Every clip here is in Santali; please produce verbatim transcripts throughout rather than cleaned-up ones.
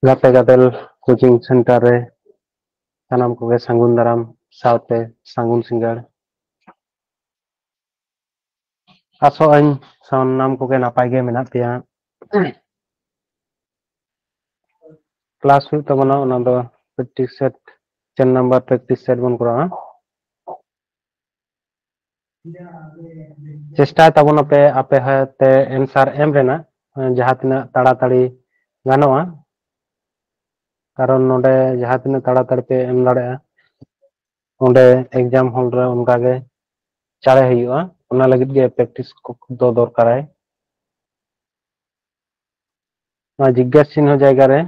ᱜᱟᱛᱮ ᱜᱟᱫᱮᱞ ᱠᱳᱪᱤᱝ ᱥᱮᱱᱴᱟᱨ ᱨᱮ ᱥᱟᱱᱟᱢ ᱠᱚᱜᱮ ᱥᱟᱹᱜᱩᱱ ᱫᱟᱨᱟᱢ ᱥᱟᱶᱛᱮ ᱥᱟᱹᱜᱩᱱ ᱥᱤᱸᱜᱟᱹᱲ᱾ ᱟᱥᱚᱜ ᱟᱹᱧ ᱥᱟᱱᱟᱢ ᱠᱚᱜᱮ ᱱᱟᱯᱟᱭ ᱜᱮ ᱢᱮᱱᱟᱜ ᱯᱮᱭᱟ᱾ ᱠᱞᱟᱥ ᱦᱩᱭᱩᱜ ᱛᱟᱵᱚᱱᱟ, ᱚᱱᱟ ᱫᱚ ᱯᱨᱮᱠᱴᱤᱥ ᱥᱮᱴ, ᱪᱟᱨ ᱱᱟᱢᱵᱟᱨ ᱯᱨᱮᱠᱴᱤᱥ ᱥᱮᱴ ᱵᱚᱱ ᱠᱚᱨᱟᱣᱟ᱾ ᱪᱮᱥᱴᱟᱭ ᱛᱟᱵᱚᱱᱟᱯᱮ ᱟᱯᱮ ᱦᱚᱸ ᱛᱮ ᱮᱱᱥᱟᱨ ᱮᱢ ᱨᱮᱱᱟᱜ, ᱡᱟᱦᱟᱸ ᱛᱤᱱᱟᱹᱜ ᱛᱟᱲᱟᱛᱟᱲᱤ ᱜᱟᱱᱚᱜᱼᱟ, ᱠᱟᱨᱚᱱ ᱱᱚᱰᱮ ᱡᱟᱦᱟᱸ ᱛᱤᱱᱟᱹᱜ ᱛᱟᱲᱟᱛᱟᱲᱤ ᱯᱮ ᱮᱢ ᱫᱟᱲᱮᱭᱟᱜᱼᱟ, ᱚᱸᱰᱮ ᱮᱠᱡᱟᱢ ᱦᱚᱞ ᱨᱮ ᱚᱱᱠᱟ ᱜᱮ ᱪᱟᱲᱮ ᱦᱩᱭᱩᱜᱼᱟ᱾ ᱚᱱᱟ ᱞᱟᱹᱜᱤᱫ ᱜᱮ ᱯᱨᱮᱠᱴᱤᱥ ᱫᱚ ᱫᱚᱨᱠᱟᱨᱟᱭ᱾ ᱱᱚᱣᱟ ᱡᱤᱜᱽᱜᱟᱥ ᱪᱤᱱᱦᱚ ᱡᱟᱭᱜᱟ ᱨᱮ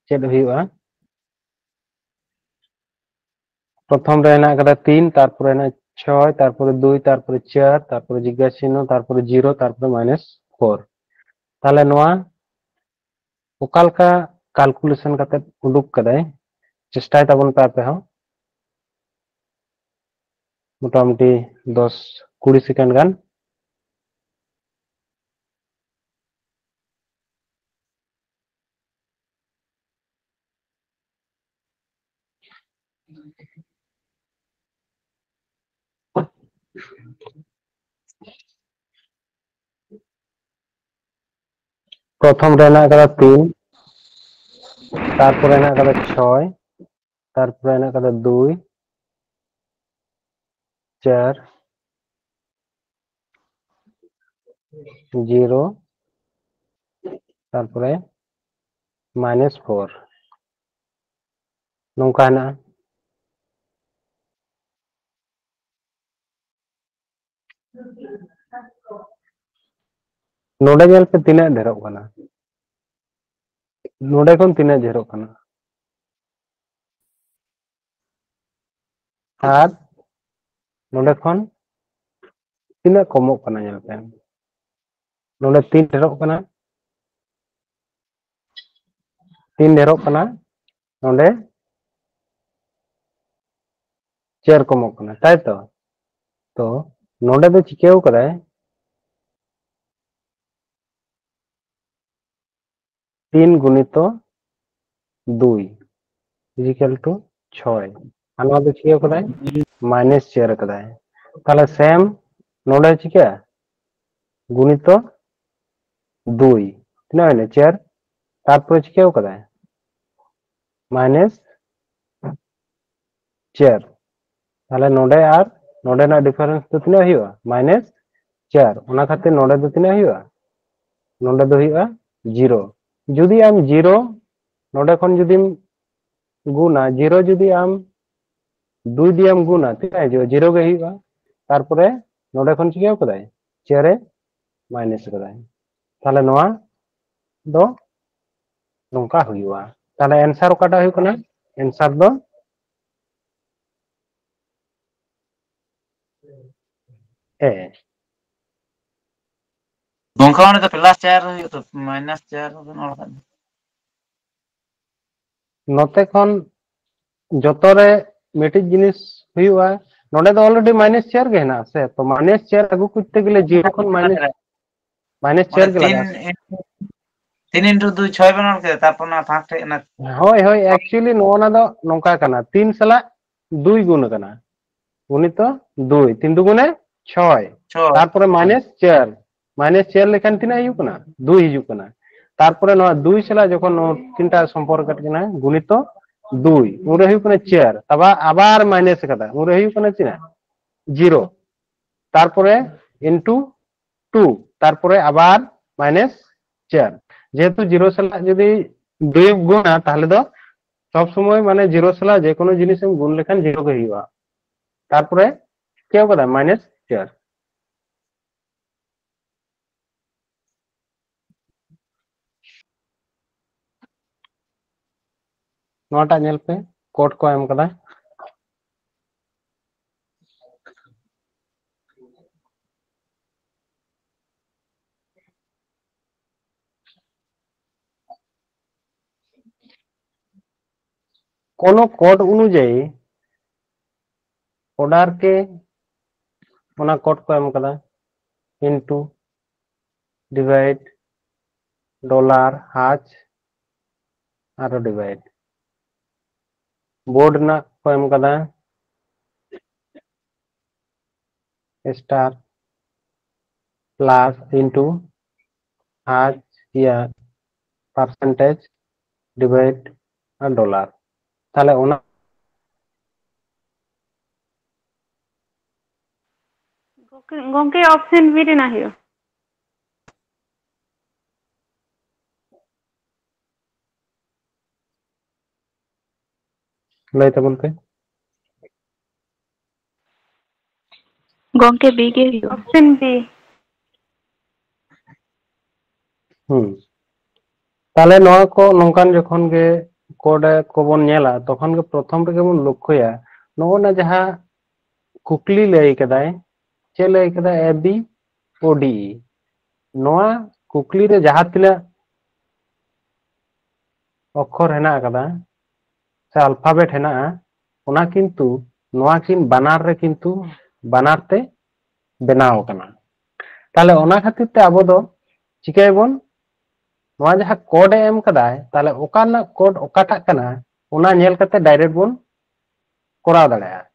ᱪᱮᱫ ᱦᱩᱭᱩᱜᱼᱟ? ᱯᱨᱚᱛᱷᱚᱢ ᱨᱮ ᱦᱮᱱᱟᱜ ᱟᱠᱟᱫᱟ ᱛᱤᱱ, ᱛᱟᱨᱯᱚᱨᱮ ᱦᱮᱱᱟᱜ ᱪᱷᱚᱭ, ᱛᱟᱨᱯᱚᱨᱮ ᱫᱩᱭ, ᱛᱟᱨᱯᱚᱨᱮ ᱪᱟᱨ, ᱛᱟᱨᱯᱚᱨᱮ ᱡᱤᱜᱽᱜᱟᱥ ᱪᱤᱱᱦᱚ, ᱛᱟᱨᱯᱚᱨᱮ ᱡᱤᱨᱳ, ᱛᱟᱨᱯᱚᱨᱮ ᱢᱟᱭᱱᱟᱥ ᱯᱷᱳᱨ᱾ ᱛᱟᱦᱞᱮ ᱱᱚᱣᱟ ᱚᱠᱟ ᱞᱮᱠᱟ ᱠᱟᱞᱠᱩᱞᱮᱥᱚᱱ ᱠᱟᱛᱮ ᱩᱰᱩᱠ ᱠᱟᱫᱟᱭ, ᱪᱮᱥᱴᱟᱭ ᱛᱟᱵᱚᱱ ᱯᱮ ᱟᱯᱮ ᱦᱚᱸ, ᱢᱚᱴᱟᱢᱩᱴᱤ ᱫᱚᱥ ᱠᱩᱲᱤ ᱥᱮᱠᱮᱱᱰ ᱜᱟᱱ᱾ ᱯᱨᱚᱛᱷᱚᱢ ᱨᱮ ᱦᱮᱱᱟᱜ ᱟᱠᱟᱫᱟ ᱛᱤᱱ, ᱛᱟᱨᱯᱚᱨᱮ ᱦᱮᱱᱟᱜ ᱟᱠᱟᱫᱟ ᱪᱷᱚᱭ, ᱛᱟᱨᱯᱚᱨᱮ ᱦᱮᱱᱟᱜ ᱟᱠᱟᱫᱟ ᱫᱩᱭ, ᱪᱟᱨ, ᱡᱤᱨᱳ, ᱛᱟᱨᱯᱚᱨᱮ ᱢᱟᱭᱱᱟᱥ ᱯᱷᱳᱨ, ᱱᱚᱝᱠᱟ ᱦᱮᱱᱟᱜᱼᱟ᱾ ᱱᱚᱰᱮ ᱧᱮᱞ ᱯᱮ ᱛᱤᱱᱟᱹᱜ ᱰᱷᱮᱨᱚᱜ ᱠᱟᱱᱟ, ᱱᱚᱰᱮ ᱠᱷᱚᱱ ᱛᱤᱱᱟᱹᱜ ᱰᱷᱮᱨᱚᱜ ᱠᱟᱱᱟ, ᱟᱨ ᱱᱚᱰᱮ ᱠᱷᱚᱱ ᱛᱤᱱᱟᱹᱜ ᱠᱚᱢᱚᱜ ᱠᱟᱱᱟ ᱧᱮᱞ ᱯᱮ᱾ ᱱᱚᱰᱮ ᱛᱤᱱ ᱰᱷᱮᱨᱚᱜ ᱠᱟᱱᱟ, ᱛᱤᱱ ᱰᱷᱮᱨᱚᱜ ᱠᱟᱱᱟ, ᱱᱚᱰᱮ ᱪᱟᱨ ᱠᱚᱢᱚᱜ ᱠᱟᱱᱟ, ᱛᱟᱭ ᱛᱚ? ᱛᱚ ᱱᱚᱰᱮ ᱫᱚ ᱪᱤᱠᱟᱹᱣ ᱠᱟᱫᱟᱭ, ᱛᱤᱱ ᱜᱩᱱᱤᱛᱚ ᱫᱩᱭ ᱤᱡᱤᱠᱟᱞ ᱴᱩ ᱪᱷᱚᱭ᱾ ᱟᱨ ᱱᱚᱣᱟ ᱫᱚ ᱪᱤᱠᱟᱹ ᱠᱟᱫᱟᱭ? ᱢᱟᱭᱱᱟᱥ ᱪᱟᱨ ᱠᱟᱫᱟᱭ᱾ ᱛᱟᱦᱞᱮ ᱥᱮᱢ ᱱᱚᱰᱮ ᱪᱤᱠᱟᱹ? ᱜᱩᱱᱤᱛᱚ ᱫᱩᱭ, ᱛᱤᱱᱟᱹᱜ ᱦᱩᱭᱱᱟ? ᱪᱟᱨ᱾ ᱛᱟᱨᱯᱚᱨᱮ ᱪᱤᱠᱟᱹ ᱠᱟᱫᱟᱭ? ᱢᱟᱭᱱᱟᱥ ᱪᱟᱨ᱾ ᱛᱟᱦᱞᱮ ᱱᱚᱰᱮ ᱟᱨ ᱱᱚᱰᱮᱱᱟᱜ ᱰᱤᱯᱷᱟᱨᱮᱱᱥ ᱫᱚ ᱛᱤᱱᱟᱹᱜ ᱦᱩᱭᱩᱜᱼᱟ? ᱢᱟᱭᱱᱟᱥ ᱪᱟᱨ᱾ ᱚᱱᱟ ᱠᱷᱟᱹᱛᱤᱨ ᱱᱚᱰᱮ ᱫᱚ ᱛᱤᱱᱟᱹᱜ ᱦᱩᱭᱩᱜᱼᱟ? ᱱᱚᱰᱮ ᱫᱚ ᱦᱩᱭᱩᱜᱼᱟ ᱡᱤᱨᱳ᱾ ᱡᱩᱫᱤ ᱟᱢ ᱡᱤᱨᱳ ᱱᱚᱰᱮ ᱠᱷᱚᱱ ᱡᱩᱫᱤᱢ ᱜᱩᱱᱟ, ᱡᱤᱨᱳ ᱡᱩᱫᱤ ᱟᱢ ᱫᱩᱭ ᱫᱤᱭᱮᱢ ᱜᱩᱱᱟ, ᱛᱤᱱᱟᱹᱜ ᱦᱤᱡᱩᱜᱼᱟ? ᱡᱤᱨᱳ ᱜᱮ ᱦᱩᱭᱩᱜᱼᱟ᱾ ᱛᱟᱨᱯᱚᱨᱮ ᱱᱚᱰᱮ ᱠᱷᱚᱱ ᱪᱤᱠᱟᱹ ᱠᱟᱫᱟᱭ? ᱪᱟᱨ ᱮ ᱢᱟᱭᱱᱟᱥ ᱠᱟᱫᱟᱭ᱾ ᱛᱟᱦᱞᱮ ᱱᱚᱣᱟ ᱫᱚ ᱱᱚᱝᱠᱟ ᱦᱩᱭᱩᱜᱼᱟ᱾ ᱛᱟᱦᱞᱮ ᱮᱱᱥᱟᱨ ᱚᱠᱟᱴᱟᱜ ᱦᱩᱭᱩᱜ ᱠᱟᱱᱟ? ᱮᱱᱥᱟᱨ ᱫᱚ ᱮ᱾ ᱜᱚᱝᱠᱮ, ᱚᱸᱰᱮ ᱫᱚ ᱯᱞᱟᱥ ᱪᱟᱨ ᱦᱩᱭᱩᱜ ᱛᱚ, ᱢᱟᱭᱱᱟᱥ ᱪᱟᱨ ᱵᱮᱱ ᱚᱞ ᱠᱟᱜ ᱫᱚ᱾ ᱱᱚᱛᱮ ᱠᱷᱚᱱ ᱡᱚᱛᱚ ᱨᱮ ᱢᱤᱫᱴᱤᱡ ᱡᱤᱱᱤᱥ ᱦᱩᱭᱩᱜᱼᱟ, ᱱᱚᱰᱮ ᱫᱚ ᱚᱞᱨᱮᱰᱤ ᱢᱟᱭᱱᱟᱥ ᱪᱟᱨ ᱜᱮ ᱦᱮᱱᱟᱜᱼᱟ ᱥᱮ, ᱛᱚ ᱢᱟᱭᱱᱟᱥ ᱪᱟᱨ ᱟᱹᱜᱩ ᱠᱚᱨᱛᱮ ᱜᱮᱞᱮ ᱡᱤᱨᱳ ᱠᱷᱚᱱ ᱢᱟᱭᱱᱟᱥ ᱢᱟᱭᱱᱟᱥ ᱪᱟᱨ ᱜᱮ ᱞᱟᱜᱟᱜᱼᱟ᱾ ᱛᱤᱱ ᱤᱱᱴᱩ ᱫᱩᱭ ᱪᱷᱚᱭ ᱵᱮᱱ ᱚᱞ ᱠᱮᱫᱟ, ᱛᱟᱨᱯᱚᱨ ᱚᱱᱟ ᱯᱷᱟᱸᱠ ᱴᱷᱮᱡ ᱚᱱᱟ ᱦᱳᱭ ᱦᱳᱭ, ᱮᱠᱪᱩᱭᱮᱞᱤ ᱱᱚᱣᱟ ᱫᱚ ᱱᱚᱝᱠᱟ ᱠᱟᱱᱟ, ᱛᱤᱱ ᱥᱟᱞᱟᱜ ᱫᱩᱭ ᱜᱩᱱ ᱠᱟᱱᱟ, ᱩᱱᱤ ᱛᱚ ᱫᱩᱭ, ᱛᱤᱱ ᱫᱩᱜᱩᱱᱮ ᱪᱷᱚᱭ, ᱪᱷᱚᱭ᱾ ᱛᱟᱨᱯᱚᱨᱮ ᱢᱟᱭᱱᱟᱥ ᱪᱟᱨ, ᱢᱟᱭᱱᱟᱥ ᱪᱟᱨ ᱞᱮᱠᱷᱟᱱ ᱛᱤᱱᱟᱹᱜ ᱦᱤᱡᱩᱜ ᱠᱟᱱᱟ? ᱫᱩᱭ ᱦᱤᱡᱩᱜ ᱠᱟᱱᱟ᱾ ᱛᱟᱨᱯᱚᱨᱮ ᱱᱚᱣᱟ ᱫᱩᱭ ᱥᱟᱞᱟᱜ ᱡᱚᱠᱷᱚᱱ ᱱᱚᱣᱟ ᱛᱤᱱᱴᱟ ᱥᱚᱢᱯᱚᱨᱠᱚ ᱠᱟᱱᱟ, ᱜᱩᱱᱤᱛᱚ ᱫᱩᱭ, ᱩᱱᱨᱮ ᱦᱩᱭᱩᱜ ᱠᱟᱱᱟ ᱪᱟᱨ, ᱟᱵᱟᱨ, ᱟᱵᱟᱨ ᱢᱟᱭᱱᱟᱥ ᱠᱟᱫᱟ, ᱩᱱᱨᱮ ᱦᱩᱭᱩᱜ ᱠᱟᱱᱟ ᱛᱤᱱᱟᱹᱜ? ᱡᱤᱨᱳ᱾ ᱛᱟᱨᱯᱚᱨᱮ ᱤᱱᱴᱩ ᱴᱩ, ᱛᱟᱨᱯᱚᱨᱮ ᱟᱵᱟᱨ ᱢᱟᱭᱱᱟᱥ ᱪᱟᱨ᱾ ᱡᱮᱦᱮᱛᱩ ᱡᱤᱨᱳ ᱥᱟᱞᱟᱜ ᱡᱩᱫᱤ ᱫᱩᱭ ᱜᱩᱱᱟ, ᱛᱟᱦᱞᱮ ᱫᱚ ᱥᱚᱵ ᱥᱚᱢᱚᱭ ᱢᱟᱱᱮ ᱡᱤᱨᱳ ᱥᱟᱞᱟᱜ ᱡᱮ ᱠᱳᱱᱳ ᱡᱤᱱᱤᱥ ᱮᱢ ᱜᱩᱱ ᱞᱮᱠᱷᱟᱱ ᱡᱤᱨᱳ ᱜᱮ ᱦᱩᱭᱩᱜᱼᱟ᱾ ᱛᱟᱨᱯᱚᱨᱮ ᱪᱮᱫ ᱠᱟᱫᱟ? ᱢᱟᱭᱱᱟᱥ ᱪᱟᱨ᱾ ᱱᱚᱣᱟᱴᱟᱜ ᱧᱮᱞ ᱯᱮ, ᱠᱳᱰ ᱠᱚ ᱮᱢ ᱠᱟᱫᱟ᱾ ᱠᱳᱱᱳ ᱠᱳᱰ ᱚᱱᱩᱡᱟᱭᱤ ᱚᱰᱟᱨ ᱠᱮ ᱚᱱᱟ ᱠᱳᱰ ᱠᱚ ᱮᱢ ᱠᱟᱫᱟ, ᱤᱱᱴᱩ, ᱰᱤᱵᱷᱟᱭᱤᱰ, ᱰᱚᱞᱟᱨ, ᱦᱟᱡᱽ, ᱟᱨᱚ ᱰᱤᱵᱷᱟᱭᱤᱰ᱾ ᱵᱳᱨᱰ ᱨᱮᱱᱟᱜ ᱠᱚ ᱮᱢ ᱠᱟᱫᱟ ᱥᱴᱟᱨ ᱯᱞᱟᱥ ᱤᱱᱴᱩ ᱦᱟᱡᱽ, ᱤᱭᱟᱹ, ᱯᱟᱨᱥᱮᱱᱴᱮᱡᱽ ᱰᱤᱵᱷᱟᱭᱤᱰ ᱟᱨ ᱰᱚᱞᱟᱨ᱾ ᱛᱟᱦᱞᱮ ᱚᱱᱟ ᱜᱚᱝᱠᱮ, ᱜᱚᱝᱠᱮ, ᱚᱯᱥᱮᱱ ᱵᱤ ᱨᱮᱱᱟᱜ ᱦᱩᱭᱩᱜᱼᱟ᱾ ᱞᱟᱹᱭ ᱛᱟᱵᱚᱱ ᱯᱮ᱾ ᱜᱚᱝᱠᱮ, ᱵᱤ ᱜᱮ ᱦᱩᱭᱩᱜᱼᱟ᱾ Option B. ᱦᱩᱸ᱾ ᱛᱟᱦᱞᱮ ᱱᱚᱣᱟ ᱠᱚ ᱱᱚᱝᱠᱟᱱ ᱡᱚᱠᱷᱚᱱ ᱜᱮ ᱠᱳᱰ ᱠᱚᱵᱚᱱ ᱧᱮᱞᱟ, ᱛᱚᱠᱷᱚᱱ ᱜᱮ ᱯᱨᱚᱛᱷᱚᱢ ᱨᱮᱜᱮ ᱵᱚᱱ ᱞᱚᱠᱠᱷᱚᱭᱟ, ᱱᱚᱜᱼᱚ ᱱᱟ ᱡᱟᱦᱟᱸ ᱠᱩᱠᱞᱤ ᱞᱟᱹᱭ ᱠᱟᱫᱟᱭ, ᱪᱮᱫ ᱞᱟᱹᱭ ᱠᱟᱫᱟᱭ? A B O D E. ᱱᱚᱣᱟ ᱠᱩᱠᱞᱤ ᱨᱮ ᱡᱟᱦᱟᱸ ᱛᱤᱱᱟᱹᱜ ᱚᱠᱠᱷᱚᱨ ᱦᱮᱱᱟᱜ ᱟᱠᱟᱫᱟ ᱥᱮ ᱟᱞᱯᱷᱟᱵᱮᱴ ᱦᱮᱱᱟᱜᱼᱟ, ᱚᱱᱟ ᱠᱤᱱᱛᱩ ᱱᱚᱣᱟ ᱠᱤᱱ ᱵᱟᱱᱟᱨ ᱨᱮ ᱠᱤᱱᱛᱩ ᱵᱟᱱᱟᱨ ᱛᱮ ᱵᱮᱱᱟᱣ ᱟᱠᱟᱱᱟ᱾ ᱛᱟᱦᱞᱮ ᱚᱱᱟ ᱠᱷᱟᱹᱛᱤᱨ ᱛᱮ ᱟᱵᱚ ᱫᱚ ᱪᱤᱠᱟᱹᱭᱟᱵᱚᱱ? ᱱᱚᱣᱟ ᱡᱟᱦᱟᱸ ᱠᱳᱰ ᱮ ᱮᱢ ᱠᱟᱫᱟᱭ, ᱛᱟᱦᱞᱮ ᱚᱠᱟ ᱨᱮᱱᱟᱜ ᱠᱳᱰ ᱚᱠᱟᱴᱟᱜ ᱠᱟᱱᱟ, ᱚᱱᱟ ᱧᱮᱞ ᱠᱟᱛᱮ ᱰᱟᱭᱨᱮᱠᱴ ᱵᱚᱱ ᱠᱚᱨᱟᱣ ᱫᱟᱲᱮᱭᱟᱜᱼᱟ᱾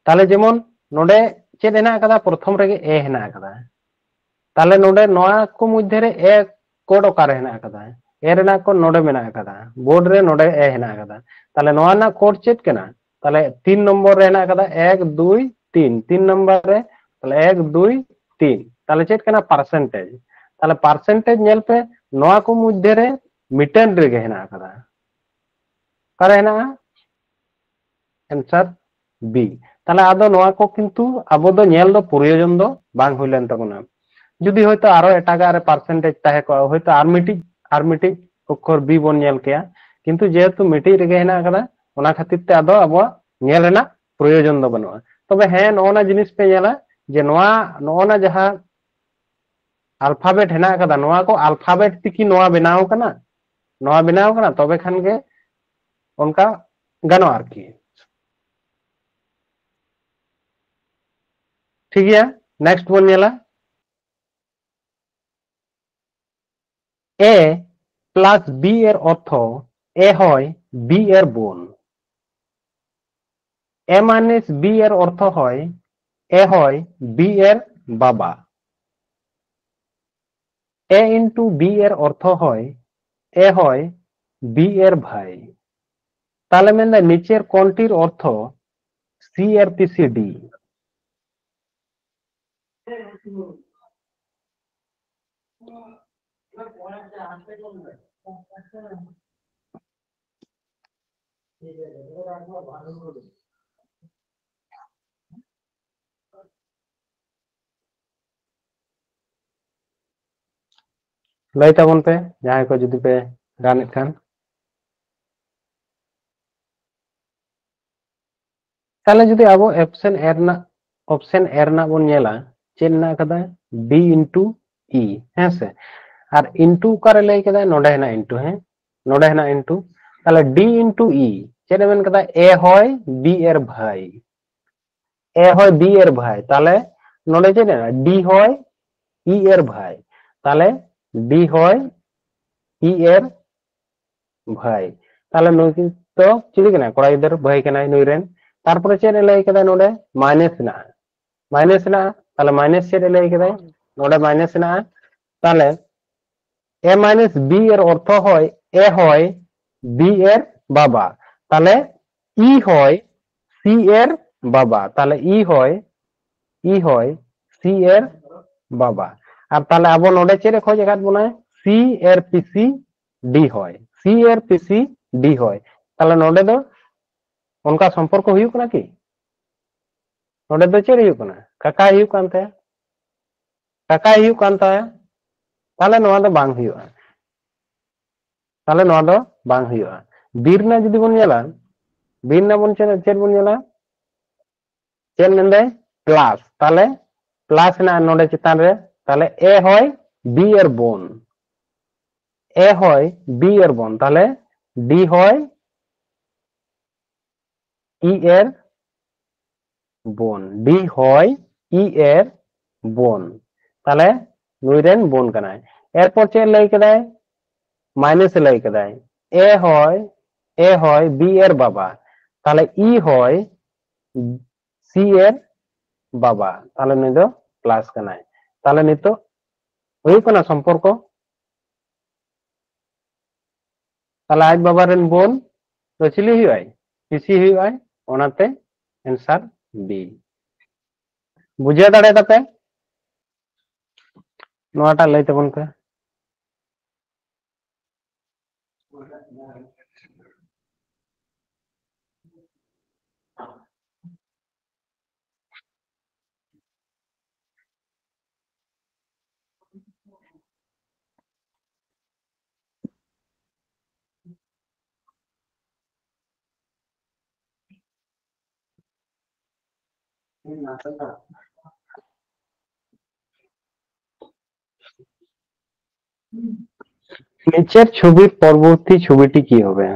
ᱛᱟᱦᱞᱮ ᱡᱮᱢᱚᱱ ᱱᱚᱰᱮ ᱪᱮᱫ ᱦᱮᱱᱟᱜ ᱟᱠᱟᱫᱟ? ᱯᱨᱚᱛᱷᱚᱢ ᱨᱮᱜᱮ ᱮ ᱦᱮᱱᱟᱜ ᱟᱠᱟᱫᱟ᱾ ᱛᱟᱦᱞᱮ ᱱᱚᱰᱮ ᱱᱚᱣᱟ ᱠᱚ ᱢᱚᱫᱽᱫᱷᱮ ᱨᱮ ᱮ ᱠᱳᱰ ᱚᱠᱟᱨᱮ ᱦᱮᱱᱟᱜ ᱟᱠᱟᱫᱟ? ᱮ ᱨᱮᱱᱟᱜ ᱠᱳᱰ ᱱᱚᱰᱮ ᱢᱮᱱᱟᱜ ᱟᱠᱟᱫᱟ, ᱵᱳᱨᱰ ᱨᱮ ᱱᱚᱰᱮ ᱮ ᱦᱮᱱᱟᱜ ᱟᱠᱟᱫᱟ᱾ ᱛᱟᱦᱞᱮ ᱱᱚᱣᱟ ᱨᱮᱱᱟᱜ ᱠᱳᱰ ᱪᱮᱫ ᱠᱟᱱᱟ? ᱛᱟᱦᱞᱮ ᱛᱤᱱ ᱱᱚᱢᱵᱚᱨ ᱨᱮ ᱦᱮᱱᱟᱜ ᱟᱠᱟᱫᱟ ᱮᱠ, ᱫᱩᱭ, ᱛᱤᱱ, ᱛᱤᱱ ᱱᱚᱢᱵᱚᱨ ᱨᱮ, ᱛᱟᱦᱞᱮ ᱮᱠ, ᱫᱩᱭ, ᱛᱤᱱ, ᱛᱟᱦᱞᱮ ᱪᱮᱫ ᱠᱟᱱᱟ? ᱯᱟᱨᱥᱮᱱᱴᱮᱡᱽ᱾ ᱛᱟᱦᱞᱮ ᱯᱟᱨᱥᱮᱱᱴᱮᱡᱽ ᱧᱮᱞ ᱯᱮ, ᱱᱚᱣᱟ ᱠᱚ ᱢᱚᱫᱽᱫᱷᱮ ᱨᱮ ᱢᱤᱴᱟᱨ ᱨᱮᱜᱮ ᱦᱮᱱᱟᱜ ᱟᱠᱟᱫᱟ᱾ ᱚᱠᱟᱨᱮ ᱦᱮᱱᱟᱜᱼᱟ? ᱮᱱᱥᱟᱨ ᱵᱤ᱾ ᱛᱟᱦᱞᱮ ᱟᱫᱚ ᱱᱚᱣᱟ ᱠᱚ ᱠᱤᱱᱛᱩ ᱟᱵᱚ ᱫᱚ ᱧᱮᱞ ᱫᱚ ᱯᱨᱚᱭᱳᱡᱚᱱ ᱫᱚ ᱵᱟᱝ ᱦᱩᱭ ᱞᱮᱱ ᱛᱟᱵᱚᱱᱟ᱾ ᱡᱩᱫᱤ ᱦᱚᱭᱛᱳ ᱟᱨᱚ ᱮᱴᱟᱜᱟᱜ ᱨᱮ ᱯᱟᱨᱥᱮᱱᱴᱮᱡᱽ ᱛᱟᱦᱮᱸ ᱠᱚᱜᱼᱟ, ᱦᱚᱭᱛᱳ ᱟᱨ ᱢᱤᱫᱴᱤᱡ, ᱟᱨ ᱢᱤᱫᱴᱤᱡ ᱚᱠᱠᱷᱚᱨ ᱵᱤ ᱵᱚᱱ ᱧᱮᱞ ᱠᱮᱭᱟ, ᱠᱤᱱᱛᱩ ᱡᱮᱦᱮᱛᱩ ᱢᱤᱫᱴᱤᱡ ᱨᱮᱜᱮ ᱦᱮᱱᱟᱜ ᱟᱠᱟᱫᱟ, ᱚᱱᱟ ᱠᱷᱟᱹᱛᱤᱨ ᱛᱮ ᱟᱫᱚ ᱟᱵᱚᱣᱟᱜ ᱧᱮᱞ ᱨᱮᱱᱟᱜ ᱯᱨᱚᱭᱳᱡᱚᱱ ᱫᱚ ᱵᱟᱹᱱᱩᱜᱼᱟ᱾ ᱛᱚᱵᱮ ᱦᱮᱸ, ᱱᱚᱜᱼᱚ ᱱᱟ ᱡᱤᱱᱤᱥ ᱯᱮ ᱧᱮᱞᱟ ᱡᱮ ᱱᱚᱣᱟ, ᱱᱚᱜᱼᱚ ᱱᱟ ᱡᱟᱦᱟᱸ ᱟᱞᱯᱷᱟᱵᱮᱴ ᱦᱮᱱᱟᱜ ᱟᱠᱟᱫᱟ, ᱱᱚᱣᱟ ᱠᱚ ᱟᱞᱯᱷᱟᱵᱮᱴ ᱛᱮᱠᱤ ᱱᱚᱣᱟ ᱵᱮᱱᱟᱣ ᱠᱟᱱᱟ? ᱱᱚᱣᱟ ᱵᱮᱱᱟᱣ ᱠᱟᱱᱟ, ᱛᱚᱵᱮ ᱠᱷᱟᱱ ᱜᱮ ᱚᱱᱠᱟ ᱜᱟᱱᱚᱜᱼᱟ ᱟᱨᱠᱤ᱾ ᱴᱷᱤᱠ ᱜᱮᱭᱟ, ᱱᱮᱠᱥᱴ ᱵᱚᱱ ᱧᱮᱞᱟ᱾ এ প্লাস বি এর অর্থ এ হয় বি এর বোন। এ মাইনাস বি এর অর্থ হয় এ হয় বি এর বাবা। এ ইন্টু বি এর অর্থ হয় এ হয় বি এর ভাই। তাহলে মেনদা নিচের কোনটির অর্থ সি এর পিছে ডি? ᱞᱟᱹᱭ ᱛᱟᱵᱚᱱ ᱯᱮ ᱡᱟᱦᱟᱸᱭ ᱠᱚ ᱡᱩᱫᱤ ᱯᱮ ᱜᱟᱱᱮᱫ ᱠᱷᱟᱱ᱾ ᱛᱟᱦᱞᱮ ᱡᱩᱫᱤ ᱟᱵᱚ ᱚᱯᱥᱮᱱ ᱮ ᱨᱮᱱᱟᱜ, ᱚᱯᱥᱮᱱ ᱮ ᱨᱮᱱᱟᱜ ᱵᱚᱱ ᱧᱮᱞᱟ, ᱪᱮᱫ ᱢᱮᱱᱟᱜ ᱟᱠᱟᱫᱟ? ᱰᱤ ᱤᱱᱴᱩ ᱤ, ᱦᱮᱸ ᱥᱮ? ᱟᱨ ᱤᱱᱴᱩ ᱚᱠᱟᱨᱮ ᱞᱟᱹᱭ ᱠᱮᱫᱟ? ᱱᱚᱰᱮ ᱦᱮᱱᱟᱜ ᱤᱱᱴᱩ, ᱦᱮᱸ, ᱱᱚᱰᱮ ᱦᱮᱱᱟᱜ ᱤᱱᱴᱩ᱾ ᱛᱟᱦᱞᱮ ᱰᱤ ᱤᱱᱴᱩ ᱤ ᱪᱮᱫ ᱮ ᱢᱮᱱ ᱠᱮᱫᱟ? ᱮ ᱦᱚᱭ ᱵᱤ ᱮᱨ ᱵᱷᱟᱭ, ᱮ ᱦᱚᱭ ᱵᱤ ᱮᱨ ᱵᱷᱟᱭ᱾ ᱛᱟᱦᱞᱮ ᱱᱚᱰᱮ ᱪᱮᱫ ᱢᱮᱱᱟᱜᱼᱟ? ᱰᱤ ᱦᱚᱭ ᱤ ᱮᱨ ᱵᱷᱟᱭ᱾ ᱛᱟᱦᱞᱮ ᱰᱤ ᱦᱚᱭ ᱤ ᱮᱨ ᱵᱷᱟᱭ᱾ ᱛᱟᱦᱞᱮ ᱱᱩᱭ ᱫᱚ ᱪᱤᱞᱤ ᱠᱟᱱᱟᱭ? ᱠᱚᱲᱟ ᱜᱤᱫᱟᱹᱨ ᱵᱷᱟᱹᱭ ᱠᱟᱱᱟᱭ ᱱᱩᱭ ᱨᱮᱱ᱾ ᱛᱟᱨᱯᱚᱨᱮ ᱪᱮᱫ ᱮ ᱞᱟᱹᱭ ᱠᱮᱫᱟ? ᱱᱚᱰᱮ ᱢᱟᱭᱱᱟᱥ ᱦᱮᱱᱟᱜᱼᱟ, ᱢᱟᱭᱱᱟᱥ ᱦᱮᱱᱟᱜᱼᱟ᱾ ᱛᱟᱦᱞᱮ ᱢᱟᱭᱱᱟᱥ ᱪᱮᱫ ᱮ ᱞᱟᱹᱭ ᱠᱮᱫᱟᱭ? ᱱᱚᱰᱮ ᱢᱟᱭᱱᱟᱥ ᱦᱮᱱᱟᱜᱼᱟ᱾ ᱛᱟᱦᱞᱮ ᱮ ᱢᱟᱭᱱᱟᱥ ᱵᱤ ᱮᱨ ᱚᱨᱛᱷᱚ ᱦᱚᱭ ᱮ ᱦᱚᱭ ᱵᱤ ᱮᱨ ᱵᱟᱵᱟ, ᱛᱟᱦᱞᱮ ᱤ ᱦᱚᱭ ᱥᱤ ᱮᱨ ᱵᱟᱵᱟ, ᱛᱟᱦᱞᱮ ᱤ ᱦᱚᱭ, ᱤ ᱦᱚᱭ ᱥᱤ ᱮᱨ ᱵᱟᱵᱟ᱾ ᱟᱨ ᱛᱟᱦᱞᱮ ᱟᱵᱚ ᱱᱚᱰᱮ ᱪᱮᱫ ᱮ ᱠᱷᱚᱡ ᱟᱠᱟᱫ ᱵᱚᱱᱟᱭ? ᱥᱤ ᱮᱨ ᱯᱤᱥᱤ ᱰᱤ ᱦᱚᱭ, ᱥᱤ ᱮᱨ ᱯᱤᱥᱤ ᱰᱤ ᱦᱚᱭ᱾ ᱛᱟᱦᱞᱮ ᱱᱚᱰᱮ ᱫᱚ ᱚᱱᱠᱟ ᱥᱚᱢᱯᱚᱨᱠᱚ ᱦᱩᱭᱩᱜ ᱠᱟᱱᱟ ᱠᱤ? ᱱᱚᱰᱮ ᱫᱚ ᱪᱮᱫ ᱦᱩᱭᱩᱜ ᱠᱟᱱᱟ? ᱠᱟᱠᱟᱭ ᱦᱩᱭᱩᱜ ᱠᱟᱱ ᱛᱟᱭᱟ, ᱠᱟᱠᱟᱭ ᱦᱩᱭᱩᱜ ᱠᱟᱱ ᱛᱟᱭᱟ᱾ ᱛᱟᱦᱞᱮ ᱱᱚᱣᱟ ᱫᱚ ᱵᱟᱝ ᱦᱩᱭᱩᱜᱼᱟ, ᱛᱟᱦᱞᱮ ᱱᱚᱣᱟ ᱫᱚ ᱵᱟᱝ ᱦᱩᱭᱩᱜᱼᱟ᱾ ᱵᱤ ᱨᱮᱱᱟᱜ ᱡᱩᱫᱤ ᱵᱚᱱ ᱧᱮᱞᱟ, ᱵᱤ ᱨᱮᱱᱟᱜ ᱵᱚᱱ ᱪᱮᱫ, ᱪᱮᱫ ᱵᱚᱱ ᱧᱮᱞᱟ? ᱪᱮᱫ ᱢᱮᱱᱫᱟᱭ? ᱯᱞᱟᱥ᱾ ᱛᱟᱦᱞᱮ ᱯᱞᱟᱥ ᱦᱮᱱᱟᱜᱼᱟ ᱱᱚᱰᱮ ᱪᱮᱛᱟᱱ ᱨᱮ, ᱛᱟᱦᱞᱮ ᱮ ᱦᱚᱭ ᱵᱤ ᱮᱨ ᱵᱳᱱ, ᱮ ᱦᱚᱭ ᱵᱤ ᱮᱨ ᱵᱳᱱ, ᱛᱟᱦᱞᱮ ᱰᱤ ᱦᱚᱭ ᱤ ᱮᱨ ᱵᱳᱱ, ᱰᱤ ᱦᱚᱭ ᱤ ᱮᱨ ᱵᱳᱱ᱾ ᱛᱟᱦᱞᱮ ᱱᱩᱭ ᱨᱮᱱ ᱵᱳᱱ ᱠᱟᱱᱟᱭ᱾ ᱮᱨᱯᱚᱨ ᱪᱮᱫ ᱞᱟᱹᱭ ᱠᱮᱫᱟᱭ? ᱢᱟᱭᱱᱟᱥ ᱮ ᱞᱟᱹᱭ ᱠᱮᱫᱟᱭ᱾ ᱮ ᱦᱚᱭ, ᱮ ᱦᱚᱭ ᱵᱤ ᱮᱨ ᱵᱟᱵᱟ, ᱛᱟᱦᱞᱮ ᱤ ᱦᱚᱭ ᱥᱤ ᱮᱨ ᱵᱟᱵᱟ, ᱛᱟᱦᱞᱮ ᱱᱩᱭ ᱫᱚ ᱯᱞᱟᱥ ᱠᱟᱱᱟᱭ᱾ ᱛᱟᱦᱞᱮ ᱱᱤᱛᱚᱜ ᱦᱩᱭᱩᱜ ᱠᱟᱱᱟ ᱥᱚᱢᱯᱚᱨᱠᱚ᱾ ᱛᱟᱦᱞᱮ ᱟᱡ ᱵᱟᱵᱟ ᱨᱮᱱ ᱵᱳᱱ ᱫᱚ ᱪᱤᱞᱤ ᱦᱩᱭᱩᱜᱼᱟᱭ? ᱯᱤᱥᱤ ᱦᱩᱭᱩᱜᱼᱟᱭ᱾ ᱚᱱᱟᱛᱮ ᱮᱱᱥᱟᱨ ᱵᱤ᱾ ᱵᱩᱡᱷᱟᱹᱣ ᱫᱟᱲᱮ ᱛᱟᱯᱮ? ᱱᱚᱣᱟᱴᱟᱜ ᱞᱟᱹᱭ ᱛᱟᱵᱚᱱ ᱯᱮ᱾ নিচের ছবির পরবর্তী ছবিটি কি হবে?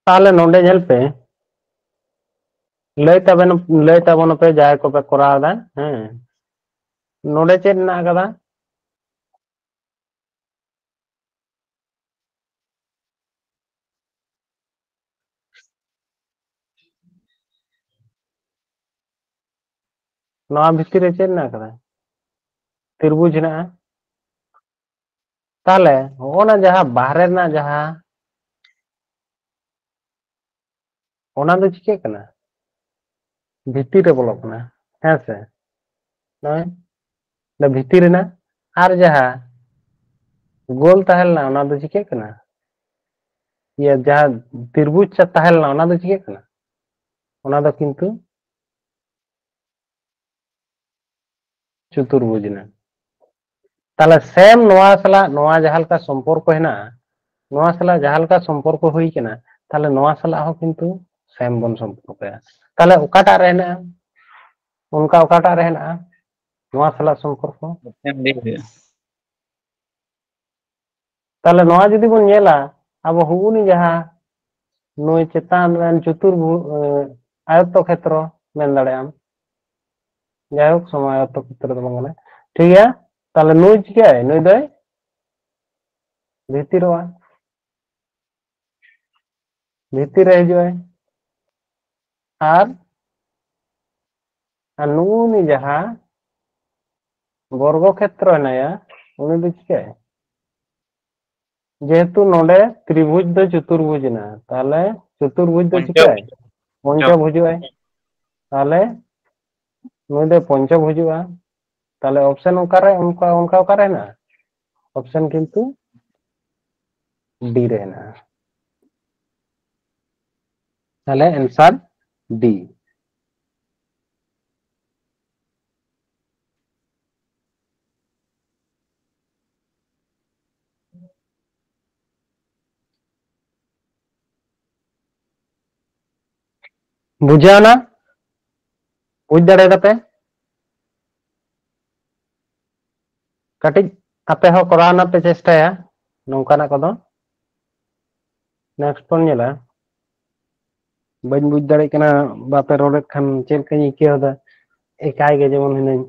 তাহলে ᱱᱚᱰᱮ ᱧᱮᱞ ᱯᱮ, ᱞᱟᱹᱭ ᱛᱟᱵᱮᱱ, ᱞᱟᱹᱭ ᱛᱟᱵᱚᱱ ᱯᱮ ᱡᱟᱦᱟᱸᱭ ᱠᱚᱯᱮ ᱠᱚᱨᱟᱣ ᱮᱫᱟ᱾ ᱦᱮᱸ, ᱱᱚᱰᱮ ᱪᱮᱫ ᱢᱮᱱᱟᱜ ᱟᱠᱟᱫᱟ? ᱱᱚᱣᱟ ᱵᱷᱤᱛᱤᱨ ᱨᱮ ᱪᱮᱫ ᱢᱮᱱᱟᱜ ᱟᱠᱟᱫᱟ? ᱛᱤᱨᱵᱩᱡᱽ ᱦᱮᱱᱟᱜᱼᱟ᱾ ᱛᱟᱦᱞᱮ ᱦᱚᱸᱜᱼᱚ ᱱᱟ ᱡᱟᱦᱟᱸ ᱵᱟᱦᱨᱮ ᱨᱮᱱᱟᱜ ᱡᱟᱦᱟᱸ, ᱚᱱᱟ ᱫᱚ ᱪᱤᱠᱟᱹᱜ ᱠᱟᱱᱟ? ᱵᱷᱤᱛᱤᱨ ᱨᱮ ᱵᱚᱞᱚᱜ ᱠᱟᱱᱟ, ᱦᱮᱸ ᱥᱮ? ᱱᱚᱜᱼᱚᱭ ᱱᱚᱣᱟ ᱵᱷᱤᱛᱤᱨ ᱨᱮᱱᱟᱜ᱾ ᱟᱨ ᱡᱟᱦᱟᱸ ᱜᱳᱞ ᱛᱟᱦᱮᱸ ᱞᱮᱱᱟ, ᱚᱱᱟ ᱫᱚ ᱪᱤᱠᱟᱹᱜ ᱠᱟᱱᱟ? ᱤᱭᱟᱹ, ᱡᱟᱦᱟᱸ ᱛᱤᱨᱵᱩᱡᱽ ᱛᱟᱦᱮᱸ ᱞᱮᱱᱟ, ᱚᱱᱟ ᱫᱚ ᱪᱤᱠᱟᱹᱜ ᱠᱟᱱᱟ? ᱚᱱᱟ ᱫᱚ ᱠᱤᱱᱛᱩ ᱪᱚᱛᱩᱨᱵᱷᱩᱡᱽ ᱮᱱᱟ᱾ ᱛᱟᱦᱞᱮ ᱥᱮᱢ ᱱᱚᱣᱟ ᱥᱟᱞᱟᱜ ᱱᱚᱣᱟ ᱡᱟᱦᱟᱸ ᱞᱮᱠᱟ ᱥᱚᱢᱯᱚᱨᱠᱚ ᱦᱮᱱᱟᱜᱼᱟ, ᱱᱚᱣᱟ ᱥᱟᱞᱟᱜ ᱡᱟᱦᱟᱸ ᱞᱮᱠᱟ ᱥᱚᱢᱯᱚᱨᱠᱚ ᱦᱩᱭ ᱠᱟᱱᱟ, ᱛᱟᱦᱞᱮ ᱱᱚᱣᱟ ᱥᱟᱞᱟᱜ ᱦᱚᱸ ᱠᱤᱱᱛᱩ ᱥᱮᱢ ᱵᱚᱱ ᱥᱚᱢᱯᱚᱨᱠᱚᱭᱟ᱾ ᱛᱟᱦᱞᱮ ᱚᱠᱟᱴᱟᱜ ᱨᱮ ᱦᱮᱱᱟᱜᱼᱟ? ᱚᱱᱠᱟ ᱚᱠᱟᱴᱟᱜ ᱨᱮ ᱦᱮᱱᱟᱜᱼᱟ ᱱᱚᱣᱟ ᱥᱟᱞᱟᱜ ᱥᱚᱢᱯᱚᱨᱠᱚ? ᱥᱮᱢ ᱞᱟᱹᱭ ᱦᱩᱭᱩᱜᱼᱟ᱾ ᱛᱟᱦᱞᱮ ᱱᱚᱣᱟ ᱡᱩᱫᱤ ᱵᱚᱱ ᱧᱮᱞᱟ, ᱟᱵᱚ ᱦᱩᱜᱩᱱᱤ ᱡᱟᱦᱟᱸ ᱱᱩᱭ ᱪᱮᱛᱟᱱ ᱨᱮᱱ ᱪᱚᱛᱩᱨᱵᱷᱩ-, ᱮ, ᱟᱭᱚᱛᱛᱚ ᱠᱷᱮᱛᱨᱚ ᱢᱮᱱ ᱫᱟᱲᱮᱭᱟᱜ ᱟᱢ, ᱡᱟᱭᱦᱳᱠ, ᱥᱚᱢᱚᱭ ᱟᱭᱚᱛᱛᱚ ᱠᱷᱮᱛᱨᱚ ᱫᱚ ᱵᱟᱝ ᱠᱟᱱᱟ, ᱴᱷᱤᱠ ᱜᱮᱭᱟ᱾ ᱛᱟᱦᱞᱮ ᱱᱩᱭ ᱪᱤᱠᱟᱹᱭ? ᱱᱩᱭ ᱫᱚᱭ ᱵᱷᱤᱛᱤᱨᱚᱜᱼᱟ, ᱵᱷᱤᱛᱤᱨ ᱨᱮ ᱦᱤᱡᱩᱜᱼᱟᱭ᱾ ᱟᱨ ᱟᱨ ᱱᱩᱜᱼᱩ ᱱᱩᱭ ᱡᱟᱦᱟᱸ ᱵᱚᱨᱜᱚ ᱠᱷᱮᱛᱨᱚ ᱦᱮᱱᱟᱭᱟ, ᱩᱱᱤ ᱫᱚ ᱪᱤᱠᱟᱹᱭ? ᱡᱮᱦᱮᱛᱩ ᱱᱚᱰᱮ ᱛᱨᱤᱵᱷᱩᱡᱽ ᱫᱚ ᱪᱚᱛᱩᱨᱵᱷᱩᱡᱽ ᱮᱱᱟ, ᱛᱟᱦᱞᱮ ᱪᱚᱛᱩᱨᱵᱷᱩᱡᱽ ᱫᱚ ᱪᱤᱠᱟᱹᱭ? ᱯᱚᱧᱪᱚᱵᱷᱩᱡᱽ ᱦᱩᱭᱩᱜᱼᱟᱭ᱾ ᱛᱟᱦᱞᱮ ᱱᱩᱭ ᱫᱚ ᱯᱚᱧᱪᱚᱵᱷᱩᱡᱩᱜᱼᱟ᱾ ᱛᱟᱦᱞᱮ ᱚᱯᱥᱮᱱ ᱚᱠᱟᱨᱮ, ᱚᱱᱠᱟ, ᱚᱱᱠᱟ ᱚᱠᱟᱨᱮ ᱦᱮᱱᱟᱜᱼᱟ? ᱚᱯᱥᱮᱱ ᱠᱤᱱᱛᱩ ᱰᱤ ᱨᱮ ᱦᱮᱱᱟᱜᱼᱟ᱾ ᱛᱟᱦᱞᱮ ᱮᱱᱥᱟᱨ ᱰᱤ᱾ ᱵᱩᱡᱷᱟᱹᱣ ᱮᱱᱟ? ᱵᱩᱡᱽ ᱫᱟᱲᱮᱭᱟᱫᱟ ᱯᱮ? ᱠᱟᱹᱴᱤᱡ ᱟᱯᱮ ᱦᱚᱸ ᱠᱚᱨᱟᱣ ᱨᱮᱱᱟᱜ ᱯᱮ ᱪᱮᱥᱴᱟᱭᱟ ᱱᱚᱝᱠᱟᱱᱟᱜ ᱠᱚᱫᱚ᱾ ᱱᱮᱠᱥᱴ ᱵᱚᱱ ᱧᱮᱞᱟ᱾ ᱵᱟᱹᱧ ᱵᱩᱡᱽ ᱫᱟᱲᱮᱭᱟᱜ ᱠᱟᱱᱟ, ᱵᱟᱯᱮ ᱨᱚᱲᱮᱫ ᱠᱷᱟᱱ ᱪᱮᱫ ᱞᱮᱠᱟᱧ ᱟᱹᱭᱠᱟᱹᱣ ᱮᱫᱟ, ᱮᱠᱟᱭ ᱜᱮ ᱡᱮᱢᱚᱱ ᱦᱤᱱᱟᱹᱧ᱾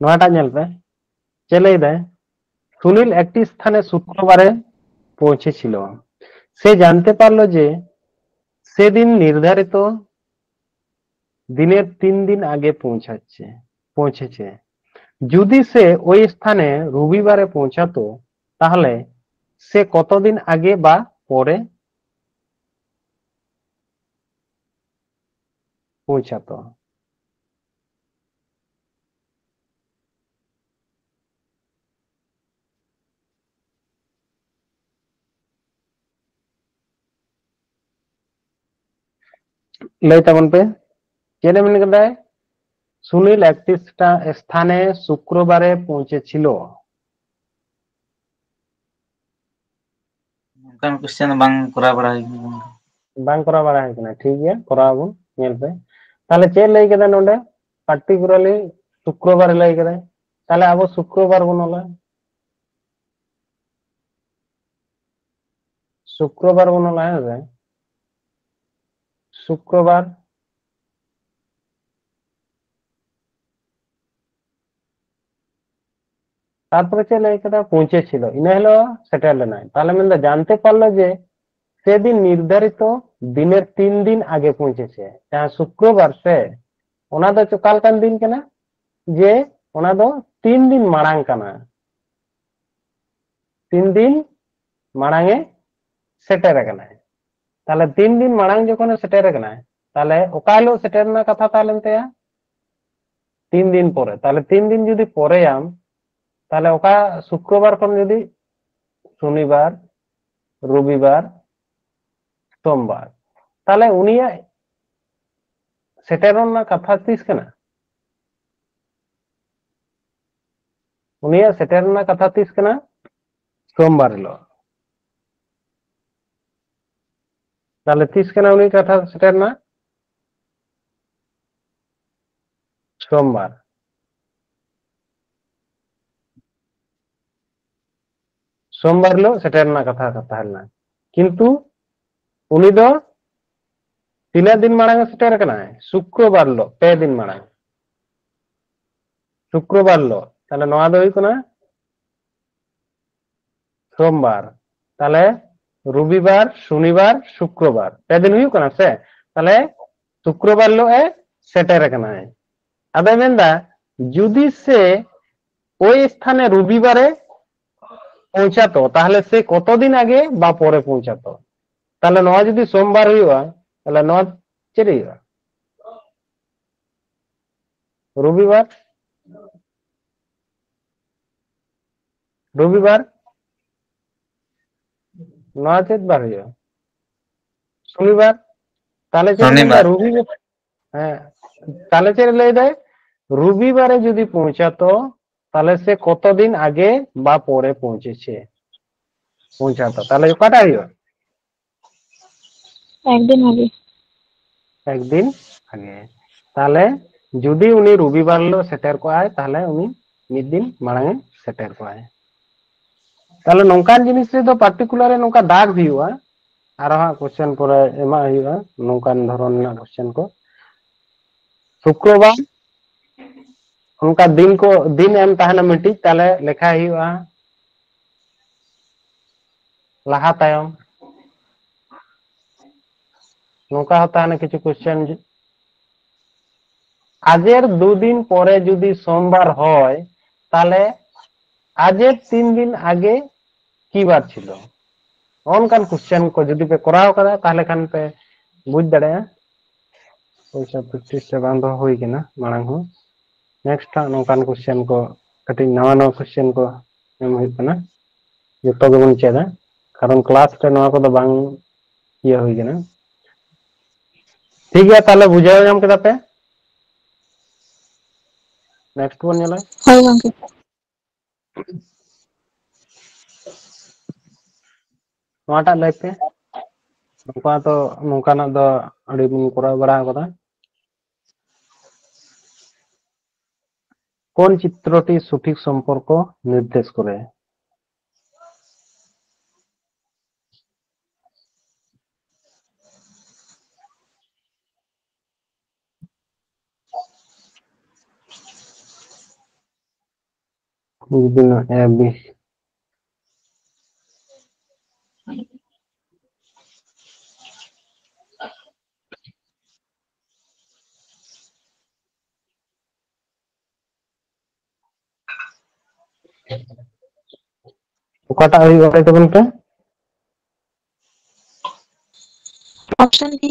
ᱱᱚᱣᱟᱴᱟᱜ ᱧᱮᱞ ᱯᱮ, ᱪᱮᱫ ᱞᱟᱹᱭ ᱫᱟᱭ? সুনীল একটি স্থানে শুক্রবারে পৌঁছেছিল। সে জানতে পারল যে সেদিন নির্ধারিত দিনের তিন দিন আগে পৌঁছাচ্ছে, পৌঁছেছে। যদি সে ওই স্থানে রবিবারে পৌঁছাতো, তাহলে সে কতদিন আগে বা পরে পৌঁছাতো? ᱞᱟᱹᱭ ᱛᱟᱵᱚᱱ ᱯᱮ, ᱪᱮᱫ ᱮ ᱢᱮᱱ ᱠᱮᱫᱟᱭ? সুনীল একটি স্টা-, স্থানে শুক্রবারে পৌঁছেছিল। ᱚᱱᱠᱟᱱ ᱠᱚᱥᱪᱮᱱ ᱵᱟᱝ ᱠᱚᱨᱟᱣ ᱵᱟᱲᱟ ᱦᱩᱭ ᱠᱟᱱᱟ᱾ ᱵᱟᱝ ᱠᱚᱨᱟᱣ ᱵᱟᱲᱟ ᱦᱩᱭ ᱠᱟᱱᱟ, ᱴᱷᱤᱠ ᱜᱮᱭᱟ, ᱠᱚᱨᱟᱣ ᱟᱵᱚᱱ, ᱧᱮᱞ ᱯᱮ᱾ ᱛᱟᱦᱞᱮ ᱪᱮᱫ ᱞᱟᱹᱭ ᱠᱮᱫᱟ ᱱᱚᱰᱮ? ᱯᱟᱨᱴᱤᱠᱩᱞᱟᱨᱞᱤ ᱥᱩᱠᱨᱚᱵᱟᱨ ᱞᱟᱹᱭ ᱠᱮᱫᱟᱭ, ᱛᱟᱦᱞᱮ ᱟᱵᱚ ᱥᱩᱠᱨᱚᱵᱟᱨ ᱵᱚᱱ ᱚᱞᱟ᱾ ᱥᱩᱠᱨᱚᱵᱟᱨ ᱵᱚᱱ ᱚᱞᱟ, ᱦᱮᱸ ᱥᱮ? ᱥᱩᱠᱨᱚᱵᱟᱨ᱾ ᱛᱟᱨᱯᱚᱨᱮ ᱪᱮᱫ ᱞᱟᱹᱭ ᱠᱮᱫᱟ? ᱯᱳᱸᱪᱮ ᱪᱷᱤᱞ, ᱤᱱᱟᱹ ᱦᱤᱞᱳᱜ ᱥᱮᱴᱮᱨ ᱞᱮᱱᱟᱭ᱾ ᱛᱟᱦᱞᱮ ᱢᱮᱱᱫᱟ ᱡᱟᱱᱛᱮ ᱯᱟᱨᱞᱚ ᱡᱮ ᱥᱮᱫᱤᱱ ᱱᱤᱨᱫᱷᱟᱨᱤᱛᱚ ᱫᱤᱱᱮᱨ ᱛᱤᱱ ᱫᱤᱱ ᱟᱜᱮ ᱯᱳᱸᱪᱮᱪᱷᱮ, ᱡᱟᱦᱟᱸ ᱥᱩᱠᱨᱚᱵᱟᱨ ᱥᱮ, ᱚᱱᱟ ᱫᱚ ᱚᱠᱟ ᱞᱮᱠᱟᱱ ᱫᱤᱱ ᱠᱟᱱᱟ? ᱡᱮ ᱚᱱᱟ ᱫᱚ ᱛᱤᱱ ᱫᱤᱱ ᱢᱟᱲᱟᱝ ᱠᱟᱱᱟ, ᱛᱤᱱ ᱫᱤᱱ ᱢᱟᱲᱟᱝ ᱮ ᱥᱮᱴᱮᱨ ᱟᱠᱟᱱᱟᱭ᱾ ᱛᱟᱦᱞᱮ ᱛᱤᱱ ᱫᱤᱱ ᱢᱟᱲᱟᱝ ᱡᱚᱠᱷᱚᱱᱮ ᱥᱮᱴᱮᱨ ᱟᱠᱟᱱᱟᱭ, ᱛᱟᱦᱞᱮ ᱚᱠᱟ ᱦᱤᱞᱳᱜ ᱥᱮᱴᱮᱨ ᱨᱮᱱᱟᱜ ᱠᱟᱛᱷᱟ ᱛᱟᱦᱮᱸ ᱞᱮᱱ ᱛᱟᱭᱟ? ᱛᱤᱱ ᱫᱤᱱ ᱯᱚᱨᱮ᱾ ᱛᱟᱦᱞᱮ ᱛᱤᱱ ᱫᱤᱱ ᱡᱩᱫᱤ ᱯᱚᱨᱮᱭᱟᱢ, ᱛᱟᱦᱞᱮ ᱚᱠᱟ ᱥᱩᱠᱨᱚᱵᱟᱨ ᱠᱷᱚᱱ ᱡᱩᱫᱤ ᱥᱚᱱᱤᱵᱟᱨ, ᱨᱚᱵᱤᱵᱟᱨ, ᱥᱳᱢᱵᱟᱨ, ᱛᱟᱦᱞᱮ ᱩᱱᱤᱭᱟᱜ ᱥᱮᱴᱮᱨᱚᱜ ᱨᱮᱱᱟᱜ ᱠᱟᱛᱷᱟ ᱛᱤᱥ ᱠᱟᱱᱟ? ᱩᱱᱤᱭᱟᱜ ᱥᱮᱴᱮᱨ ᱨᱮᱱᱟᱜ ᱠᱟᱛᱷᱟ ᱛᱤᱥ ᱠᱟᱱᱟ? ᱥᱳᱢᱵᱟᱨ ᱦᱤᱞᱳᱜ᱾ ᱛᱟᱦᱞᱮ ᱛᱤᱥ ᱠᱟᱱᱟ ᱩᱱᱤ ᱠᱟᱛᱷᱟ ᱥᱮᱴᱮᱨ ᱨᱮᱱᱟᱜ? ᱥᱳᱢᱵᱟᱨ᱾ ᱥᱳᱢᱵᱟᱨ ᱦᱤᱞᱳᱜ ᱥᱮᱴᱮᱨ ᱨᱮᱱᱟᱜ ᱠᱟᱛᱷᱟ ᱛᱟᱦᱮᱸ ᱞᱮᱱᱟ, ᱠᱤᱱᱛᱩ ᱩᱱᱤ ᱫᱚ ᱛᱤᱱᱟᱹᱜ ᱫᱤᱱ ᱢᱟᱲᱟᱝ ᱮ ᱥᱮᱴᱮᱨ ᱟᱠᱟᱱᱟᱭ? ᱥᱩᱠᱨᱚᱵᱟᱨ ᱦᱤᱞᱳᱜ, ᱯᱮ ᱫᱤᱱ ᱢᱟᱲᱟᱝ, ᱥᱩᱠᱨᱚᱵᱟᱨ ᱦᱤᱞᱳᱜ᱾ ᱛᱟᱦᱞᱮ ᱱᱚᱣᱟ ᱫᱚ ᱦᱩᱭᱩᱜ ᱠᱟᱱᱟ ᱥᱳᱢᱵᱟᱨ, ᱛᱟᱦᱞᱮ ᱨᱚᱵᱤᱵᱟᱨ, ᱥᱚᱱᱤᱵᱟᱨ, ᱥᱩᱠᱨᱚᱵᱟᱨ, ᱯᱮ ᱫᱤᱱ ᱦᱩᱭᱩᱜ ᱠᱟᱱᱟ ᱥᱮ? ᱛᱟᱦᱞᱮ ᱥᱩᱠᱨᱚᱵᱟᱨ ᱦᱤᱞᱳᱜ ᱮ ᱥᱮᱴᱮᱨ ᱟᱠᱟᱱᱟᱭ᱾ ᱟᱫᱚᱭ ᱢᱮᱱᱫᱟ, ᱡᱩᱫᱤ ᱥᱮ ᱳᱭ ᱥᱛᱷᱟᱱᱮ ᱨᱚᱵᱤᱵᱟᱨᱮ ᱯᱳᱸᱪᱷᱟᱛᱚ, ᱛᱟᱦᱞᱮ ᱥᱮ ᱠᱚᱛᱚ ᱫᱤᱱ ᱟᱜᱮ ᱵᱟ ᱯᱚᱨᱮ ᱯᱳᱸᱪᱷᱟᱛᱚ? ᱛᱟᱦᱞᱮ ᱱᱚᱣᱟ ᱡᱩᱫᱤ ᱥᱳᱢᱵᱟᱨ ᱦᱩᱭᱩᱜᱼᱟ, ᱛᱟᱦᱞᱮ ᱱᱚᱣᱟ ᱪᱮᱫ ᱦᱩᱭᱩᱜᱼᱟ? ᱨᱚᱵᱤᱵᱟᱨ, ᱨᱚᱵᱤᱵᱟᱨ᱾ ᱱᱚᱣᱟ ᱪᱮᱫ ᱵᱟᱨ ᱦᱩᱭᱩᱜᱼᱟ? ᱥᱚᱱᱤᱵᱟᱨ᱾ ᱛᱟᱦᱞᱮ ᱪᱮᱫ ᱮ ᱢᱮᱱᱫᱟ? ᱥᱚᱱᱤᱵᱟᱨ᱾ ᱨᱚᱵᱤᱵᱟᱨ᱾ ᱦᱮᱸ, ᱛᱟᱦᱞᱮ ᱪᱮᱫ ᱮ ᱞᱟᱹᱭ ᱫᱟᱭ? ᱨᱚᱵᱤᱵᱟᱨᱮ ᱡᱩᱫᱤ ᱯᱳᱸᱪᱷᱟᱛᱚ, ᱛᱟᱦᱞᱮ ᱥᱮ ᱠᱚᱛᱚ ᱫᱤᱱ ᱟᱜᱮ ᱵᱟ ᱯᱚᱨᱮ ᱯᱳᱸᱪᱷᱮᱪᱷᱮ, ᱯᱳᱸᱪᱷᱟᱛᱚ, ᱛᱟᱦᱞᱮ ᱚᱠᱟᱴᱟᱜ ᱦᱩᱭᱩᱜᱼᱟ? ᱮᱠᱫᱤᱱ ᱟᱜᱮ᱾ ᱮᱠᱫᱤᱱ ᱟᱜᱮ᱾ ᱛᱟᱦᱞᱮ ᱡᱩᱫᱤ ᱩᱱᱤ ᱨᱚᱵᱤᱵᱟᱨ ᱦᱤᱞᱳᱜ ᱥᱮᱴᱮᱨ ᱠᱚᱜᱼᱟᱭ, ᱛᱟᱦᱞᱮ ᱩᱱᱤ ᱢᱤᱫ ᱫᱤᱱ ᱢᱟᱲᱟᱝ ᱮ ᱥᱮᱴᱮᱨ ᱠᱚᱜᱼᱟᱭ᱾ ᱛᱟᱦᱞᱮ ᱱᱚᱝᱠᱟᱱ ᱡᱤᱱᱤᱥ ᱨᱮᱫᱚ particular ᱨᱮ ᱱᱚᱝᱠᱟ ᱫᱟᱜᱽ ᱦᱩᱭᱩᱜᱼᱟ, ᱟᱨᱚ ᱦᱟᱸᱜ question ᱯᱚᱨᱮ ᱮᱢᱟᱜ ᱦᱩᱭᱩᱜᱼᱟ, ᱱᱚᱝᱠᱟᱱ ᱫᱷᱚᱨᱚᱱ ᱨᱮᱱᱟᱜ question ᱠᱚ᱾ ᱥᱩᱠᱨᱚᱵᱟᱨ, ᱚᱱᱠᱟ ᱫᱤᱱ ᱠᱚ, ᱫᱤᱱ ᱮᱢ ᱛᱟᱦᱮᱱᱟ ᱢᱤᱫᱴᱤᱡ, ᱛᱟᱦᱞᱮ ᱞᱮᱠᱷᱟ ᱦᱩᱭᱩᱜᱼᱟ ᱞᱟᱦᱟ ᱛᱟᱭᱚᱢ᱾ ᱱᱚᱝᱠᱟ ᱦᱚᱸ ᱛᱟᱦᱮᱱᱟ ᱠᱤᱪᱷᱩ ᱠᱚᱥᱪᱮᱱ, ᱟᱡᱮᱨ ᱫᱩᱫᱤᱱ ᱯᱚᱨᱮ ᱡᱩᱫᱤ ᱥᱳᱢᱵᱟᱨ ᱦᱚᱭ, ᱛᱟᱦᱞᱮ ᱟᱡᱮᱨ ᱛᱤᱱ ᱫᱤᱱ ᱟᱜᱮ ᱠᱤ ᱵᱟᱨ ᱪᱷᱤᱞᱚ? ᱚᱱᱠᱟᱱ ᱠᱚᱥᱪᱮᱱ ᱠᱚ ᱡᱩᱫᱤ ᱯᱮ ᱠᱚᱨᱟᱣ ᱠᱟᱫᱟ, ᱛᱟᱦᱞᱮ ᱠᱷᱟᱱ ᱯᱮ ᱵᱩᱡᱽ ᱫᱟᱲᱮᱭᱟᱜᱼᱟ᱾ ᱯᱚᱭᱥᱟ ᱯᱨᱮᱠᱴᱤᱥ ᱨᱮ ᱵᱟᱝ ᱫᱚᱦᱚ ᱦᱩᱭ ᱠᱟᱱᱟ ᱢᱟᱲᱟᱝ ᱦᱚᱸ᱾ ᱱᱮᱠᱥᱴ ᱦᱟᱸᱜ ᱱᱚᱝᱠᱟᱱ ᱠᱚᱥᱪᱮᱱ ᱠᱚ, ᱠᱟᱹᱴᱤᱡ ᱱᱟᱣᱟ ᱱᱟᱣᱟ ᱠᱚᱥᱪᱮᱱ ᱠᱚ ᱮᱢ ᱦᱩᱭᱩᱜ ᱠᱟᱱᱟ, ᱡᱚᱛᱚ ᱜᱮᱵᱚᱱ ᱪᱮᱫᱟ, ᱠᱟᱨᱚᱱ ᱠᱞᱟᱥ ᱨᱮ ᱱᱚᱣᱟ ᱠᱚᱫᱚ ᱵᱟᱝ ᱤᱭᱟᱹ ᱦᱩᱭ ᱠᱟᱱᱟ᱾ ᱴᱷᱤᱠ ᱜᱮᱭᱟ, ᱛᱟᱦᱞᱮ ᱵᱩᱡᱷᱟᱹᱣ ᱧᱟᱢ ᱠᱮᱫᱟ ᱯᱮ? ᱱᱮᱠᱥᱴ ᱵᱚᱱ ᱧᱮᱞᱟ᱾ ᱦᱳᱭ ᱜᱚᱝᱠᱮ᱾ ᱱᱚᱣᱟᱴᱟᱜ ᱞᱟᱹᱭ ᱯᱮ᱾ ᱱᱚᱝᱠᱟ ᱛᱚ, ᱱᱚᱝᱠᱟᱱᱟᱜ ᱫᱚ ᱟᱹᱰᱤ ᱵᱚᱱ ᱠᱚᱨᱟᱣ ᱵᱟᱲᱟ ᱟᱠᱟᱫᱟ᱾ কোন চিত্রটি সঠিক সম্পর্ক নির্দেশ করে? বিভিন্ন এ বি। ᱚᱠᱟᱴᱟᱜ ᱦᱩᱭᱩᱜᱼᱟ, ᱞᱟᱹᱭ ᱛᱟᱵᱚᱱ ᱯᱮ? Option B.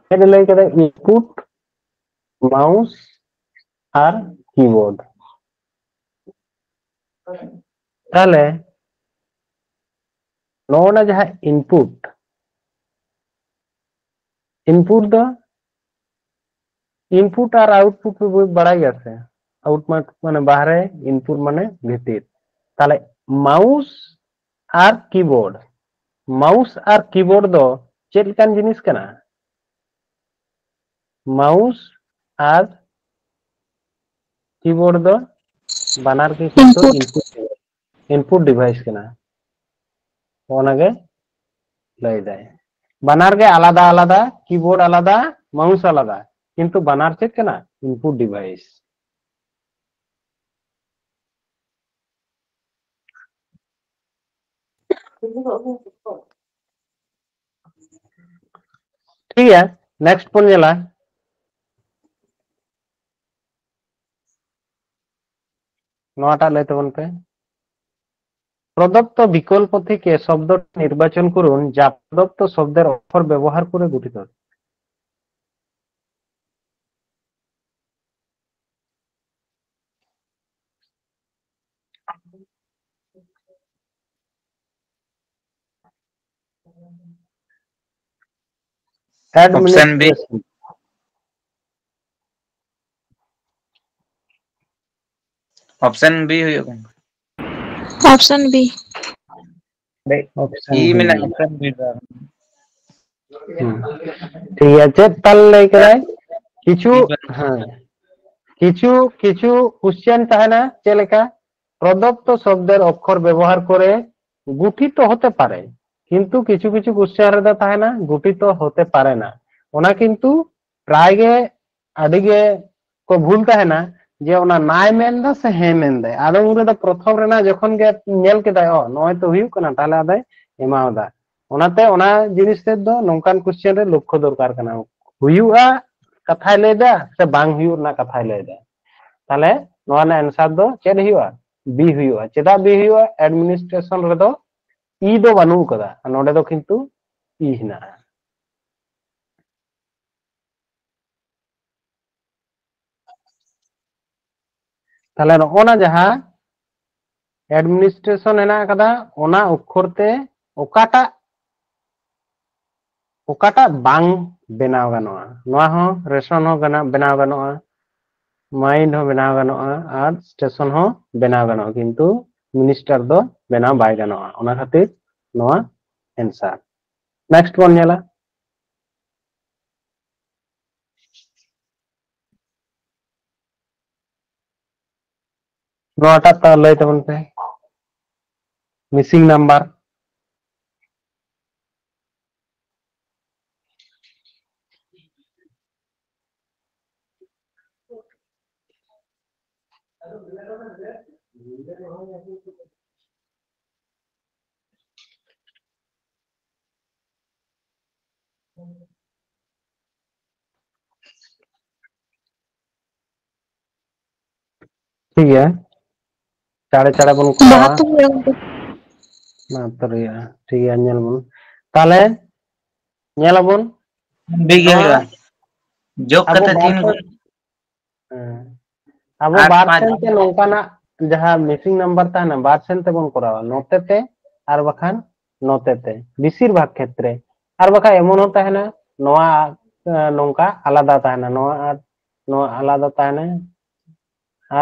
ᱪᱮᱫ ᱮ ᱞᱟᱹᱭ ᱠᱮᱫᱟ? ᱤᱱᱯᱩᱴ, ᱢᱟᱣᱩᱥ ᱟᱨ ᱠᱤᱵᱳᱨᱰ᱾ ᱛᱟᱦᱞᱮ ᱱᱚᱜᱼᱚ ᱱᱟ ᱡᱟᱦᱟᱸ ᱤᱱᱯᱩᱴ, ᱤᱱᱯᱩᱴ ᱫᱚ, ᱤᱱᱯᱩᱴ ᱟᱨ ᱟᱣᱩᱴᱯᱩᱴ ᱯᱮ ᱵᱟᱲᱟᱭ ᱜᱮᱭᱟ ᱥᱮ? ᱟᱣᱩᱴ ᱢᱟᱱᱮ ᱵᱟᱦᱨᱮ, ᱤᱱᱯᱩᱴ ᱢᱟᱱᱮ ᱵᱷᱤᱛᱤᱨ᱾ ᱛᱟᱦᱞᱮ ᱢᱟᱣᱩᱥ ᱟᱨ ᱠᱤᱵᱳᱨᱰ, ᱢᱟᱣᱩᱥ ᱟᱨ ᱠᱤᱵᱳᱨᱰ ᱫᱚ ᱪᱮᱫ ᱞᱮᱠᱟᱱ ᱡᱤᱱᱤᱥ ᱠᱟᱱᱟ? ᱢᱟᱣᱩᱥ ᱟᱨ ᱠᱤᱵᱳᱨᱰ ᱫᱚ ᱵᱟᱱᱟᱨ ᱜᱮ ᱠᱤᱱᱛᱩ ᱤᱱᱯᱩᱴ ᱤᱱᱯᱩᱴ ᱰᱤᱵᱷᱟᱭᱤᱥ ᱠᱟᱱᱟ᱾ ᱚᱱᱟᱜᱮ ᱞᱟᱹᱭ ᱫᱟᱭ, ᱵᱟᱱᱟᱨ ᱜᱮ ᱟᱞᱟᱫᱟ ᱟᱞᱟᱫᱟ, ᱠᱤᱵᱳᱨᱰ ᱟᱞᱟᱫᱟ, ᱢᱟᱣᱩᱥ ᱟᱞᱟᱫᱟ, ᱠᱤᱱᱛᱩ ᱵᱟᱱᱟᱨ ᱪᱮᱫ ᱠᱟᱱᱟ? Input device. ᱴᱷᱤᱠ ᱜᱮᱭᱟ, ᱱᱮᱠᱥᱴ ᱵᱚᱱ ᱧᱮᱞᱟ᱾ ᱱᱚᱣᱟᱴᱟᱜ ᱞᱟᱹᱭ ᱛᱟᱵᱚᱱ ᱯᱮ, ᱯᱨᱚᱫᱚᱛᱛᱚ ᱵᱤᱠᱚᱞᱯᱚ ᱛᱷᱮᱠᱮ ᱥᱚᱵᱫᱚ নির্বাচন করুন যা প্রদত্ত শব্দের অক্ষর ব্যবহার করে গঠিত। Option B. Administration. Option B ᱦᱩᱭᱩᱜ ᱠᱟᱱᱟ᱾ Option B. Option E B. ᱢᱮᱱᱟᱜᱼᱟ, option B ᱫᱚ᱾ ᱦᱩᱸ᱾ ᱴᱷᱤᱠ ᱜᱮᱭᱟ, ᱪᱮᱫ ᱛᱟᱞ ᱞᱟᱹᱭ ᱠᱮᱫᱟᱭ? ᱠᱤᱪᱷᱩ, ᱦᱮᱸ, ᱠᱤᱪᱷᱩ, ᱠᱤᱪᱷᱩ ᱠᱚᱥᱪᱮᱱ ᱛᱟᱦᱮᱱᱟ, ᱪᱮᱫ ᱞᱮᱠᱟ? প্রদত্ত শব্দের অক্ষর ব্যবহার করে গঠিত হতে পারে, কিন্তু কিছু কিছু কোশ্চেন ᱨᱮᱫᱚ ᱛᱟᱦᱮᱱᱟ গঠিত হতে পারে না। ᱚᱱᱟ ᱠᱤᱱᱛᱩ ᱯᱨᱟᱭ ᱜᱮ ᱟᱹᱰᱤ ᱜᱮ ᱠᱚ ᱵᱷᱩᱞ ᱛᱟᱦᱮᱱᱟ, ᱡᱮ ᱚᱱᱟ ᱱᱟᱭ ᱢᱮᱱᱫᱟ ᱥᱮ ᱦᱮᱸ ᱢᱮᱱᱫᱟᱭ᱾ ᱟᱫᱚ ᱩᱱ ᱨᱮᱫᱚ ᱯᱨᱚᱛᱷᱚᱢ ᱨᱮᱱᱟᱜ ᱡᱚᱠᱷᱚᱱ ᱜᱮ ᱧᱮᱞ ᱠᱮᱫᱟᱭ, ᱚ, ᱱᱚᱜᱼᱚᱭ ᱛᱚ ᱦᱩᱭᱩᱜ ᱠᱟᱱᱟ, ᱛᱟᱦᱞᱮ ᱟᱫᱚᱭ ᱮᱢᱟᱣᱟᱫᱟ᱾ ᱚᱱᱟᱛᱮ ᱚᱱᱟ ᱡᱤᱱᱤᱥ ᱛᱮᱫ ᱫᱚ ᱱᱚᱝᱠᱟᱱ ᱠᱚᱥᱪᱮᱱ ᱨᱮ ᱞᱚᱠᱠᱷᱚ ᱫᱚᱨᱠᱟᱨ ᱠᱟᱱᱟ, ᱦᱩᱭᱩᱜᱼᱟ ᱠᱟᱛᱷᱟᱭ ᱞᱟᱹᱭᱫᱟ ᱥᱮ ᱵᱟᱝ ᱦᱩᱭᱩᱜ ᱨᱮᱱᱟᱜ ᱠᱟᱛᱷᱟᱭ ᱞᱟᱹᱭᱫᱟ᱾ ᱛᱟᱦᱞᱮ ᱱᱚᱣᱟ ᱨᱮᱱᱟᱜ ᱮᱱᱥᱟᱨ ᱫᱚ ᱪᱮᱫ ᱦᱩᱭᱩᱜᱼᱟ? ᱵᱤ ᱦᱩᱭᱩᱜᱼᱟ᱾ ᱪᱮᱫᱟᱜ ᱵᱤ ᱦᱩᱭᱩᱜᱼᱟ? ᱮᱰᱢᱤᱱᱤᱥᱴᱨᱮᱥᱚᱱ ᱨᱮᱫᱚ ᱤ ᱫᱚ ᱵᱟᱹᱱᱩᱜ ᱟᱠᱟᱫᱟ, ᱟᱨ ᱱᱚᱰᱮ ᱫᱚ ᱠᱤᱱᱛᱩ ᱤ ᱦᱮᱱᱟᱜᱼᱟ᱾ ᱛᱟᱦᱞᱮ ᱱᱚᱜᱼᱚ ᱱᱟ ᱡᱟᱦᱟᱸ ᱮᱰᱢᱤᱱᱤᱥᱴᱨᱮᱥᱚᱱ ᱦᱮᱱᱟᱜ ᱟᱠᱟᱫᱟ, ᱚᱱᱟ ᱚᱠᱠᱷᱚᱨ ᱛᱮ ᱚᱠᱟᱴᱟᱜ, ᱚᱠᱟᱴᱟᱜ ᱵᱟᱝ ᱵᱮᱱᱟᱣ ᱜᱟᱱᱚᱜᱼᱟ? ᱱᱚᱣᱟ ᱦᱚᱸ ᱨᱮᱥᱚᱱ ᱦᱚᱸ ᱜᱟᱱᱟ-, ᱵᱮᱱᱟᱣ ᱜᱟᱱᱚᱜᱼᱟ, ᱢᱟᱭᱤᱱᱰ ᱦᱚᱸ ᱵᱮᱱᱟᱣ ᱜᱟᱱᱚᱜᱼᱟ, ᱟᱨ ᱥᱴᱮᱥᱚᱱ ᱦᱚᱸ ᱵᱮᱱᱟᱣ ᱜᱟᱱᱚᱜᱼᱟ, ᱠᱤᱱᱛᱩ ᱢᱤᱱᱤᱥᱴᱟᱨ ᱫᱚ ᱵᱮᱱᱟᱣ ᱵᱟᱭ ᱜᱟᱱᱚᱜᱼᱟ᱾ ᱚᱱᱟ ᱠᱷᱟᱹᱛᱤᱨ ᱱᱚᱣᱟ ᱮᱱᱥᱟᱨ᱾ ᱱᱮᱠᱥᱴ ᱵᱚᱱ ᱧᱮᱞᱟ᱾ ᱱᱚᱣᱟᱴᱟᱜ ᱛᱟ ᱞᱟᱹᱭ ᱛᱟᱵᱚᱱ ᱯᱮ, ᱢᱤᱥᱤᱝ ᱱᱟᱢᱵᱟᱨ᱾ ᱴᱷᱤᱠ ᱜᱮᱭᱟ, ᱪᱟᱲᱮ ᱪᱟᱲᱮ ᱵᱚᱱ ᱠᱚᱨᱟᱣᱟ᱾ ᱵᱟᱦᱟᱛᱛᱳᱨ ᱦᱩᱭᱩᱜᱼᱟ ᱜᱚᱝᱠᱮ᱾ ᱵᱟᱦᱟᱛᱛᱳᱨ ᱦᱩᱭᱩᱜᱼᱟ᱾ ᱴᱷᱤᱠ ᱜᱮᱭᱟ, ᱧᱮᱞ ᱵᱚᱱ ᱛᱟᱦᱞᱮ, ᱧᱮᱞ ᱟᱵᱚᱱ ᱵᱤᱜᱽ ᱜᱮ ᱱᱚᱣᱟ᱾ ᱦᱩᱭᱩᱜᱼᱟ᱾ ᱡᱳᱜᱽ ᱟᱵᱚ ᱠᱟᱛᱮ ᱵᱟᱨ ᱛᱤᱱ ᱥᱮᱱ, ᱜᱩᱱ ᱦᱮᱸ᱾ ᱟᱵᱚ ᱟᱴ ᱵᱟᱨ ᱯᱟᱸᱪ ᱥᱮᱱ ᱛᱮ ᱱᱚᱝᱠᱟᱱᱟᱜ ᱡᱟᱦᱟᱸ ᱢᱤᱥᱤᱝ ᱱᱟᱢᱵᱟᱨ ᱛᱟᱦᱮᱱᱟ, ᱵᱟᱨ ᱥᱮᱱ ᱛᱮᱵᱚᱱ ᱠᱚᱨᱟᱣᱟ, ᱱᱚᱛᱮ ᱛᱮ ᱟᱨ ᱵᱟᱠᱷᱟᱱ ᱱᱚᱛᱮ ᱛᱮ, ᱵᱮᱥᱤᱨ ᱵᱷᱟᱜᱽ ᱠᱷᱮᱛᱨᱮ᱾ ᱟᱨ ᱵᱟᱠᱷᱟᱱ ᱮᱢᱚᱱ ᱦᱚᱸ ᱛᱟᱦᱮᱱᱟ, ᱱᱚᱣᱟ, ᱮ, ᱱᱚᱝᱠᱟ ᱟᱞᱟᱫᱟ ᱛᱟᱦᱮᱱᱟ, ᱱᱚᱣᱟ ᱟᱨ ᱱᱚᱣᱟ ᱟᱞᱟᱫᱟ ᱛᱟᱦᱮᱱᱟ,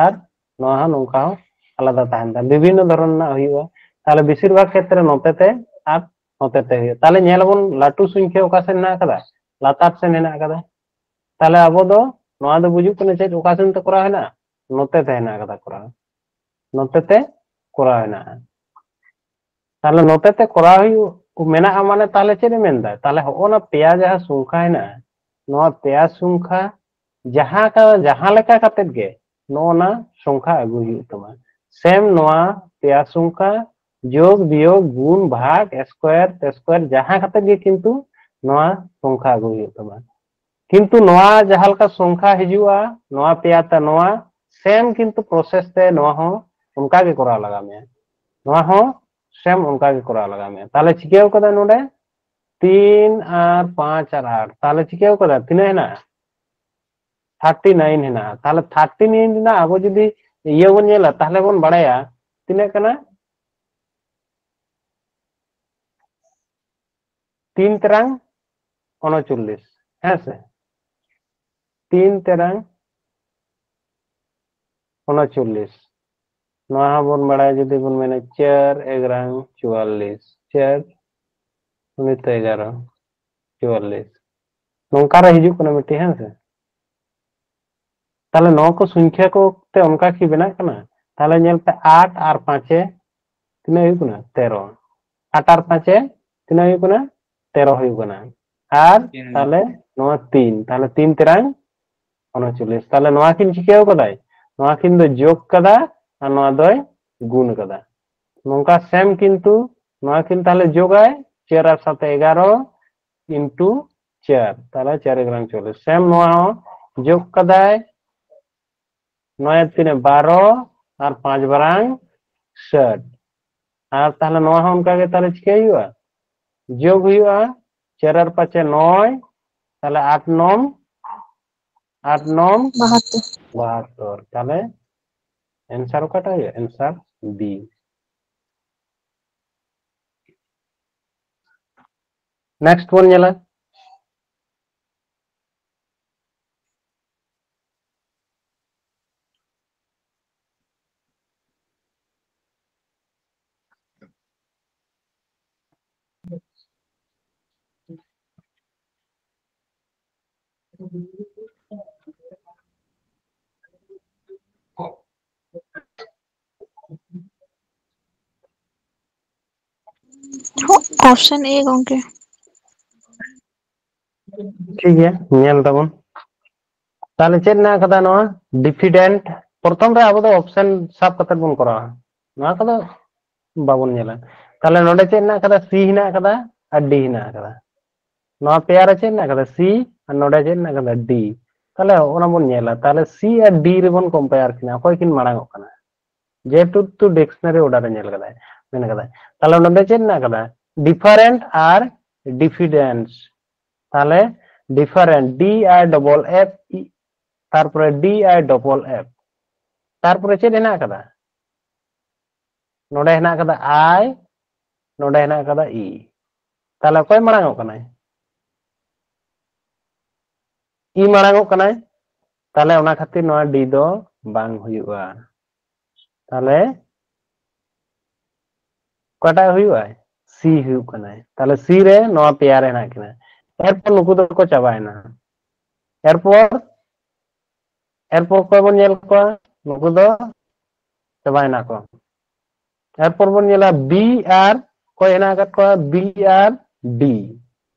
ᱟᱨ ᱱᱚᱣᱟ ᱦᱚᱸ ᱱᱚᱝᱠᱟ ᱦᱚᱸ ᱟᱞᱟᱫᱟ ᱛᱟᱦᱮᱱ ᱛᱟᱢᱟ, ᱵᱤᱵᱷᱤᱱᱱᱚ ᱫᱷᱚᱨᱚᱱ ᱨᱮᱱᱟᱜ ᱦᱩᱭᱩᱜᱼᱟ᱾ ᱛᱟᱦᱞᱮ ᱵᱮᱥᱤᱨ ᱵᱷᱟᱜᱽ ᱠᱷᱮᱛᱨᱮ ᱱᱚᱛᱮ ᱛᱮ ᱟᱨ ᱱᱚᱛᱮ ᱛᱮ ᱦᱩᱭᱩᱜᱼᱟ᱾ ᱛᱟᱦᱞᱮ ᱧᱮᱞ ᱟᱵᱚᱱ ᱞᱟᱹᱴᱩ ᱥᱚᱝᱠᱷᱭᱟ ᱚᱠᱟ ᱥᱮᱱ ᱦᱮᱱᱟᱜ ᱟᱠᱟᱫᱟ? ᱞᱟᱛᱟᱨ ᱥᱮᱱ ᱦᱮᱱᱟᱜ ᱟᱠᱟᱫᱟ᱾ ᱛᱟᱦᱞᱮ ᱟᱵᱚ ᱫᱚ ᱱᱚᱣᱟ ᱫᱚ ᱵᱩᱡᱩᱜ ᱠᱟᱱᱟ ᱪᱮᱫ, ᱚᱠᱟ ᱥᱮᱱ ᱛᱮ ᱠᱚᱨᱟᱣ ᱦᱮᱱᱟᱜᱼᱟ? ᱱᱚᱛᱮ ᱛᱮ ᱦᱮᱱᱟᱜ ᱟᱠᱟᱫᱟ ᱠᱚᱨᱟᱣ, ᱱᱚᱛᱮ ᱛᱮ ᱠᱚᱨᱟᱣ ᱦᱮᱱᱟᱜᱼᱟ᱾ ᱛᱟᱦᱞᱮ ᱱᱚᱛᱮ ᱛᱮ ᱠᱚᱨᱟᱣ ᱦᱩᱭᱩᱜ ᱢᱮᱱᱟᱜᱼᱟ, ᱢᱟᱱᱮ ᱛᱟᱦᱞᱮ ᱪᱮᱫ ᱮ ᱢᱮᱱᱫᱟ? ᱛᱟᱦᱞᱮ ᱦᱚᱜᱼᱚ ᱱᱟ ᱯᱮᱭᱟ ᱡᱟᱦᱟᱸ ᱥᱚᱝᱠᱷᱟ ᱦᱮᱱᱟᱜᱼᱟ, ᱱᱚᱣᱟ ᱯᱮᱭᱟ ᱥᱚᱝᱠᱷᱟ ᱡᱟᱦᱟᱸ ᱠᱟ-, ᱡᱟᱦᱟᱸ ᱞᱮᱠᱟ ᱠᱟᱛᱮᱫ ᱜᱮ ᱱᱚᱜᱼᱚ ᱱᱟ ᱥᱚᱝᱠᱷᱟ ᱟᱹᱜᱩᱭ ᱦᱩᱭᱩᱜ ᱛᱟᱢᱟ᱾ ᱥᱮᱢ ᱱᱚᱣᱟ ᱯᱮᱭᱟ ᱥᱚᱝᱠᱷᱟ ᱡᱳᱜᱽ, ᱵᱤᱭᱳᱜᱽ, ᱜᱩᱱ, ᱵᱷᱟᱜᱽ, ᱥᱠᱚᱭᱟᱨ, ᱛᱮ ᱥᱠᱚᱭᱟᱨ, ᱡᱟᱦᱟᱸ ᱠᱟᱛᱮᱫ ᱜᱮ ᱠᱤᱱᱛᱩ ᱱᱚᱣᱟ ᱥᱚᱝᱠᱷᱟ ᱟᱹᱜᱩᱭ ᱦᱩᱭᱩᱜ ᱛᱟᱢᱟ᱾ ᱠᱤᱱᱛᱩ ᱱᱚᱣᱟ ᱡᱟᱦᱟᱸ ᱞᱮᱠᱟ ᱥᱚᱝᱠᱷᱟ ᱦᱤᱡᱩᱜᱼᱟ, ᱱᱚᱣᱟ ᱯᱮᱭᱟ ᱛᱮ ᱱᱚᱣᱟ, ᱥᱮᱢ ᱠᱤᱱᱛᱩ ᱯᱨᱚᱥᱮᱥ ᱛᱮ ᱱᱚᱣᱟ ᱦᱚᱸ ᱚᱱᱠᱟ ᱜᱮ ᱠᱚᱨᱟᱣ ᱞᱟᱜᱟᱣ ᱢᱮᱭᱟ᱾ ᱱᱚᱣᱟ ᱦᱚᱸ ᱥᱮᱢ ᱚᱱᱠᱟ ᱜᱮ ᱠᱚᱨᱟᱣ ᱞᱟᱜᱟᱣ ᱢᱮᱭᱟ᱾ ᱛᱟᱦᱞᱮ ᱪᱤᱠᱟᱹᱣ ᱠᱟᱫᱟ ᱱᱚᱰᱮ? ᱛᱤᱱ ᱟᱨ ᱯᱟᱸᱪ ᱟᱨ ᱟᱴ᱾ ᱛᱟᱦᱞᱮ ᱪᱤᱠᱟᱹᱣ ᱠᱟᱫᱟ? ᱛᱤᱱᱟᱹᱜ ᱦᱮᱱᱟᱜᱼᱟ? ᱛᱷᱟᱨᱴᱤ ᱱᱟᱭᱤᱱ ᱦᱮᱱᱟᱜᱼᱟ᱾ ᱛᱟᱦᱞᱮ ᱛᱷᱟᱨᱴᱤ ᱱᱟᱭᱤᱱ ᱨᱮᱱᱟᱜ ᱟᱵᱚ ᱡᱩᱫᱤ ᱤᱭᱟᱹ ᱵᱚᱱ ᱧᱮᱞᱟ, ᱛᱟᱦᱞᱮ ᱵᱚᱱ ᱵᱟᱲᱟᱭᱟ ᱛᱤᱱᱟᱹᱜ ᱠᱟᱱᱟ? ᱛᱤᱱ ᱛᱮᱨᱟᱝ ᱩᱱᱚᱪᱚᱞᱞᱤᱥ, ᱦᱮᱸ ᱥᱮ? ᱛᱤᱱ ᱛᱮᱨᱟᱝ ᱩᱱᱚᱪᱚᱞᱞᱤᱥ᱾ ᱱᱚᱣᱟ ᱦᱚᱸᱵᱚᱱ ᱵᱟᱲᱟᱭᱟ, ᱡᱩᱫᱤ ᱵᱚᱱ ᱢᱮᱱᱟ ᱪᱟᱨ ᱮᱜᱟᱨᱟᱝ ᱪᱩᱣᱟᱞᱞᱤᱥ, ᱪᱟᱨ ᱩᱱᱤ ᱛᱚ ᱮᱜᱟᱨᱚ, ᱪᱩᱣᱟᱞᱞᱤᱥ᱾ ᱱᱚᱝᱠᱟ ᱨᱮ ᱦᱤᱡᱩᱜ ᱠᱟᱱᱟ ᱢᱤᱫᱴᱤᱡ, ᱦᱮᱸ ᱥᱮ? ᱛᱟᱦᱞᱮ ᱱᱚᱣᱟ ᱠᱚ ᱥᱚᱝᱠᱷᱭᱟ ᱠᱚ ᱛᱮ ᱚᱱᱠᱟ ᱠᱤ ᱵᱮᱱᱟᱜ ᱠᱟᱱᱟ? ᱛᱟᱦᱞᱮ ᱧᱮᱞ ᱯᱮ, ᱟᱴ ᱟᱨ ᱯᱟᱸᱪᱮ ᱛᱤᱱᱟᱹᱜ ᱦᱩᱭᱩᱜ ᱠᱟᱱᱟ? ᱛᱮᱨᱚ᱾ ᱟᱴ ᱟᱨ ᱯᱟᱸᱪᱮ ᱛᱤᱱᱟᱹᱜ ᱦᱩᱭᱩᱜ ᱠᱟᱱᱟ? ᱛᱮᱨᱚ ᱦᱩᱭᱩᱜ ᱠᱟᱱᱟ᱾ ᱟᱨ ᱛᱤᱱ᱾ ᱛᱟᱦᱞᱮ ᱱᱚᱣᱟ ᱛᱤᱱ, ᱛᱟᱦᱞᱮ ᱛᱤᱱ ᱛᱮᱨᱟᱝ ᱩᱱᱪᱚᱞᱞᱤᱥ᱾ ᱛᱟᱦᱞᱮ ᱱᱚᱣᱟ ᱠᱤᱱ ᱪᱤᱠᱟᱹᱣ ᱠᱟᱫᱟᱭ? ᱱᱚᱣᱟ ᱠᱤᱱ ᱫᱚ ᱡᱳᱜᱽ ᱠᱟᱫᱟ ᱟᱨ ᱱᱚᱣᱟ ᱫᱚᱭ ᱜᱩᱱ ᱠᱟᱫᱟ᱾ ᱱᱚᱝᱠᱟ ᱥᱮᱢ ᱠᱤᱱᱛᱩ ᱱᱚᱣᱟ ᱠᱤᱱ ᱛᱟᱦᱞᱮ ᱡᱳᱜᱟᱭ, ᱪᱟᱨ ᱟᱨ ᱥᱟᱛᱮ ᱮᱜᱟᱨᱚ into ᱪᱟᱨ, ᱛᱟᱦᱞᱮ ᱪᱟᱨ ᱮᱜᱟᱨᱚ ᱪᱚᱞᱞᱤᱥ᱾ ᱥᱮᱢ ᱱᱚᱣᱟ ᱦᱚᱸ ᱡᱳᱜᱽ ᱠᱟᱫᱟᱭ, ᱱᱚᱭ ᱛᱤᱱᱮ ᱵᱟᱨᱚ ᱟᱨ ᱯᱟᱸᱪ ᱵᱟᱨᱟᱝ ᱥᱟᱴ᱾ ᱟᱨ ᱛᱟᱦᱞᱮ ᱱᱚᱣᱟ ᱦᱚᱸ ᱚᱱᱠᱟ ᱜᱮ ᱛᱟᱦᱞᱮ ᱪᱤᱠᱟᱹᱭ ᱦᱩᱭᱩᱜᱼᱟ? ᱡᱳᱜᱽ ᱦᱩᱭᱩᱜᱼᱟ, ᱪᱟᱨ ᱟᱨ ᱯᱟᱸᱪᱮ ᱱᱚᱭ, ᱛᱟᱦᱞᱮ ᱟᱴ ᱱᱚᱢ, ᱟᱴ ᱱᱚᱢ ᱵᱟᱦᱟᱛᱛᱳᱨ᱾ ᱵᱟᱦᱟᱛᱛᱳᱨ᱾ ᱛᱟᱦᱞᱮ ᱮᱱᱥᱟᱨ ᱚᱠᱟᱴᱟᱜ ᱦᱩᱭᱩᱜᱼᱟ? ᱮᱱᱥᱟᱨ ᱵᱤ᱾ ᱱᱮᱠᱥᱴ ᱵᱚᱱ ᱧᱮᱞᱟ᱾ ᱚᱯᱥᱮᱱ ᱮ ᱜᱚᱝᱠᱮ᱾ ᱴᱷᱤᱠ ᱜᱮᱭᱟ, ᱧᱮᱞ ᱛᱟᱵᱚᱱ᱾ ᱛᱟᱦᱞᱮ ᱪᱮᱫ ᱦᱮᱱᱟᱜ ᱟᱠᱟᱫᱟ ᱱᱚᱣᱟ? ᱰᱤᱯᱷᱤᱰᱮᱱᱴ᱾ ᱯᱨᱚᱛᱷᱚᱢ ᱨᱮ ᱟᱵᱚ ᱫᱚ ᱚᱯᱥᱮᱱ ᱥᱟᱵ ᱠᱟᱛᱮ ᱵᱚᱱ ᱠᱚᱨᱟᱣᱟ, ᱱᱚᱣᱟ ᱠᱚᱫᱚ ᱵᱟᱵᱚᱱ ᱧᱮᱞᱟ᱾ ᱛᱟᱦᱞᱮ ᱱᱚᱰᱮ ᱪᱮᱫ ᱦᱮᱱᱟᱜ ᱟᱠᱟᱫᱟ? ᱥᱤ ᱦᱮᱱᱟᱜ ᱟᱠᱟᱫᱟ ᱟᱨ ᱰᱤ ᱦᱮᱱᱟᱜ ᱟᱠᱟᱫᱟ᱾ ᱱᱚᱣᱟ ᱯᱮᱭᱟ ᱨᱮ ᱪᱮᱫ ᱦᱮᱱᱟᱜ ᱟᱠᱟᱫᱟ? ᱥᱤ᱾ ᱟᱨ ᱱᱚᱰᱮ ᱪᱮᱫ ᱦᱮᱱᱟᱜ ᱟᱠᱟᱫᱟ? ᱰᱤ᱾ ᱛᱟᱦᱞᱮ ᱚᱱᱟ ᱵᱚᱱ ᱧᱮᱞᱟ, ᱛᱟᱦᱞᱮ ᱥᱤ ᱟᱨ ᱰᱤ ᱨᱮᱵᱚᱱ ᱠᱚᱢᱯᱮᱭᱟᱨ ᱠᱤᱱᱟ, ᱚᱠᱚᱭ ᱠᱤᱱ ᱢᱟᱲᱟᱝ ᱚᱜ ᱠᱟᱱᱟ? ᱡᱮᱦᱮᱛᱩ ᱛᱩ ᱰᱤᱠᱥᱱᱟᱨᱤ ᱚᱨᱰᱟᱨ ᱮ ᱧᱮᱞ ᱠᱟᱫᱟᱭ, ᱢᱮᱱ ᱠᱟᱫᱟᱭ᱾ ᱛᱟᱦᱞᱮ ᱱᱚᱰᱮ ᱪᱮᱫ ᱦᱮᱱᱟᱜ ᱠᱟᱫᱟ? ᱰᱤᱯᱷᱟᱨᱮᱱᱴ ᱟᱨ ᱰᱤᱯᱷᱤᱰᱮᱱᱥ᱾ ᱛᱟᱦᱞᱮ ᱰᱤᱯᱷᱟᱨᱮᱱᱴ, ᱰᱤ ᱟᱭ ᱰᱚᱵᱚᱞ ᱮᱯᱷ, ᱛᱟᱨᱯᱚᱨᱮ ᱰᱤ ᱟᱭ ᱰᱚᱵᱚᱞ ᱮᱯᱷ, ᱛᱟᱨᱯᱚᱨᱮ ᱪᱮᱫ ᱦᱮᱱᱟᱜ ᱠᱟᱫᱟ? ᱱᱚᱰᱮ ᱦᱮᱱᱟᱜ ᱠᱟᱫᱟ ᱟᱭ, ᱱᱚᱰᱮ ᱦᱮᱱᱟᱜ ᱠᱟᱫᱟ ᱤ᱾ ᱛᱟᱦᱞᱮ ᱚᱠᱚᱭ ᱢᱟᱲᱟᱝ ᱚᱜ ᱠᱟᱱᱟᱭ? ᱤ ᱢᱟᱲᱟᱝ ᱚᱜ ᱠᱟᱱᱟᱭ, ᱛᱟᱦᱞᱮ ᱚᱱᱟ ᱠᱷᱟᱹᱛᱤᱨ ᱱᱚᱣᱟ ᱰᱤ ᱫᱚ ᱵᱟᱝ ᱦᱩᱭᱩᱜᱼᱟ᱾ ᱛᱟᱦᱞᱮ ᱚᱠᱟᱴᱟᱜ ᱦᱩᱭᱩᱜᱼᱟ? ᱥᱤ ᱦᱩᱭᱩᱜ ᱠᱟᱱᱟᱭ᱾ ᱛᱟᱦᱞᱮ ᱥᱤ ᱨᱮ ᱱᱚᱣᱟ ᱯᱮᱭᱟ ᱨᱮ ᱦᱮᱱᱟᱜ ᱠᱤᱱᱟ, ᱮᱨᱯᱚᱨ ᱱᱩᱠᱩ ᱫᱚᱠᱚ ᱪᱟᱵᱟᱭᱮᱱᱟ᱾ ᱮᱨᱯᱚᱨ, ᱮᱨᱯᱚᱨ ᱚᱠᱚᱭ ᱵᱚᱱ ᱧᱮᱞ ᱠᱚᱣᱟ? ᱱᱩᱠᱩ ᱫᱚ ᱪᱟᱵᱟᱭᱮᱱᱟ ᱠᱚ᱾ ᱮᱨᱯᱚᱨ ᱵᱚᱱ ᱧᱮᱞᱟ ᱵᱤ ᱟᱨ, ᱚᱠᱚᱭ ᱦᱮᱱᱟᱜ ᱟᱠᱟᱫ ᱠᱚᱣᱟ? ᱵᱤ ᱟᱨ ᱰᱤ᱾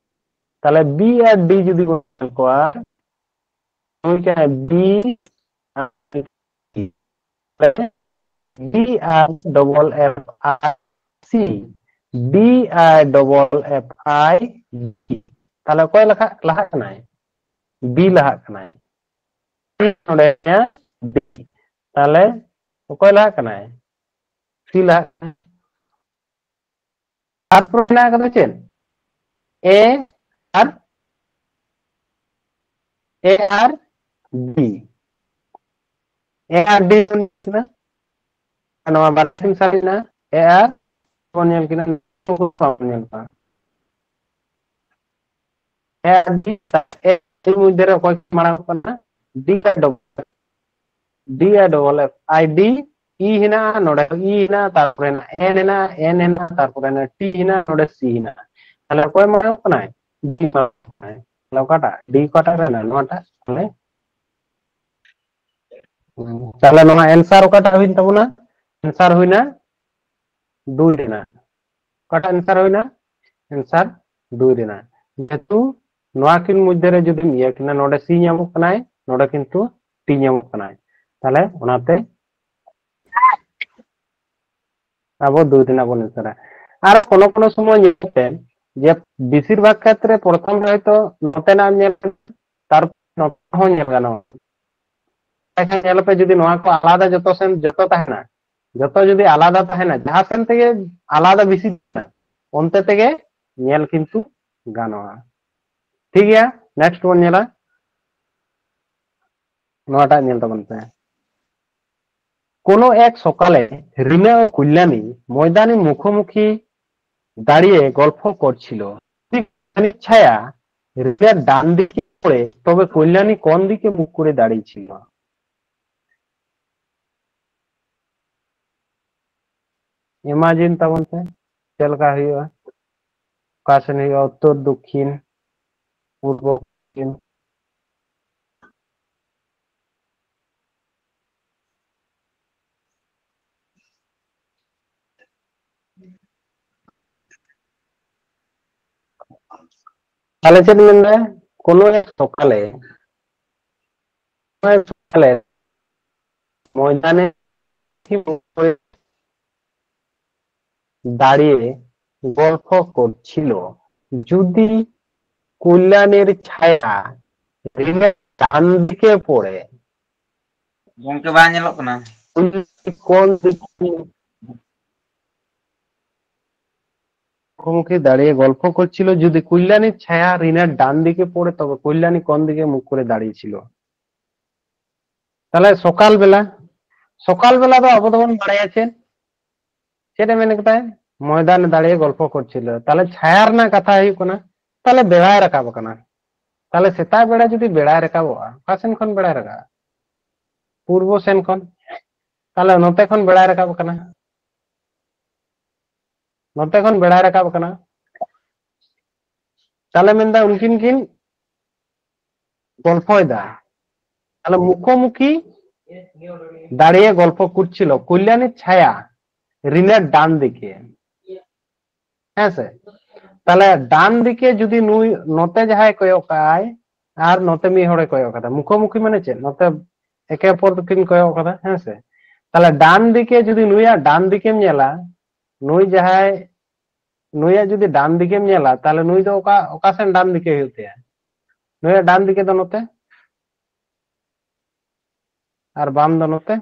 ᱛᱟᱦᱞᱮ ᱵᱤ ᱟᱨ ᱰᱤ ᱡᱩᱫᱤ ᱵᱚᱱ ᱧᱮᱞ ᱠᱚᱣᱟ, ᱦᱩᱭ ᱠᱟᱱᱟ B R D. B R double F I C, B R double F I D. ᱛᱟᱦᱞᱮ ᱚᱠᱚᱭ ᱞᱟᱦᱟᱜ, ᱞᱟᱦᱟᱜ ᱠᱟᱱᱟᱭ? ᱵᱤ ᱞᱟᱦᱟᱜ ᱠᱟᱱᱟᱭ᱾ ᱱᱚᱰᱮ ᱵᱤ᱾ ᱛᱟᱦᱞᱮ ᱚᱠᱚᱭ ᱞᱟᱦᱟᱜ ᱠᱟᱱᱟᱭ? ᱥᱤ ᱞᱟᱦᱟᱜ ᱠᱟᱱᱟᱭ᱾ ᱛᱟᱨᱯᱚᱨ ᱢᱮᱱᱟᱜ ᱟᱠᱟᱫᱟ ᱪᱮᱫ? ᱮ ᱟᱨ, ᱮ ᱟᱨ ᱵᱤ᱾ ᱮ ᱟᱨ ᱰᱤ ᱵᱚᱱ ᱧᱮᱞ ᱠᱮᱫᱟ᱾ ᱟᱨ ᱱᱚᱣᱟ ᱵᱟᱨ ᱴᱷᱮᱱ ᱥᱟᱵ ᱮᱱᱟ, ᱮ ᱟᱨ ᱵᱚᱱ ᱧᱮᱞ ᱠᱮᱫᱟ, ᱱᱩᱠᱩ ᱵᱟᱵᱚᱱ ᱧᱮᱞ ᱠᱚᱣᱟ᱾ ᱮ ᱟᱨ ᱰᱤ, ᱮ ᱟᱨ ᱰᱤ ᱢᱚᱫᱽᱫᱷᱮ ᱨᱮ ᱚᱠᱚᱭ ᱠᱚ ᱢᱟᱲᱟᱝ ᱠᱟᱱᱟ? D R double, D R double F I D, ᱤ ᱦᱮᱱᱟᱜᱼᱟ, ᱱᱚᱰᱮ ᱤ ᱦᱮᱱᱟᱜᱼᱟ, ᱛᱟᱨᱯᱚᱨᱮ ᱦᱮᱱᱟᱜᱼᱟ ᱮᱱ ᱦᱮᱱᱟᱜᱼᱟ, ᱛᱟᱨᱯᱚᱨᱮ ᱦᱮᱱᱟᱜᱼᱟ ᱴᱤ ᱦᱮᱱᱟᱜᱼᱟ, ᱱᱚᱰᱮ ᱥᱤ ᱦᱮᱱᱟᱜᱼᱟ᱾ ᱛᱟᱦᱞᱮ ᱚᱠᱚᱭ ᱢᱟᱲᱟᱝ ᱠᱟᱱᱟᱭ? ᱰᱤ ᱢᱟᱲᱟᱝ ᱠᱟᱱᱟᱭ᱾ ᱛᱟᱦᱞᱮ ᱚᱠᱟᱴᱟᱜ? ᱰᱤ ᱚᱠᱟᱴᱟᱜ ᱨᱮ ᱦᱮᱱᱟᱜᱼᱟ? ᱱᱚᱣᱟᱴᱟᱜ᱾ ᱛᱟᱦᱞᱮ, ᱛᱟᱦᱞᱮ ᱱᱚᱣᱟ ᱮᱱᱥᱟᱨ ᱚᱠᱟᱴᱟᱜ ᱦᱩᱭᱮᱱ ᱛᱟᱵᱚᱱᱟ? ᱮᱱᱥᱟᱨ ᱦᱩᱭᱱᱟ ᱫᱩᱭ ᱨᱮᱱᱟᱜ᱾ ᱚᱠᱟᱴᱟᱜ ᱮᱱᱥᱟᱨ ᱦᱩᱭᱱᱟ? ᱮᱱᱥᱟᱨ ᱫᱩᱭ ᱨᱮᱱᱟᱜ᱾ ᱡᱮᱦᱮᱛᱩ ᱱᱚᱣᱟ ᱠᱤᱱ ᱢᱚᱫᱽᱫᱷᱮ ᱨᱮ ᱡᱩᱫᱤᱢ ᱤᱭᱟᱹ ᱠᱤᱱᱟ, ᱱᱚᱰᱮ ᱥᱤ ᱧᱟᱢᱚᱜ ᱠᱟᱱᱟᱭ, ᱱᱚᱰᱮ ᱠᱤᱱᱛᱩ ᱴᱤ ᱧᱟᱢᱚᱜ ᱠᱟᱱᱟᱭ᱾ ᱛᱟᱦᱞᱮ ᱚᱱᱟᱛᱮ ᱟᱵᱚ ᱫᱩᱭ ᱨᱮᱱᱟᱜ ᱵᱚᱱ ᱮᱱᱥᱟᱨᱟ᱾ ᱟᱨ ᱠᱳᱱᱳ ᱠᱳᱱᱳ ᱥᱚᱢᱚᱭ ᱧᱮᱞ ᱯᱮ ᱡᱮ ᱵᱮᱥᱤᱨ ᱵᱷᱟᱜᱽ ᱠᱷᱮᱛᱨᱮ ᱯᱨᱚᱛᱷᱚᱢ ᱨᱮ ᱦᱚᱭᱛᱚ ᱱᱚᱛᱮᱱᱟᱜ ᱧᱮᱞ, ᱛᱟᱨᱯᱚᱨ ᱱᱚᱛᱮ ᱦᱚᱸ ᱧᱮᱞ ᱜᱟᱱᱚᱜᱼᱟ᱾ ᱮᱱᱠᱷᱟᱱ ᱧᱮᱞ ᱯᱮ ᱡᱩᱫᱤ ᱱᱚᱣᱟ ᱠᱚ ᱟᱞᱟᱫᱟ ᱡᱚᱛᱚ ᱥᱮᱱ ᱡᱚᱛᱚ ᱛᱟᱦᱮᱱᱟ, ᱡᱚᱛᱚ ᱡᱩᱫᱤ ᱟᱞᱟᱫᱟ ᱛᱟᱦᱮᱱᱟ, ᱡᱟᱦᱟᱸ ᱥᱮᱱ ᱛᱮᱜᱮ ᱟᱞᱟᱫᱟ ᱵᱮᱥᱤ ᱛᱟᱦᱮᱱᱟ, ᱚᱱᱛᱮ ᱛᱮᱜᱮ ᱧᱮᱞ ᱠᱤᱱᱛᱩ ᱜᱟᱱᱚᱜᱼᱟ᱾ ᱴᱷᱤᱠ ᱜᱮᱭᱟ, ᱱᱮᱠᱥᱴ ᱵᱚᱱ ᱧᱮᱞᱟ᱾ ᱱᱚᱣᱟᱴᱟᱜ ᱧᱮᱞ ᱛᱟᱵᱚᱱ ᱯᱮ᱾ কোনো এক সকালে রিনা ও কল্যাণী ময়দানে মুখোমুখি দাঁড়িয়ে গল্প করছিল। ঠিক কল্যাণীর ছায়া রিনার ডান দিকে পড়ে, তবে কল্যাণী কোন দিকে মুখ করে দাঁড়িয়েছিল? ইমাজিন ᱛᱟᱵᱚᱱ ᱯᱮ, ᱪᱮᱫ ᱞᱮᱠᱟ ᱦᱩᱭᱩᱜᱼᱟ, ᱚᱠᱟ ᱥᱮᱱ ᱦᱩᱭᱩᱜᱼᱟ, ᱩᱛᱛᱚᱨ, ᱫᱚᱠᱠᱷᱤᱱ, ᱯᱩᱨᱵᱚ, ᱯᱚᱥᱪᱤᱢ᱾ ᱛᱟᱦᱞᱮ ᱪᱮᱫ ᱢᱮᱱᱫᱟ? কোনো এক সকালে, কোনো এক সকালে ময়দানে দাঁড়িয়ে গল্প করছিল। যদি কল্যাণীর ছায়া রিনার ডান দিকে পড়ে, ᱜᱚᱝᱠᱮ ᱵᱟᱝ ᱧᱮᱞᱚᱜ ᱠᱟᱱᱟ᱾ কোন দিকে মুখোমুখি দাঁড়িয়ে গল্প করছিল, যদি কল্যাণীর ছায়া রিনার ডান দিকে পড়ে, তবে কল্যাণী কোন দিকে মুখ করে দাঁড়িয়েছিল? তাহলে সকালবেলা, সকালবেলা ᱫᱚ ᱟᱵᱚ ᱫᱚᱵᱚᱱ ᱵᱟᱲᱟᱭᱟ ᱪᱮᱫ, ᱪᱮᱫ ᱮ ᱢᱮᱱ ᱠᱮᱫᱟᱭ? ᱢᱚᱭᱫᱟᱱ ᱫᱟᱲᱮ ᱜᱚᱞᱯᱚ ᱠᱚᱨᱪᱷᱤᱞ᱾ ᱛᱟᱦᱞᱮ ᱪᱷᱟᱭᱟ ᱨᱮᱱᱟᱜ ᱠᱟᱛᱷᱟ ᱦᱩᱭᱩᱜ ᱠᱟᱱᱟ, ᱛᱟᱦᱞᱮ ᱵᱮᱲᱟᱭ ᱨᱟᱠᱟᱵ ᱟᱠᱟᱱᱟ᱾ ᱛᱟᱦᱞᱮ ᱥᱮᱛᱟᱜ ᱵᱮᱲᱟ ᱡᱩᱫᱤ ᱵᱮᱲᱟᱭ ᱨᱟᱠᱟᱵᱚᱜᱼᱟ, ᱚᱠᱟ ᱥᱮᱱ ᱠᱷᱚᱱ ᱵᱮᱲᱟᱭ ᱨᱟᱠᱟᱵᱼᱟ? ᱯᱩᱨᱵᱚ ᱥᱮᱱ ᱠᱷᱚᱱ᱾ ᱛᱟᱦᱞᱮ ᱱᱚᱛᱮ ᱠᱷᱚᱱ ᱵᱮᱲᱟᱭ ᱨᱟᱠᱟᱵ ᱟᱠᱟᱱᱟ, ᱱᱚᱛᱮ ᱠᱷᱚᱱ ᱵᱮᱲᱟᱭ ᱨᱟᱠᱟᱵ ᱟᱠᱟᱱᱟ᱾ ᱛᱟᱦᱞᱮ ᱢᱮᱱᱫᱟ ᱩᱱᱠᱤᱱ ᱠᱤᱱ ᱜᱚᱞᱯᱷᱚᱭᱮᱫᱟ᱾ ᱛᱟᱦᱞᱮ ᱢᱩᱠᱷᱳᱢᱩᱠᱷᱤ ᱫᱟᱲᱮ ᱜᱚᱞᱯᱷᱚ ᱠᱚᱨᱪᱷᱤᱞ, ᱠᱚᱞᱭᱟᱱᱤ ᱪᱷᱟᱭᱟ ᱨᱤᱱᱟᱨ ᱰᱟᱱ ᱫᱤᱠᱮ᱾ ᱦᱮᱸ ᱥᱮ? ᱛᱟᱦᱞᱮ ᱰᱟᱱ ᱫᱤᱠᱮ ᱡᱩᱫᱤ ᱱᱩᱭ ᱱᱚᱛᱮ ᱡᱟᱦᱟᱸᱭ ᱠᱚᱭᱚᱜ ᱠᱟᱜᱼᱟᱭ ᱟᱨ ᱱᱚᱛᱮ ᱢᱤᱫ ᱦᱚᱲᱮ ᱠᱚᱭᱚᱜ ᱠᱟᱫᱟ, ᱢᱩᱠᱷᱳᱢᱩᱠᱷᱤ ᱢᱟᱱᱮ ᱪᱮᱫ? ᱱᱚᱛᱮ ᱮᱠᱮ ᱚᱯᱚᱨ ᱫᱚᱠᱤᱱ ᱠᱚᱭᱚᱜ ᱠᱟᱫᱟ, ᱦᱮᱸ ᱥᱮ? ᱛᱟᱦᱞᱮ ᱰᱟᱱ ᱫᱤᱠᱮ ᱡᱩᱫᱤ ᱱᱩᱭᱟᱜ ᱰᱟᱱ ᱫᱤᱠᱮᱢ ᱧᱮᱞᱟ, ᱱᱩᱭ ᱡᱟᱦᱟᱸᱭ, ᱱᱩᱭᱟᱜ ᱡᱩᱫᱤ ᱰᱟᱱ ᱫᱤᱠᱮᱢ ᱧᱮᱞᱟ, ᱛᱟᱦᱞᱮ ᱱᱩᱭ ᱫᱚ ᱚᱠᱟ, ᱚᱠᱟ ᱥᱮᱱ ᱰᱟᱱ ᱫᱤᱠᱮ ᱦᱩᱭᱩᱜ ᱛᱟᱭᱟ? ᱱᱩᱭᱟᱜ ᱰᱟᱱ ᱫᱤᱠᱮ ᱫᱚ ᱱᱚᱛᱮ, ᱟᱨ ᱵᱟᱢ ᱫᱚ ᱱᱚᱛᱮ᱾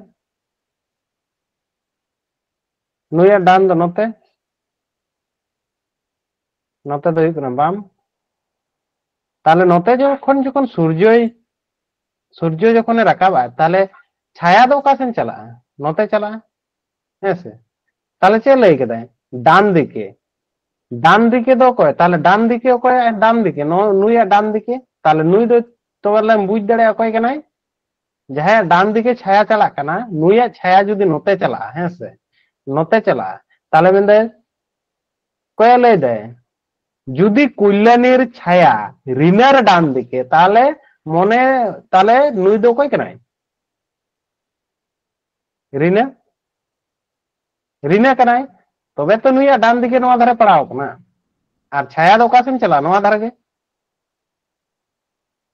ᱱᱩᱭᱟᱜ ᱰᱟᱱ ᱫᱚ ᱱᱚᱛᱮ, ᱱᱚᱛᱮ ᱫᱚ ᱦᱩᱭᱩᱜ ᱠᱟᱱᱟ ᱵᱟᱢ᱾ ᱛᱟᱦᱞᱮ ᱱᱚᱛᱮ ᱡᱚᱠᱷᱚᱱ, ᱡᱚᱠᱷᱚᱱ ᱥᱩᱨᱡᱚᱭ, ᱥᱩᱨᱡᱚ ᱡᱚᱠᱷᱚᱱᱮ ᱨᱟᱠᱟᱵᱼᱟ, ᱛᱟᱦᱞᱮ ᱪᱷᱟᱭᱟ ᱫᱚ ᱚᱠᱟ ᱥᱮᱱ ᱪᱟᱞᱟᱜᱼᱟ? ᱱᱚᱛᱮ ᱪᱟᱞᱟᱜᱼᱟ, ᱦᱮᱸ ᱥᱮ? ᱛᱟᱦᱞᱮ ᱪᱮᱫ ᱞᱟᱹᱭ ᱠᱮᱫᱟᱭ? ᱰᱟᱱ ᱫᱤᱠᱮ᱾ ᱰᱟᱱ ᱫᱤᱠᱮ ᱫᱚ ᱚᱠᱚᱭ? ᱛᱟᱦᱞᱮ ᱰᱟᱱ ᱫᱤᱠᱮ ᱚᱠᱚᱭ? ᱰᱟᱱ ᱫᱤᱠᱮ, ᱱᱚ-, ᱱᱩᱭᱟᱜ ᱰᱟᱱ ᱫᱤᱠᱮ᱾ ᱛᱟᱦᱞᱮ ᱱᱩᱭ ᱫᱚ ᱛᱚᱵᱮ ᱞᱮᱢ ᱵᱩᱡᱽ ᱫᱟᱲᱮᱭᱟᱜᱼᱟ ᱚᱠᱚᱭ ᱠᱟᱱᱟᱭ? ᱡᱟᱦᱟᱸᱭᱟᱜ ᱰᱟᱱ ᱫᱤᱠᱮ ᱪᱷᱟᱭᱟ ᱪᱟᱞᱟᱜ ᱠᱟᱱᱟ, ᱱᱩᱭᱟᱜ ᱪᱷᱟᱭᱟ ᱡᱩᱫᱤ ᱱᱚᱛᱮ ᱪᱟᱞᱟᱜᱼᱟ, ᱦᱮᱸ ᱥᱮ, ᱱᱚᱛᱮ ᱪᱟᱞᱟᱜᱼᱟ, ᱛᱟᱦᱞᱮ ᱢᱮᱱᱫᱟᱭ, ᱚᱠᱚᱭᱮ ᱞᱟᱹᱭ ᱫᱟᱭ? ᱡᱩᱫᱤ ᱠᱚᱞᱭᱟᱱᱤᱨ ᱪᱷᱟᱭᱟ ᱨᱤᱱᱟᱨ ᱰᱟᱱ ᱫᱤᱠᱮ, ᱛᱟᱦᱞᱮ ᱢᱚᱱᱮ, ᱛᱟᱦᱞᱮ ᱱᱩᱭ ᱫᱚ ᱚᱠᱚᱭ ᱠᱟᱱᱟᱭ? ᱨᱤᱱᱟ, ᱨᱤᱱᱟ ᱠᱟᱱᱟᱭ᱾ ᱛᱚᱵᱮ ᱛᱚ ᱱᱩᱭᱟᱜ ᱰᱟᱱ ᱫᱤᱠᱮ ᱱᱚᱣᱟ ᱫᱷᱟᱨᱮ ᱯᱟᱲᱟᱣ ᱠᱟᱱᱟ, ᱟᱨ ᱪᱷᱟᱭᱟ ᱫᱚ ᱚᱠᱟ ᱥᱮᱱ ᱪᱟᱞᱟᱜᱼᱟ? ᱱᱚᱣᱟ ᱫᱷᱟᱨᱮ ᱜᱮ᱾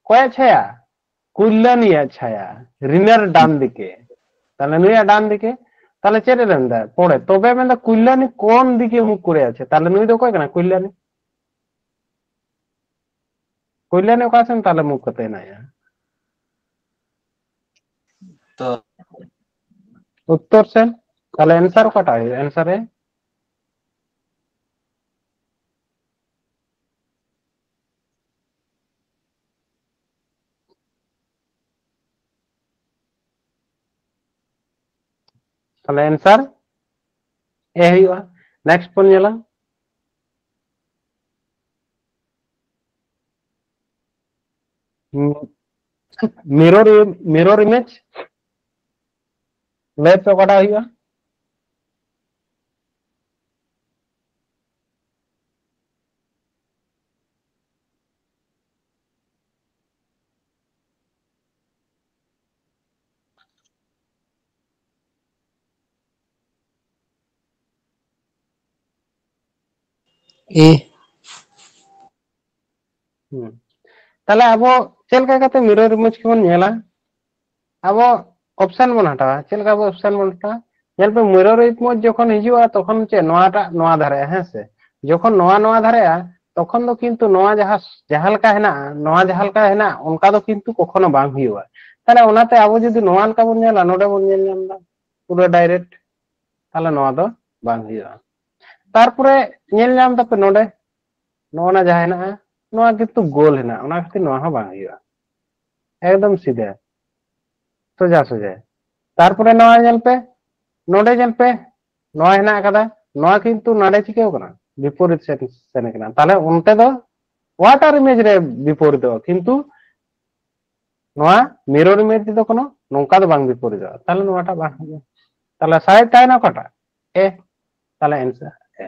ᱚᱠᱚᱭᱟᱜ ᱪᱷᱟᱭᱟ? ᱠᱚᱞᱭᱟᱱᱤᱭᱟᱜ ᱪᱷᱟᱭᱟ, ᱨᱤᱱᱟᱨ ᱰᱟᱱ ᱫᱤᱠᱮ᱾ ᱛᱟᱦᱞᱮ ᱱᱩᱭᱟᱜ ᱰᱟᱱ ᱫᱤᱠᱮ, ᱛᱟᱦᱞᱮ ᱪᱮᱫ ᱮ ᱢᱮᱱᱫᱟ? ᱯᱚᱲᱮ, ᱛᱚᱵᱮ ᱢᱮᱱᱫᱟ ᱠᱚᱞᱭᱟᱱᱤ ᱠᱚᱱ ᱫᱤᱠᱮ ᱢᱩᱠ ᱠᱚᱨᱮ ᱟᱪᱷᱮ᱾ ᱛᱟᱦᱞᱮ ᱱᱩᱭ ᱫᱚ ᱚᱠᱚᱭ ᱠᱟᱱᱟ? ᱠᱚᱞᱭᱟᱱᱤ᱾ ᱠᱚᱞᱭᱟᱱᱤ ᱚᱠᱟ ᱥᱮᱱ ᱛᱟᱦᱞᱮ ᱢᱩᱠ ᱠᱟᱛᱮ ᱦᱮᱱᱟᱭᱟ? ᱛᱚ ᱩᱛᱛᱚᱨ ᱥᱮᱱ᱾ ᱛᱟᱦᱞᱮ ᱮᱱᱥᱟᱨ ᱚᱠᱟᱴᱟᱜ ᱦᱩᱭᱩᱜᱼᱟ? ᱮᱱᱥᱟᱨ ᱨᱮ ᱛᱟᱦᱞᱮ ᱮᱱᱥᱟᱨ ᱮ ᱦᱩᱭᱩᱜᱼᱟ᱾ ᱱᱮᱠᱥᱴ ᱵᱚᱱ ᱧᱮᱞᱟ, ᱢᱤᱨᱚᱨ ᱢᱤᱨᱚᱨ ᱤᱢᱮᱡᱽ ᱞᱟᱹᱭ ᱯᱮ ᱚᱠᱟᱴᱟᱜ ᱦᱩᱭᱩᱜᱼᱟ? ᱮ᱾ ᱦᱩᱸ᱾ ᱛᱟᱦᱞᱮ ᱟᱵᱚ ᱪᱮᱫ ᱞᱮᱠᱟ ᱠᱟᱛᱮ ᱢᱤᱨᱚᱨ ᱤᱢᱮᱡᱽ ᱠᱚᱵᱚᱱ ᱧᱮᱞᱟ? ᱟᱵᱚ ᱚᱯᱥᱮᱱ ᱵᱚᱱ ᱦᱟᱛᱟᱣᱟ᱾ ᱪᱮᱫ ᱞᱮᱠᱟ ᱟᱵᱚ ᱚᱯᱥᱮᱱ ᱵᱚᱱ ᱦᱟᱛᱟᱣᱟ? ᱧᱮᱞ ᱯᱮ, ᱢᱤᱨᱚᱨ ᱤᱢᱮᱡᱽ ᱡᱚᱠᱷᱚᱱ ᱦᱤᱡᱩᱜᱼᱟ, ᱛᱚᱠᱷᱚᱱ ᱪᱮᱫ ᱱᱚᱣᱟᱴᱟᱜ ᱱᱚᱣᱟ ᱫᱷᱟᱨᱮᱜᱼᱟ, ᱦᱮᱸ ᱥᱮ? ᱡᱚᱠᱷᱚᱱ ᱱᱚᱣᱟ ᱱᱚᱣᱟ ᱫᱷᱟᱨᱮᱜᱼᱟ, ᱛᱚᱠᱷᱚᱱ ᱫᱚ ᱠᱤᱱᱛᱩ ᱱᱚᱣᱟ ᱡᱟᱦᱟᱸ ᱡᱟᱦᱟᱸ ᱞᱮᱠᱟ ᱦᱮᱱᱟᱜᱼᱟ, ᱱᱚᱣᱟ ᱡᱟᱦᱟᱸ ᱞᱮᱠᱟ ᱦᱮᱱᱟᱜᱼᱟ, ᱚᱱᱠᱟ ᱫᱚ ᱠᱤᱱᱛᱩ ᱠᱚᱠᱷᱚᱱᱳ ᱵᱟᱝ ᱦᱩᱭᱩᱜᱼᱟ᱾ ᱛᱟᱦᱞᱮ ᱚᱱᱟᱛᱮ ᱟᱵᱚ ᱡᱩᱫᱤ ᱱᱚᱣᱟ ᱞᱮᱠᱟ ᱵᱚᱱ ᱧᱮᱞᱟ, ᱱᱚᱰᱮ ᱵᱚᱱ ᱧᱮᱞ ᱧᱟᱢ ᱮᱫᱟ ᱯᱩᱨᱟᱹ ᱰᱟᱭᱨᱮᱠᱴ, ᱛᱟᱦᱞᱮ ᱱᱚᱣᱟ ᱫᱚ ᱵᱟᱝ ᱦᱩᱭᱩᱜᱼᱟ᱾ ᱛᱟᱨᱯᱚᱨᱮ ᱧᱮᱞ ᱧᱟᱢ ᱫᱟᱯᱮ ᱱᱚᱰᱮ, ᱱᱚᱜᱼᱚ ᱱᱟ ᱡᱟᱦᱟᱸ ᱦᱮᱱᱟᱜᱼᱟ, ᱱᱚᱣᱟ ᱠᱤᱱᱛᱩ ᱜᱳᱞ ᱦᱮᱱᱟᱜᱼᱟ, ᱚᱱᱟ ᱠᱷᱟᱹᱛᱤᱨ ᱱᱚᱣᱟ ᱦᱚᱸ ᱵᱟᱝ ᱦᱩᱭᱩᱜᱼᱟ, ᱮᱠᱫᱚᱢ ᱥᱤᱫᱷᱟᱹ ᱥᱚᱡᱟ ᱥᱚᱡᱟ᱾ ᱛᱟᱨᱯᱚᱨᱮ ᱱᱚᱣᱟ ᱧᱮᱞ ᱯᱮ, ᱱᱚᱰᱮ ᱧᱮᱞ ᱯᱮ, ᱱᱚᱣᱟ ᱦᱮᱱᱟᱜ ᱟᱠᱟᱫᱟ, ᱱᱚᱣᱟ ᱠᱤᱱᱛᱩ ᱱᱚᱰᱮ ᱪᱤᱠᱟᱹᱣ ᱠᱟᱱᱟ? ᱵᱤᱯᱚᱨᱤᱛ ᱥᱮᱱ ᱥᱮᱱ ᱠᱟᱱᱟ᱾ ᱛᱟᱦᱞᱮ ᱚᱱᱛᱮ ᱫᱚ ᱚᱣᱟᱴᱟᱨ ᱤᱢᱮᱡᱽ ᱨᱮ ᱵᱤᱯᱚᱨᱤᱛᱚᱜᱼᱟ, ᱠᱤᱱᱛᱩ ᱱᱚᱣᱟ ᱢᱤᱨᱚᱨ ᱤᱢᱮᱡᱽ ᱨᱮᱫᱚ ᱠᱳᱱᱳ ᱱᱚᱝᱠᱟ ᱫᱚ ᱵᱟᱝ ᱵᱤᱯᱚᱨᱤᱛᱚᱜᱼᱟ᱾ ᱛᱟᱦᱞᱮ ᱱᱚᱣᱟᱴᱟᱜ ᱵᱟᱝ ᱦᱩᱭᱩᱜᱼᱟ᱾ ᱛᱟᱦᱞᱮ ᱥᱟᱭᱤᱰ ᱛᱟᱦᱮᱱᱟ ᱚᱠᱟᱴᱟᱜ? ᱮ᱾ ᱛᱟᱦᱞᱮ ᱮᱱᱥᱟᱨ ᱮ᱾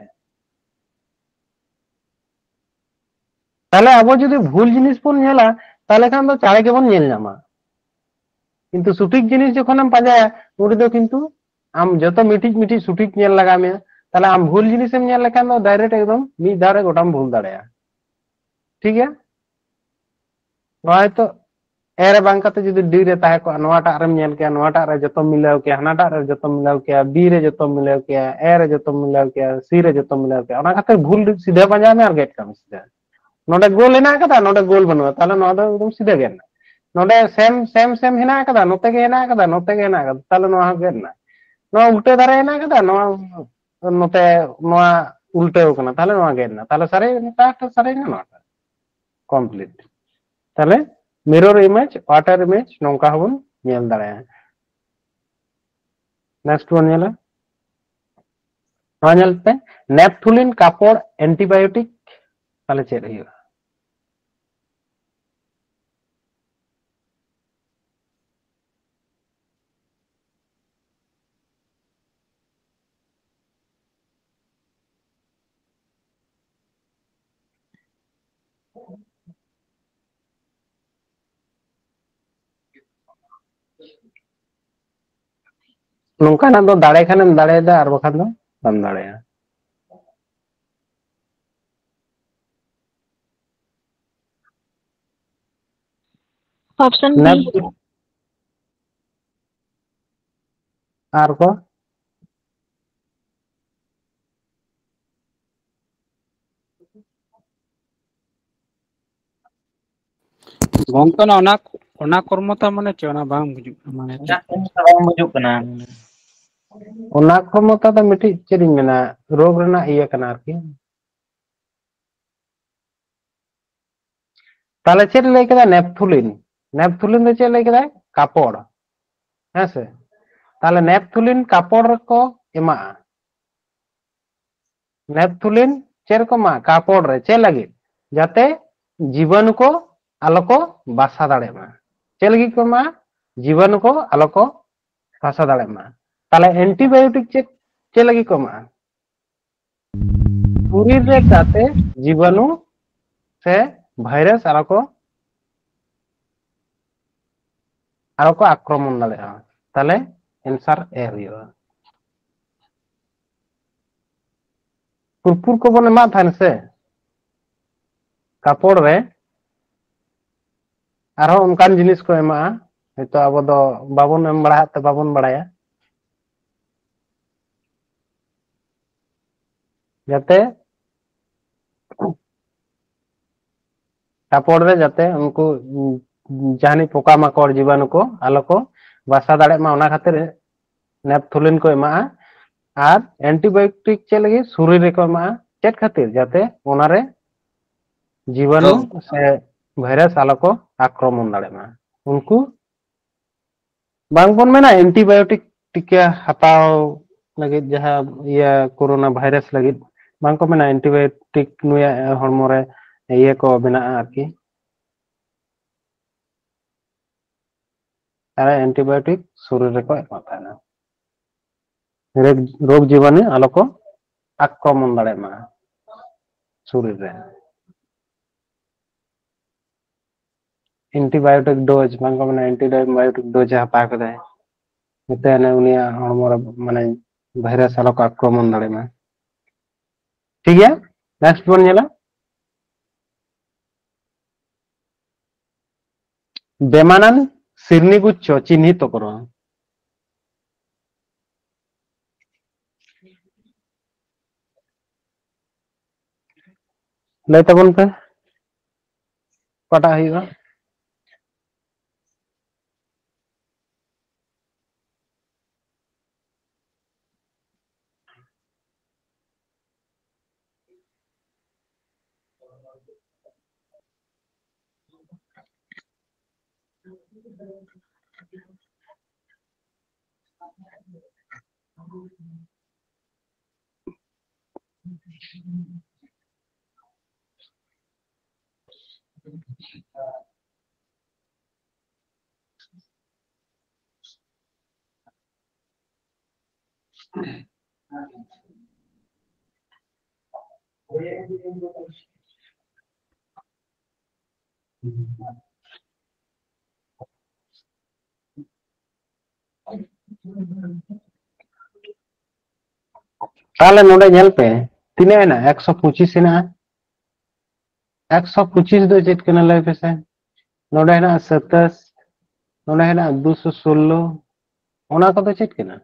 ᱛᱟᱦᱞᱮ ᱟᱵᱚ ᱡᱩᱫᱤ ᱵᱷᱩᱞ ᱡᱤᱱᱤᱥ ᱵᱚᱱ ᱧᱮᱞᱟ, ᱛᱟᱦᱞᱮ ᱠᱷᱟᱱ ᱫᱚ ᱪᱟᱬᱮ ᱜᱮᱵᱚᱱ ᱧᱮᱞ ᱧᱟᱢᱟ, ᱠᱤᱱᱛᱩ ᱥᱚᱴᱷᱤᱠ ᱡᱤᱱᱤᱥ ᱡᱚᱠᱷᱚᱱᱮᱢ ᱯᱟᱸᱡᱟᱭᱟ, ᱩᱱ ᱨᱮᱫᱚ ᱠᱤᱱᱛᱩ ᱟᱢ ᱡᱚᱛᱚ ᱢᱤᱫᱴᱤᱡ ᱢᱤᱫᱴᱤᱡ ᱥᱚᱴᱷᱤᱠ ᱧᱮᱞ ᱞᱟᱜᱟᱣ ᱢᱮᱭᱟ᱾ ᱛᱟᱦᱞᱮ ᱟᱢ ᱵᱷᱩᱞ ᱡᱤᱱᱤᱥᱮᱢ ᱧᱮᱞ ᱞᱮᱠᱷᱟᱱ ᱫᱚ ᱰᱟᱭᱨᱮᱠᱴ ᱮᱠᱫᱚᱢ ᱢᱤᱫ ᱫᱷᱟᱣ ᱨᱮ ᱜᱚᱴᱟᱢ ᱵᱷᱩᱞ ᱫᱟᱲᱮᱭᱟᱜᱼᱟ᱾ ᱴᱷᱤᱠ ᱜᱮᱭᱟ? ᱱᱚᱣᱟ ᱦᱚᱭᱛᱳ A ᱨᱮ ᱵᱟᱝ ᱠᱟᱛᱮ ᱡᱩᱫᱤ D ᱨᱮ ᱛᱟᱦᱮᱸ ᱠᱚᱜᱼᱟ, ᱱᱚᱣᱟᱴᱟᱜ ᱨᱮᱢ ᱧᱮᱞ ᱠᱮᱭᱟ, ᱱᱚᱣᱟᱴᱟᱜ ᱨᱮ ᱡᱚᱛᱚᱢ ᱢᱤᱞᱟᱹᱣ ᱠᱮᱭᱟ, ᱦᱟᱱᱟᱴᱟᱜ ᱨᱮ ᱡᱚᱛᱚᱢ ᱢᱤᱞᱟᱹᱣ ᱠᱮᱭᱟ, B ᱨᱮ ᱡᱚᱛᱚᱢ ᱢᱤᱞᱟᱹᱣ ᱠᱮᱭᱟ, A ᱨᱮ ᱡᱚᱛᱚᱢ ᱢᱤᱞᱟᱹᱣ ᱠᱮᱭᱟ, C ᱨᱮ ᱡᱚᱛᱚᱢ ᱢᱤᱞᱟᱹᱣ ᱠᱮᱭᱟ, ᱚᱱᱟ ᱠᱷᱟᱹᱛᱤᱨ ᱵᱷᱩᱞ ᱥᱤᱫᱷᱟᱹ ᱯᱟᱸᱡᱟᱭ ᱢᱮ ᱟᱨ ᱜᱮᱫ ᱠᱟᱜ ᱢᱮ ᱥᱤᱫᱷᱟᱹ᱾ ᱱᱚᱰᱮ ᱜᱳᱞ ᱦᱮᱱᱟᱜ ᱟᱠᱟᱫᱟ, ᱱᱚᱰᱮ ᱜᱳᱞ ᱵᱟᱹᱱᱩᱜᱼᱟ, ᱛᱟᱦᱚᱞᱮ ᱱᱚᱣᱟ ᱫᱚ ᱮᱠᱫᱚᱢ ᱥᱤᱫᱷᱟᱹ ᱜᱮᱫ ᱮᱱᱟ᱾ ᱱᱚᱰᱮ ᱥᱮᱢ ᱥᱮᱢ ᱥᱮᱢ ᱦᱮᱱᱟᱜ ᱟᱠᱟᱫᱟ, ᱱᱚᱛᱮ ᱜᱮ ᱦᱮᱱᱟᱜ ᱟᱠᱟᱫᱟ, ᱱᱚᱛᱮ ᱜᱮ ᱦᱮᱱᱟᱜ ᱟᱠᱟᱫᱟ, ᱛᱟᱦᱚᱞᱮ ᱱᱚᱣᱟ ᱦᱚᱸ ᱜᱮᱫ ᱮᱱᱟ᱾ ᱱᱚᱣᱟ ᱩᱞᱴᱟᱹ ᱫᱷᱟᱨᱮ ᱦᱮᱱᱟᱜ ᱟᱠᱟᱫᱟ, ᱱᱚᱣᱟ ᱱᱚᱛᱮ ᱱᱚᱣᱟ ᱩᱞᱴᱟᱹᱣ ᱠᱟᱱᱟ, ᱛᱟᱦᱚᱞᱮ ᱱᱚᱣᱟ ᱜᱮᱫ ᱮᱱᱟ, ᱛᱟᱦᱚᱞᱮ ᱥᱟᱨᱮᱡ ᱱᱚᱣᱟᱴᱟᱜ complete᱾ ᱛᱟᱦᱚᱞᱮ mirror image, water image ᱱᱚᱝᱠᱟ ᱦᱚᱸᱵᱚᱱ ᱧᱮᱞ ᱫᱟᱲᱮᱭᱟᱜᱼᱟ᱾ Next ᱵᱚᱱ ᱧᱮᱞᱟ, ᱱᱚᱣᱟ ᱧᱮᱞ ᱯᱮ, ᱱᱮᱯᱛᱷᱩᱞᱤᱱ ᱠᱟᱯᱚᱲ antibiotic, ᱛᱟᱦᱚᱞᱮ ᱪᱮᱫ ᱦᱩᱭᱩᱜᱼᱟ? ᱱᱚᱝᱠᱟᱱᱟᱜ ᱫᱚ ᱫᱟᱲᱮ ᱠᱷᱟᱱᱮᱢ ᱫᱟᱲᱮᱭᱟᱫᱟ, ᱟᱨ ᱵᱟᱠᱷᱟᱱ ᱫᱚ ᱵᱟᱢ ᱫᱟᱲᱮᱭᱟᱜᱼᱟ᱾ Option B. ᱟᱨ ᱠᱚ ᱜᱚᱝᱠᱮ, ᱚᱱᱟ ᱚᱱᱟ ᱠᱚᱨᱢᱚᱛᱟ ᱢᱟᱱᱮ ᱪᱮᱫ? ᱚᱱᱟ ᱵᱟᱝ ᱵᱩᱡᱩᱜ ᱠᱟᱱᱟ᱾ ᱢᱟᱱᱮ ᱪᱮᱫ? ᱵᱟᱝ ᱵᱩᱡᱩᱜ ᱠᱟᱱᱟ᱾ ᱚᱱᱟ ᱠᱷᱚᱢᱚᱛᱟ ᱫᱚ ᱢᱤᱫᱴᱤᱡ ᱪᱮᱫ ᱤᱧ ᱢᱮᱱᱟ, ᱨᱳᱜᱽ ᱨᱮᱱᱟᱜ ᱤᱭᱟᱹ ᱠᱟᱱᱟ ᱟᱨᱠᱤ᱾ ᱛᱟᱦᱞᱮ ᱪᱮᱫ ᱞᱟᱹᱭ ᱠᱮᱫᱟ? ᱱᱮᱯᱛᱷᱩᱞᱤᱱ᱾ ᱱᱮᱯᱛᱷᱩᱞᱤᱱ ᱫᱚ ᱪᱮᱫ ᱞᱟᱹᱭ ᱠᱮᱫᱟᱭ? ᱠᱟᱯᱚᱲ᱾ ᱦᱮᱸ ᱥᱮ? ᱛᱟᱦᱞᱮ ᱱᱮᱯᱛᱷᱩᱞᱤᱱ ᱠᱟᱯᱚᱲ ᱨᱮᱠᱚ ᱮᱢᱟᱜᱼᱟ᱾ ᱱᱮᱯᱛᱷᱩᱞᱤᱱ ᱪᱮᱫ ᱨᱮᱠᱚ ᱮᱢᱟᱜᱼᱟ? ᱠᱟᱯᱚᱲ ᱨᱮ᱾ ᱪᱮᱫ ᱞᱟᱹᱜᱤᱫ? ᱡᱟᱛᱮ ᱡᱤᱵᱟᱱᱩ ᱠᱚ ᱟᱞᱚ ᱠᱚ ᱵᱟᱥᱟ ᱫᱟᱲᱮᱭᱟᱜ ᱢᱟ᱾ ᱪᱮᱫ ᱞᱟᱹᱜᱤᱫ ᱠᱚ ᱮᱢᱟᱜᱼᱟ? ᱡᱤᱵᱟᱱᱩ ᱠᱚ ᱟᱞᱚ ᱠᱚ ᱵᱟᱥᱟ ᱫᱟᱲᱮᱭᱟᱜ ᱢᱟ᱾ ᱛᱟᱦᱞᱮ ᱮᱱᱴᱤᱵᱟᱭᱳᱴᱤᱠ ᱪᱮᱫ, ᱪᱮᱫ ᱞᱟᱹᱜᱤᱫ ᱠᱚ ᱮᱢᱟᱜᱼᱟ? ᱥᱚᱨᱤᱨ ᱨᱮ ᱡᱟᱛᱮ ᱡᱤᱵᱟᱱᱩ ᱥᱮ ᱵᱷᱟᱭᱨᱟᱥ ᱟᱞᱚ ᱠᱚ, ᱟᱞᱚ ᱠᱚ ᱟᱠᱨᱚᱢᱚᱱ ᱫᱟᱲᱮᱭᱟᱜᱼᱟ᱾ ᱛᱟᱦᱞᱮ ᱮᱱᱥᱟᱨ ᱮ ᱦᱩᱭᱩᱜᱼᱟ᱾ ᱯᱩᱨᱯᱩᱨ ᱠᱚᱵᱚᱱ ᱮᱢᱟᱜ ᱛᱟᱦᱮᱱ ᱥᱮ ᱠᱟᱯᱚᱲ ᱨᱮ, ᱟᱨᱦᱚᱸ ᱚᱱᱠᱟᱱ ᱡᱤᱱᱤᱥ ᱠᱚ ᱮᱢᱟᱜᱼᱟ, ᱦᱚᱭᱛᱚ ᱟᱵᱚ ᱫᱚ ᱵᱟᱵᱚᱱ ᱮᱢ ᱵᱟᱲᱟᱣᱟᱜ ᱛᱮ ᱵᱟᱵᱚᱱ ᱵᱟᱲᱟᱭᱟ᱾ ᱡᱟᱛᱮ ᱠᱟᱯᱚᱲ ᱨᱮ ᱡᱟᱛᱮ ᱩᱱᱠᱩ, ᱩᱸ, ᱡᱟᱦᱟᱱᱤᱡ ᱯᱚᱠᱟ ᱢᱟᱠᱚᱲ ᱡᱤᱵᱟᱱᱩ ᱠᱚ ᱟᱞᱚ ᱠᱚ ᱵᱟᱥᱟ ᱫᱟᱲᱮᱭᱟᱜ ᱢᱟ, ᱚᱱᱟ ᱠᱷᱟᱹᱛᱤᱨ ᱱᱮᱯᱛᱷᱚᱞᱤᱱ ᱠᱚ ᱮᱢᱟᱜᱼᱟ᱾ ᱟᱨ ᱮᱱᱴᱤᱵᱟᱭᱳᱴᱤᱠ ᱪᱮᱫ ᱞᱟᱹᱜᱤᱫ ᱥᱚᱨᱤᱨ ᱨᱮᱠᱚ ᱮᱢᱟᱜᱼᱟ? ᱪᱮᱫ ᱠᱷᱟᱹᱛᱤᱨ? ᱡᱟᱛᱮ ᱚᱱᱟᱨᱮ ᱡᱤᱵᱟᱱᱩ ᱨᱳᱜᱽ᱾ ᱥᱮ ᱵᱷᱟᱭᱨᱟᱥ ᱟᱞᱚ ᱠᱚ ᱟᱠᱨᱚᱢᱚᱱ ᱫᱟᱲᱮᱭᱟᱜ ᱢᱟ᱾ ᱩᱱᱠᱩ ᱵᱟᱝᱵᱚᱱ ᱢᱮᱱᱟ ᱮᱱᱴᱤᱵᱟᱭᱳᱴᱤᱠ ᱴᱤᱠᱟ ᱦᱟᱛᱟᱣ ᱞᱟᱹᱜᱤᱫ, ᱡᱟᱦᱟᱸ ᱤᱭᱟᱹ ᱠᱳᱨᱳᱱᱟ ᱵᱷᱟᱭᱨᱟᱥ ᱞᱟᱹᱜᱤᱫ, ᱵᱟᱝᱠᱚ ᱢᱮᱱᱟ ᱮᱱᱴᱤᱵᱟᱭᱳᱴᱤᱠ ᱱᱩᱭᱟᱜ ᱦᱚᱲᱢᱚ ᱨᱮ ᱤᱭᱟᱹ ᱠᱚ ᱵᱮᱱᱟᱜᱼᱟ ᱟᱨᱠᱤ᱾ ᱟᱨ ᱮᱱᱴᱤᱵᱟᱭᱳᱴᱤᱠ ᱥᱚᱨᱤᱨ ᱨᱮᱠᱚ ᱮᱢᱟᱜ ᱛᱟᱦᱮᱱᱟ᱾ ᱨᱳᱜᱽ, ᱨᱳᱜᱽ ᱡᱤᱵᱟᱱᱩ ᱟᱞᱚ ᱠᱚ ᱟᱠᱨᱚᱢᱚᱱ ᱫᱟᱲᱮᱭᱟᱜ ᱢᱟ ᱥᱚᱨᱤᱨ ᱨᱮ᱾ ᱮᱱᱴᱤᱵᱟᱭᱳᱴᱤᱠ ᱰᱳᱡᱽ, ᱵᱟᱝ ᱠᱚ ᱢᱮᱱᱟ ᱮᱱᱴᱤᱵᱟᱭᱳᱴᱤᱠ ᱰᱳᱡᱽ ᱮ ᱦᱟᱛᱟᱣ ᱠᱮᱫᱟᱭ, ᱡᱟᱛᱮ ᱚᱱᱮ ᱩᱱᱤᱭᱟᱜ ᱦᱚᱲᱢᱚ ᱨᱮ ᱢᱟᱱᱮ ᱵᱷᱟᱭᱨᱟᱥ ᱟᱞᱚ ᱠᱚ ᱟᱠᱨᱚᱢᱚᱱ ᱫᱟᱲᱮᱭᱟᱜ ᱢᱟ᱾ ᱴᱷᱤᱠ ᱜᱮᱭᱟ, ᱱᱮᱠᱥᱴ ᱵᱚᱱ ᱧᱮᱞᱟ᱾ ᱵᱮᱢᱟᱱᱟᱱ ᱥᱤᱨᱱᱤ ᱜᱩᱪᱷᱚ ᱪᱤᱱᱦᱤᱛ ᱠᱚᱨᱚ᱾ ᱞᱟᱹᱭ ᱛᱟᱵᱚᱱ ᱯᱮ, ᱚᱠᱟᱴᱟᱜ ᱦᱩᱭᱩᱜᱼᱟ? ᱛᱟᱦᱞᱮ ᱱᱚᱰᱮ ᱧᱮᱞ ᱯᱮ, ᱛᱤᱱᱟᱹᱜ ᱦᱮᱱᱟᱜᱼᱟ? ᱮᱠᱥᱚ ᱯᱚᱸᱪᱤᱥ ᱦᱮᱱᱟᱜᱼᱟ᱾ ᱮᱠᱥᱚ ᱯᱚᱸᱪᱤᱥ ᱫᱚ ᱪᱮᱫ ᱠᱟᱱᱟ ᱞᱟᱹᱭ ᱯᱮᱥᱮ? ᱱᱚᱰᱮ ᱦᱮᱱᱟᱜᱼᱟ ᱥᱟᱛᱟᱥ, ᱱᱚᱰᱮ ᱦᱮᱱᱟᱜᱼᱟ ᱫᱩᱥᱚ ᱥᱳᱞᱞᱳ᱾ ᱚᱱᱟ ᱠᱚᱫᱚ ᱪᱮᱫ ᱠᱟᱱᱟ?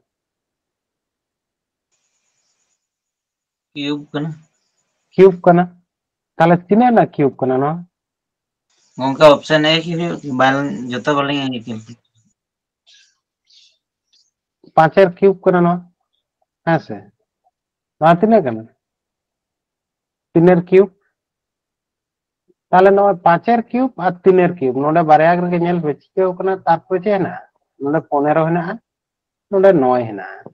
ᱠᱤᱭᱩᱵ ᱠᱟᱱᱟ᱾ ᱠᱤᱭᱩᱵ ᱠᱟᱱᱟ᱾ ᱛᱟᱦᱞᱮ ᱛᱤᱱᱟᱹᱜ ᱨᱮᱱᱟᱜ ᱠᱤᱭᱩᱵ ᱠᱟᱱᱟ ᱱᱚᱣᱟ? ᱜᱚᱝᱠᱮ, ᱚᱯᱥᱮᱱ ᱮ ᱜᱮ ᱦᱩᱭᱩᱜ, ᱵᱟᱝ, ᱡᱚᱛᱚ ᱵᱟᱞᱤᱧ ᱮᱢ ᱠᱮᱫᱟ᱾ ᱯᱟᱸᱪᱮᱨ ᱠᱤᱭᱩᱵ ᱠᱟᱱᱟ ᱱᱚᱣᱟ, ᱦᱮᱸ ᱥᱮ? ᱱᱚᱣᱟ ᱛᱤᱱᱟᱹᱜ ᱠᱟᱱᱟ? ᱛᱤᱱᱮᱨ ᱠᱤᱭᱩᱵ᱾ ᱛᱟᱦᱞᱮ ᱱᱚᱜᱼᱚᱭ ᱯᱟᱸᱪᱮᱨ ᱠᱤᱭᱩᱵ ᱟᱨ ᱛᱤᱱᱮᱨ ᱠᱤᱭᱩᱵ, ᱱᱚᱰᱮ ᱵᱟᱨᱭᱟ ᱨᱮᱜᱮ ᱧᱮᱞ ᱯᱮ, ᱪᱤᱠᱟᱹᱣ ᱠᱟᱱᱟ? ᱛᱟᱨᱯᱚᱨᱮ ᱪᱮᱫ ᱦᱮᱱᱟᱜᱼᱟ? ᱱᱚᱰᱮ ᱯᱚᱱᱮᱨᱚ ᱦᱮᱱᱟᱜᱼᱟ, ᱱᱚᱰᱮ ᱱᱚᱭ ᱦᱮᱱᱟᱜᱼᱟ᱾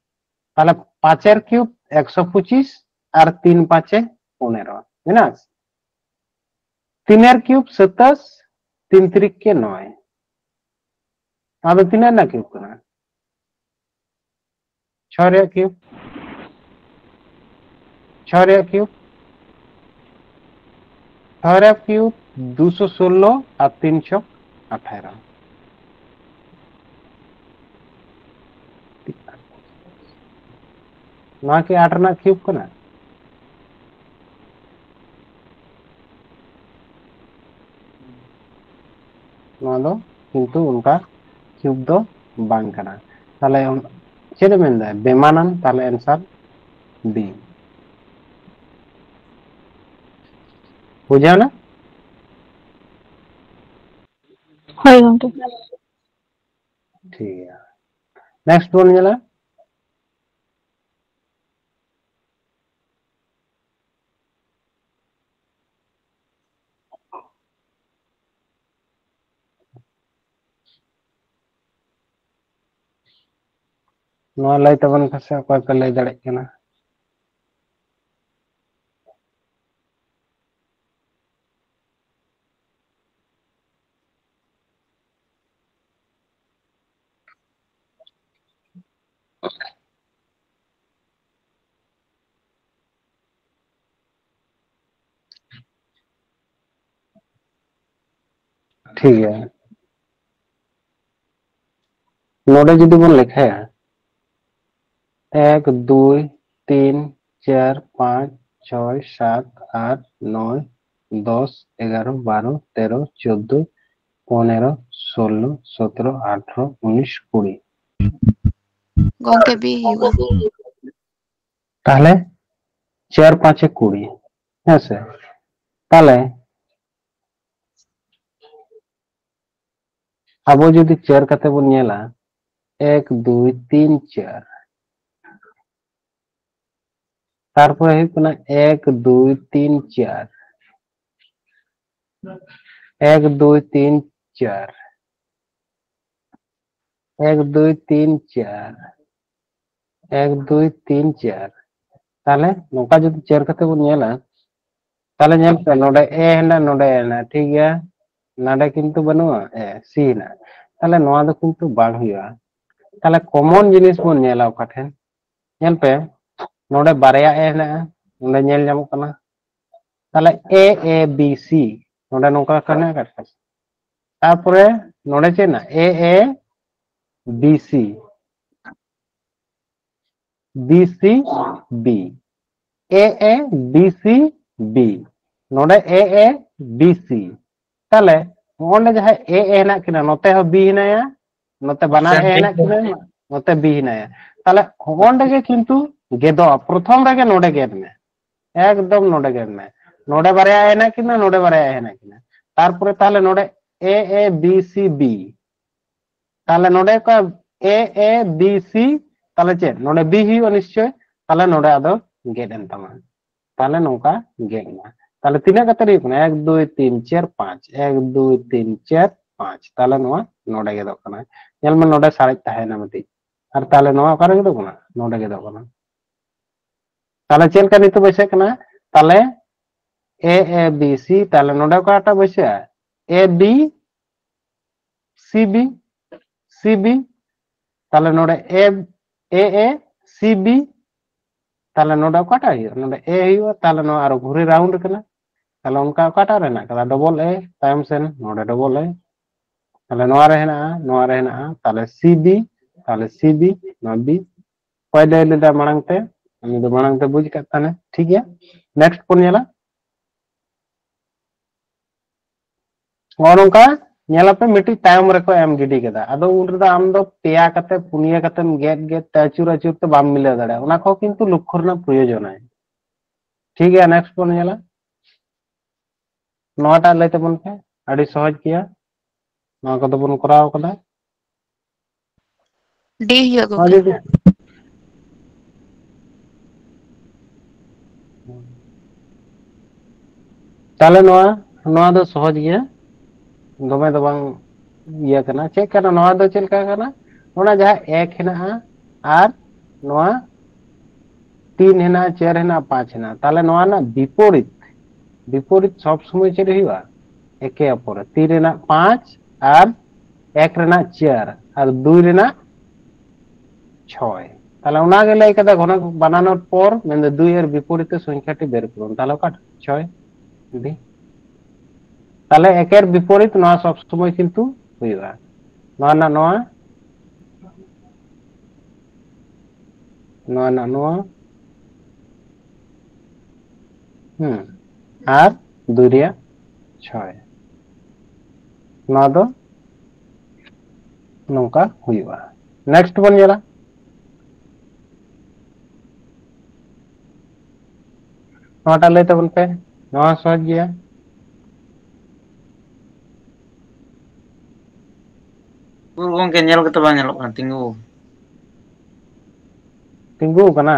ᱛᱟᱦᱞᱮ ᱯᱟᱸᱪᱮᱨ ᱠᱤᱭᱩᱵ ᱮᱠᱥᱚ ᱯᱚᱸᱪᱤᱥ ᱟᱨ ᱛᱤᱱ ᱯᱟᱸᱪᱮ ᱯᱚᱱᱮᱨᱚ, ᱢᱮᱱᱟᱜᱼᱟ? ᱛᱤᱱᱮᱨ ᱠᱤᱭᱩᱵ ᱥᱟᱛᱟᱥ, ᱛᱤᱱ ᱛᱤᱨᱤᱠ ᱠᱮ ᱱᱚᱭ᱾ ᱟᱫᱚ ᱛᱤᱱᱟᱹᱜ ᱨᱮᱱᱟᱜ ᱠᱤᱭᱩᱵ ᱠᱟᱱᱟ? ᱪᱷᱚᱭ ᱨᱮᱭᱟᱜ ᱠᱤᱭᱩᱵ, ᱪᱷᱚᱭ ᱨᱮᱭᱟᱜ ᱠᱤᱭᱩᱵ, ᱪᱷᱚᱭ ᱨᱮᱭᱟᱜ ᱠᱤᱭᱩᱵ ᱫᱩᱥᱚ ᱥᱳᱞᱞᱳ ᱟᱨ ᱛᱤᱱ ᱪᱷᱚᱠ ᱟᱴᱷᱟᱨᱚ᱾ ᱱᱚᱣᱟ ᱠᱤ ᱟᱴ ᱨᱮᱱᱟᱜ ᱠᱤᱭᱩᱵ ᱠᱟᱱᱟ? ᱱᱚᱣᱟ ᱫᱚ ᱠᱤᱱᱛᱩ ᱚᱱᱠᱟ ᱠᱤᱭᱩᱵ ᱫᱚ ᱵᱟᱝ ᱠᱟᱱᱟ᱾ ᱛᱟᱦᱞᱮ ᱪᱮᱫ ᱮ ᱢᱮᱱᱫᱟ? ᱵᱮᱢᱟᱱᱟᱱ, ᱛᱟᱦᱞᱮ ᱮᱱᱥᱟᱨ ᱰᱤ᱾ ᱵᱩᱡᱷᱟᱹᱣ ᱮᱱᱟ? ᱦᱳᱭ ᱜᱚᱝᱠᱮ᱾ ᱴᱷᱤᱠ ᱜᱮᱭᱟ, ᱱᱮᱠᱥᱴ ᱵᱚᱱ ᱧᱮᱞᱟ᱾ ᱱᱚᱣᱟ ᱞᱟᱹᱭ ᱛᱟᱵᱚᱱ ᱯᱮᱥᱮ, ᱚᱠᱚᱭ ᱯᱮ ᱞᱟᱹᱭ ᱫᱟᱲᱮᱭᱟᱜ ᱠᱟᱱᱟ? ᱴᱷᱤᱠ ᱜᱮᱭᱟ, ᱱᱚᱰᱮ ᱡᱩᱫᱤ ᱵᱚᱱ ᱞᱮᱠᱷᱟᱭᱟ, ᱮᱠ, ᱫᱩᱭ, ᱛᱤᱱ, ᱪᱟᱨ, ᱯᱟᱸᱪ, ᱪᱷᱚᱭ, ᱥᱟᱛ, ᱟᱴ, ᱱᱚᱭ, ᱫᱚᱥ, ᱮᱜᱟᱨᱚ, ᱵᱟᱨᱚ, ᱛᱮᱨᱚ, ᱪᱳᱫᱫᱳ, ᱯᱚᱱᱮᱨᱚ, ᱥᱳᱞᱞᱳ, ᱥᱚᱛᱨᱚ, ᱟᱴᱷᱨᱚ, ᱩᱱᱤᱥ, ᱠᱩᱲᱤ᱾ ᱜᱚᱝᱠᱮ, ᱵᱤ ᱦᱩᱭᱩᱜᱼᱟ᱾ ᱛᱟᱦᱞᱮ ᱪᱟᱨ ᱯᱟᱸᱪᱮ ᱠᱩᱲᱤ᱾ ᱦᱮᱸ ᱥᱮ? ᱛᱟᱦᱞᱮ ᱟᱵᱚ ᱡᱩᱫᱤ ᱪᱟᱨ ᱠᱟᱛᱮ ᱵᱚᱱ ᱧᱮᱞᱟ, ᱮᱠ, ᱫᱩᱭ, ᱛᱤᱱ, ᱪᱟᱨ᱾ ᱛᱟᱨᱯᱚᱨᱮ ᱦᱩᱭᱩᱜ ᱠᱟᱱᱟ ᱮᱠ, ᱫᱩᱭ, ᱛᱤᱱ, ᱪᱟᱨ᱾ ᱮᱠ, ᱫᱩᱭ, ᱛᱤᱱ, ᱪᱟᱨ᱾ ᱮᱠ, ᱫᱩᱭ, ᱛᱤᱱ, ᱪᱟᱨ᱾ ᱮᱠ, ᱫᱩᱭ, ᱛᱤᱱ, ᱪᱟᱨ᱾ ᱛᱟᱦᱞᱮ ᱱᱚᱝᱠᱟ ᱡᱩᱫᱤ ᱪᱟᱨ ᱠᱟᱛᱮ ᱵᱚᱱ ᱧᱮᱞᱟ, ᱛᱟᱦᱞᱮ ᱧᱮᱞ ᱯᱮ, ᱱᱚᱰᱮ ᱮ ᱦᱮᱱᱟᱜ, ᱱᱚᱰᱮ ᱮ ᱦᱮᱱᱟᱜ, ᱴᱷᱤᱠ ᱜᱮᱭᱟ᱾ ᱱᱚᱰᱮ ᱠᱤᱱᱛᱩ ᱵᱟᱹᱱᱩᱜᱼᱟ, ᱮ, ᱥᱤ ᱦᱮᱱᱟᱜ᱾ ᱛᱟᱦᱞᱮ ᱱᱚᱣᱟ ᱫᱚ ᱠᱤᱱᱛᱩ ᱵᱟᱝ ᱦᱩᱭᱩᱜᱼᱟ᱾ ᱛᱟᱦᱞᱮ ᱠᱚᱢᱚᱱ ᱡᱤᱱᱤᱥ ᱵᱚᱱ ᱧᱮᱞᱟ ᱚᱠᱟ ᱴᱷᱮᱱ? ᱧᱮᱞ ᱯᱮ, ᱱᱚᱰᱮ ᱵᱟᱨᱭᱟ ᱮ ᱦᱮᱱᱟᱜᱼᱟ, ᱱᱚᱰᱮ ᱧᱮᱞ ᱧᱟᱢᱚᱜ ᱠᱟᱱᱟ᱾ ᱛᱟᱦᱞᱮ ᱮ ᱮ ᱵᱤ ᱥᱤ, ᱱᱚᱰᱮ ᱱᱚᱝᱠᱟ ᱠᱟᱱᱟ ᱠᱟᱛᱷᱟ᱾ ᱛᱟᱨᱯᱚᱨᱮ ᱱᱚᱰᱮ ᱪᱮᱫ ᱦᱮᱱᱟᱜ? A A B C, B C B, A A B C B, ᱱᱚᱰᱮ ᱮ ᱮ ᱵᱤ ᱥᱤ᱾ ᱛᱟᱦᱞᱮ ᱱᱚᱜᱼᱚᱭ ᱡᱟᱦᱟᱸ ᱮ ᱮ ᱦᱮᱱᱟᱜ ᱠᱤᱱᱟ, ᱱᱚᱛᱮ ᱦᱚᱸ ᱵᱤ ᱦᱮᱱᱟᱭᱟ, ᱱᱚᱛᱮ ᱵᱟᱱᱟᱨ ᱮ ᱦᱮᱱᱟᱜ ᱠᱤᱱᱟ, ᱱᱚᱛᱮ ᱵᱤ ᱦᱮᱱᱟᱭᱟ᱾ ᱛᱟᱦᱞᱮ ᱦᱚᱸᱜᱼᱚᱸᱰᱮ ᱜᱮ ᱠᱤᱱᱛᱩ ᱜᱮᱫᱚᱜᱼᱟ, ᱯᱨᱚᱛᱷᱚᱢ ᱨᱮᱜᱮ ᱱᱚᱰᱮ ᱜᱮᱫ ᱢᱮ, ᱮᱠᱫᱚᱢ ᱱᱚᱰᱮ ᱜᱮᱫ ᱢᱮ᱾ ᱱᱚᱰᱮ ᱵᱟᱨᱭᱟ ᱮ ᱦᱮᱱᱟᱜ ᱠᱤᱱᱟ, ᱱᱚᱰᱮ ᱵᱟᱨᱭᱟ ᱮ ᱦᱮᱱᱟᱜ ᱠᱤᱱᱟ᱾ ᱛᱟᱨᱯᱚᱨᱮ ᱛᱟᱦᱞᱮ ᱱᱚᱰᱮ A A B C B, ᱛᱟᱦᱞᱮ ᱱᱚᱰᱮ ᱚᱠᱟ ᱮ ᱮ ᱵᱤ ᱥᱤ, ᱛᱟᱦᱞᱮ ᱪᱮᱫ ᱱᱚᱰᱮ ᱵᱤ ᱦᱩᱭᱩᱜᱼᱟ ᱱᱤᱥᱪᱚᱭ? ᱛᱟᱦᱞᱮ ᱱᱚᱰᱮ ᱟᱫᱚ ᱜᱮᱫ ᱮᱱ ᱛᱟᱢᱟ᱾ ᱛᱟᱦᱞᱮ ᱱᱚᱝᱠᱟ ᱜᱮᱫ ᱮᱱᱟ᱾ ᱛᱟᱦᱞᱮ ᱛᱤᱱᱟᱹᱜ ᱠᱟᱛᱮ ᱦᱩᱭᱩᱜ ᱠᱟᱱᱟ? ᱮᱠ, ᱫᱩᱭ, ᱛᱤᱱ, ᱪᱟᱨ, ᱯᱟᱸᱪ, ᱮᱠ, ᱫᱩᱭ, ᱛᱤᱱ, ᱪᱟᱨ, ᱯᱟᱸᱪ᱾ ᱛᱟᱦᱞᱮ ᱱᱚᱣᱟ ᱱᱚᱰᱮ ᱜᱮᱫᱚᱜ ᱠᱟᱱᱟ᱾ ᱧᱮᱞ ᱢᱮ, ᱱᱚᱰᱮ ᱥᱟᱨᱮᱡ ᱛᱟᱦᱮᱸᱭᱮᱱᱟ ᱢᱤᱫᱴᱤᱡ, ᱟᱨ ᱛᱟᱦᱞᱮ ᱱᱚᱣᱟ ᱚᱠᱟᱨᱮ ᱜᱮᱫᱚᱜ ᱠᱟᱱᱟ? ᱱᱚᱰᱮ ᱜᱮᱫᱚᱜ ᱠᱟᱱᱟ᱾ ᱛᱟᱦᱞᱮ ᱪᱮᱫ ᱞᱮᱠᱟ ᱱᱤᱛᱚᱜ ᱵᱟᱹᱭᱥᱟᱹᱜ ᱠᱟᱱᱟ? ᱛᱟᱦᱞᱮ ᱮ ᱮ ᱵᱤ ᱥᱤ, ᱛᱟᱦᱞᱮ ᱱᱚᱰᱮ ᱚᱠᱟᱴᱟᱜ ᱵᱟᱹᱭᱥᱟᱹᱜᱼᱟ? A B C B, C B, ᱛᱟᱦᱞᱮ ᱱᱚᱰᱮ A A A C B, ᱛᱟᱦᱞᱮ ᱱᱚᱰᱮ ᱚᱠᱟᱴᱟᱜ ᱦᱩᱭᱩᱜᱼᱟ? ᱱᱚᱰᱮ ᱮ ᱦᱩᱭᱩᱜᱼᱟ, ᱛᱟᱦᱞᱮ ᱱᱚᱣᱟ ᱟᱨᱚ ᱜᱷᱩᱨᱮ ᱨᱟᱣᱩᱱᱰ ᱠᱟᱱᱟ᱾ ᱛᱟᱦᱞᱮ ᱚᱱᱠᱟ ᱚᱠᱟᱴᱟᱜ ᱨᱮ ᱦᱮᱱᱟᱜ ᱠᱟᱫᱟ? ᱰᱚᱵᱚᱞ ᱮ, ᱛᱟᱭᱚᱢ ᱥᱮᱱ ᱱᱚᱰᱮ ᱰᱚᱵᱚᱞ ᱮ, ᱛᱟᱦᱞᱮ ᱱᱚᱣᱟ ᱨᱮ ᱦᱮᱱᱟᱜᱼᱟ, ᱱᱚᱣᱟ ᱨᱮ ᱦᱮᱱᱟᱜᱼᱟ, ᱛᱟᱦᱞᱮ ᱥᱤ ᱵᱤ, ᱛᱟᱦᱞᱮ ᱥᱤ ᱵᱤ, ᱱᱚᱣᱟ ᱵᱤ᱾ ᱚᱠᱚᱭ ᱞᱟᱹᱭ ᱞᱮᱫᱟ ᱢᱟᱲᱟᱝ ᱛᱮ? ᱩᱱᱤ ᱫᱚ ᱢᱟᱲᱟᱝ ᱛᱮ ᱵᱩᱡᱽ ᱠᱟᱜ ᱛᱟᱦᱮᱱᱟ, ᱴᱷᱤᱠ ᱜᱮᱭᱟ᱾ ᱱᱮᱠᱥᱴ ᱵᱚᱱ ᱧᱮᱞᱟ, ᱱᱚᱜᱼᱚ ᱱᱚᱝᱠᱟ ᱧᱮᱞᱟᱯᱮ ᱢᱤᱫᱴᱤᱡ ᱛᱟᱭᱚᱢ ᱨᱮᱠᱚ ᱮᱢ ᱜᱤᱰᱤ ᱠᱟᱫᱟ᱾ ᱟᱫᱚ ᱩᱱ ᱨᱮᱫᱚ ᱟᱢ ᱫᱚ ᱯᱮᱭᱟ ᱠᱟᱛᱮ, ᱯᱩᱱᱭᱟᱹ ᱠᱟᱛᱮᱢ ᱜᱮᱫ ᱜᱮᱫ ᱛᱮ ᱟᱹᱪᱩᱨ ᱟᱹᱪᱩᱨ ᱛᱮ ᱵᱟᱢ ᱢᱤᱞᱟᱹᱣ ᱫᱟᱲᱮᱭᱟᱜᱼᱟ᱾ ᱚᱱᱟ ᱠᱚ ᱠᱤᱱᱛᱩ ᱞᱚᱠᱠᱷᱚ ᱨᱮᱱᱟᱜ ᱯᱨᱚᱭᱳᱡᱚᱱᱟᱭ᱾ ᱴᱷᱤᱠ ᱜᱮᱭᱟ, next ᱵᱚᱱ ᱧᱮᱞᱟ᱾ ᱱᱚᱣᱟᱴᱟᱜ ᱞᱟᱹᱭ ᱛᱟᱵᱚᱱ ᱯᱮ, ᱟᱹᱰᱤ ᱥᱚᱦᱚᱡ ᱜᱮᱭᱟ, ᱱᱚᱣᱟ ᱠᱚᱫᱚ ᱵᱚᱱ ᱠᱚᱨᱟᱣ ᱠᱟᱫᱟ᱾ ᱰᱤ ᱦᱩᱭᱩᱜᱼᱟ ᱱᱚᱣᱟ ᱜᱚᱝᱠᱮ᱾ ᱡᱩᱫᱤ ᱛᱟᱦᱞᱮ ᱱᱚᱣᱟ, ᱱᱚᱣᱟ ᱫᱚ ᱥᱚᱦᱚᱡ ᱜᱮᱭᱟ, ᱫᱚᱢᱮ ᱫᱚ ᱵᱟᱝ ᱤᱭᱟᱹ ᱠᱟᱱᱟ᱾ ᱪᱮᱫ ᱠᱟᱱᱟ ᱱᱚᱣᱟ ᱫᱚ? ᱪᱮᱫ ᱞᱮᱠᱟ ᱠᱟᱱᱟ? ᱚᱱᱟ ᱡᱟᱦᱟᱸ ᱮᱠ ᱦᱮᱱᱟᱜᱼᱟ ᱟᱨ ᱱᱚᱣᱟ ᱛᱤᱱ ᱦᱮᱱᱟᱜᱼᱟ, ᱪᱟᱨ ᱦᱮᱱᱟᱜᱼᱟ, ᱯᱟᱸᱪ ᱦᱮᱱᱟᱜᱼᱟ, ᱛᱟᱦᱞᱮ ᱱᱚᱣᱟ ᱨᱮᱱᱟᱜ ᱵᱤᱯᱚᱨᱤᱛ, ᱵᱤᱯᱚᱨᱤᱛ ᱥᱚᱵ ᱥᱚᱢᱚᱭ ᱪᱮᱫ ᱦᱩᱭᱩᱜᱼᱟ? ᱮᱠᱮ ᱚᱯᱚᱨᱮ, ᱛᱤᱱ ᱨᱮᱱᱟᱜ ᱯᱟᱸᱪ ᱟᱨ ᱮᱠ ᱨᱮᱱᱟᱜ ᱪᱟᱨ ᱟᱨ ᱫᱩᱭ ᱨᱮᱱᱟᱜ ᱪᱷᱚᱭ᱾ ᱛᱟᱦᱞᱮ ᱚᱱᱟᱜᱮ ᱞᱟᱹᱭ ᱠᱟᱫᱟ ᱜᱷᱚᱱᱚ ᱵᱟᱱᱟᱱᱚᱨ ᱯᱚᱨ, ᱢᱮᱱᱫᱚ ᱫᱩᱭ ᱮᱨ ᱵᱤᱯᱚᱨᱤᱛᱮ ᱥᱚᱝᱠᱷᱟᱴᱤ ᱵᱮᱨ ᱯᱩᱨᱚᱱ᱾ ᱛᱟᱦᱞᱮ ᱚᱠᱟᱴᱟᱜ? ᱪᱷᱚᱭ᱾ ᱰᱤ᱾ ᱛᱟᱦᱞᱮ ᱮᱠᱮᱨ ᱵᱤᱯᱚᱨᱤᱛ ᱱᱚᱣᱟ ᱥᱚᱵ ᱥᱚᱢᱚᱭ ᱠᱤᱱᱛᱩ ᱦᱩᱭᱩᱜᱼᱟ᱾ ᱱᱚᱣᱟ ᱨᱮᱱᱟᱜ ᱱᱚᱣᱟ, ᱱᱚᱣᱟ ᱨᱮᱱᱟᱜ ᱱᱚᱣᱟ, ᱦᱩᱸ, ᱟᱨ ᱫᱩᱭ ᱨᱮᱭᱟᱜ ᱪᱷᱚᱭ᱾ ᱱᱚᱣᱟ ᱫᱚ ᱱᱚᱝᱠᱟ ᱦᱩᱭᱩᱜᱼᱟ᱾ Next ᱵᱚᱱ ᱧᱮᱞᱟ᱾ ᱱᱚᱣᱟᱴᱟᱜ ᱞᱟᱹᱭ ᱛᱟᱵᱚᱱ ᱯᱮ, ᱱᱚᱣᱟ ᱦᱚᱸ ᱥᱚᱦᱚᱡ ᱜᱮᱭᱟ᱾ ᱩᱠᱩᱨ ᱜᱚᱝᱠᱮ, ᱧᱮᱞ ᱜᱮᱛᱚ ᱵᱟᱝ ᱧᱮᱞᱚᱜ ᱠᱟᱱᱟ, ᱛᱤᱸᱜᱩ᱾ ᱛᱤᱸᱜᱩ ᱟᱠᱟᱱᱟ?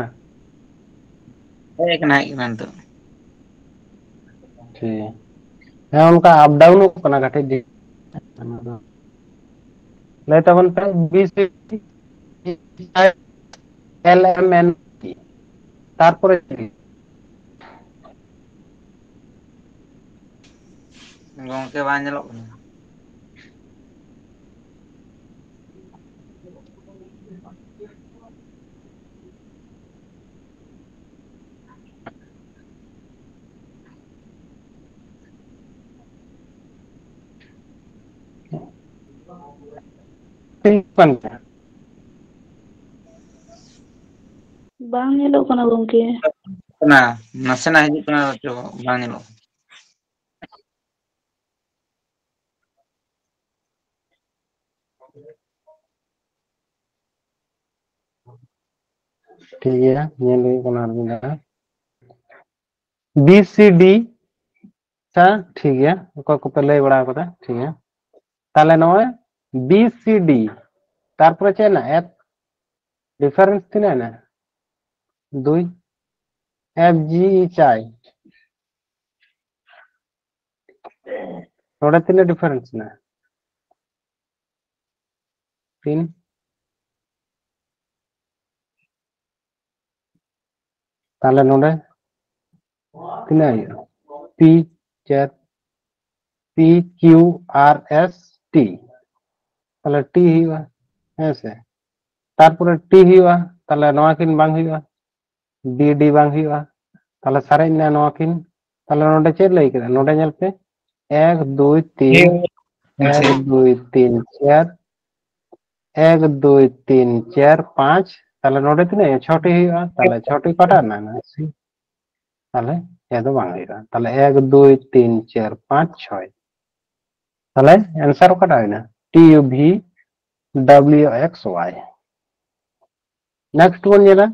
ᱦᱮᱡ ᱟᱠᱟᱱᱟ, ᱦᱮᱡ ᱟᱠᱟᱱᱟ ᱱᱤᱛᱚᱜ᱾ ᱴᱷᱤᱠ᱾ ᱦᱮᱸ, ᱚᱱᱠᱟ up downᱚᱜ ᱠᱟᱱᱟ ᱠᱟᱹᱴᱤᱡ᱾ ᱞᱟᱹᱭ ᱛᱟᱵᱚᱱ ᱯᱮ, B C L M N P, ᱛᱟᱨᱯᱚᱨᱮ ᱪᱮᱫ? ᱜᱚᱝᱠᱮ, ᱵᱟᱝ ᱧᱮᱞᱚᱜ ᱠᱟᱱᱟ᱾ ᱴᱷᱤᱠ ᱠᱟᱱ ᱜᱮᱭᱟ᱾ ᱵᱟᱝ ᱧᱮᱞᱚᱜ ᱠᱟᱱᱟ ᱜᱚᱝᱠᱮ᱾ ᱠᱟᱱᱟ, ᱱᱟᱥᱮᱱᱟᱜ ᱦᱤᱡᱩᱜ ᱠᱟᱱᱟ, ᱪᱚ ᱵᱟᱝ ᱧᱮᱞᱚᱜ ᱠᱟᱱᱟ᱾ ᱴᱷᱤᱠ ᱜᱮᱭᱟ, ᱧᱮᱞ ᱦᱩᱭᱩᱜ ᱠᱟᱱᱟ ᱟᱨ ᱢᱤᱫ ᱫᱷᱟᱣ᱾ ᱵᱤ ᱥᱤ ᱰᱤ, ᱟᱪᱪᱷᱟ, ᱴᱷᱤᱠ ᱜᱮᱭᱟ, ᱚᱠᱚᱭ ᱠᱚᱯᱮ ᱞᱟᱹᱭ ᱵᱟᱲᱟ ᱟᱠᱟᱫᱟ, ᱴᱷᱤᱠ ᱜᱮᱭᱟ᱾ ᱛᱟᱦᱞᱮ ᱱᱚᱜᱼᱚᱭ ᱵᱤ ᱥᱤ ᱰᱤ, ᱛᱟᱨᱯᱚᱨᱮ ᱪᱮᱫ ᱦᱮᱱᱟᱜᱼᱟ? ᱮᱯ, ᱰᱤᱯᱷᱟᱨᱮᱱᱥ ᱛᱤᱱᱟᱹᱜ ᱦᱮᱱᱟᱜᱼᱟ? ᱫᱩᱭ᱾ ᱮᱯᱷ ᱡᱤ ᱮᱭᱤᱪ ᱟᱭ, ᱱᱚᱰᱮ ᱛᱤᱱᱟᱹᱜ ᱰᱤᱯᱷᱟᱨᱮᱱᱥ ᱦᱮᱱᱟᱜᱼᱟ? ᱛᱤᱱ᱾ ᱛᱟᱦᱞᱮ ᱱᱚᱰᱮ ᱛᱤᱱᱟᱹᱜ ᱦᱩᱭᱩᱜᱼᱟ? ᱯᱤ ᱪᱟᱨ, P Q R S T, ᱛᱟᱦᱞᱮ ᱴᱤ ᱦᱩᱭᱩᱜᱼᱟ, ᱦᱮᱸ ᱥᱮ? ᱛᱟᱨᱯᱚᱨᱮ ᱴᱤ ᱦᱩᱭᱩᱜᱼᱟ, ᱛᱟᱦᱞᱮ ᱱᱚᱣᱟ ᱠᱤᱱ ᱵᱟᱝ ᱦᱩᱭᱩᱜᱼᱟ, ᱵᱤ ᱰᱤ ᱵᱟᱝ ᱦᱩᱭᱩᱜᱼᱟ, ᱛᱟᱦᱞᱮ ᱥᱟᱨᱮᱡ ᱮᱱᱟ ᱱᱚᱣᱟ ᱠᱤᱱ᱾ ᱛᱟᱦᱞᱮ ᱱᱚᱰᱮ ᱪᱮᱫ ᱞᱟᱹᱭ ᱠᱮᱫᱟ? ᱱᱚᱰᱮ ᱧᱮᱞ ᱯᱮ, ᱮᱠ ᱫᱩᱭ ᱛᱤᱱ, ᱮᱠ ᱫᱩᱭ ᱛᱤᱱ ᱪᱟᱨ, ᱮᱠ ᱫᱩᱭ ᱛᱤᱱ ᱪᱟᱨ ᱯᱟᱸᱪ, ᱛᱟᱦᱞᱮ ᱱᱚᱰᱮ ᱛᱤᱱᱟᱹᱜ? ᱪᱷᱚᱴᱤ ᱦᱩᱭᱩᱜᱼᱟ᱾ ᱛᱟᱦᱞᱮ ᱪᱷᱚᱴᱤ ᱚᱠᱟᱴᱟᱜ ᱨᱮᱱᱟᱜ ᱦᱮᱱᱟᱜᱼᱟ? ᱥᱤ᱾ ᱛᱟᱦᱞᱮ ᱮ ᱫᱚ ᱵᱟᱝ ᱦᱩᱭᱩᱜᱼᱟ᱾ ᱛᱟᱦᱞᱮ ᱮᱠ ᱫᱩᱭ ᱛᱤᱱ ᱪᱟᱨ ᱯᱟᱸᱪ ᱪᱷᱚᱭ, ᱛᱟᱦᱞᱮ ᱮᱱᱥᱟᱨ ᱚᱠᱟᱴᱟᱜ ᱦᱩᱭᱱᱟ? ᱴᱤ ᱭᱩ ᱵᱷᱤ ᱰᱟᱵᱞᱤᱭᱩ ᱮᱠᱥ ᱣᱟᱭ᱾ ᱱᱮᱠᱥᱴ ᱵᱚᱱ ᱧᱮᱞᱟ,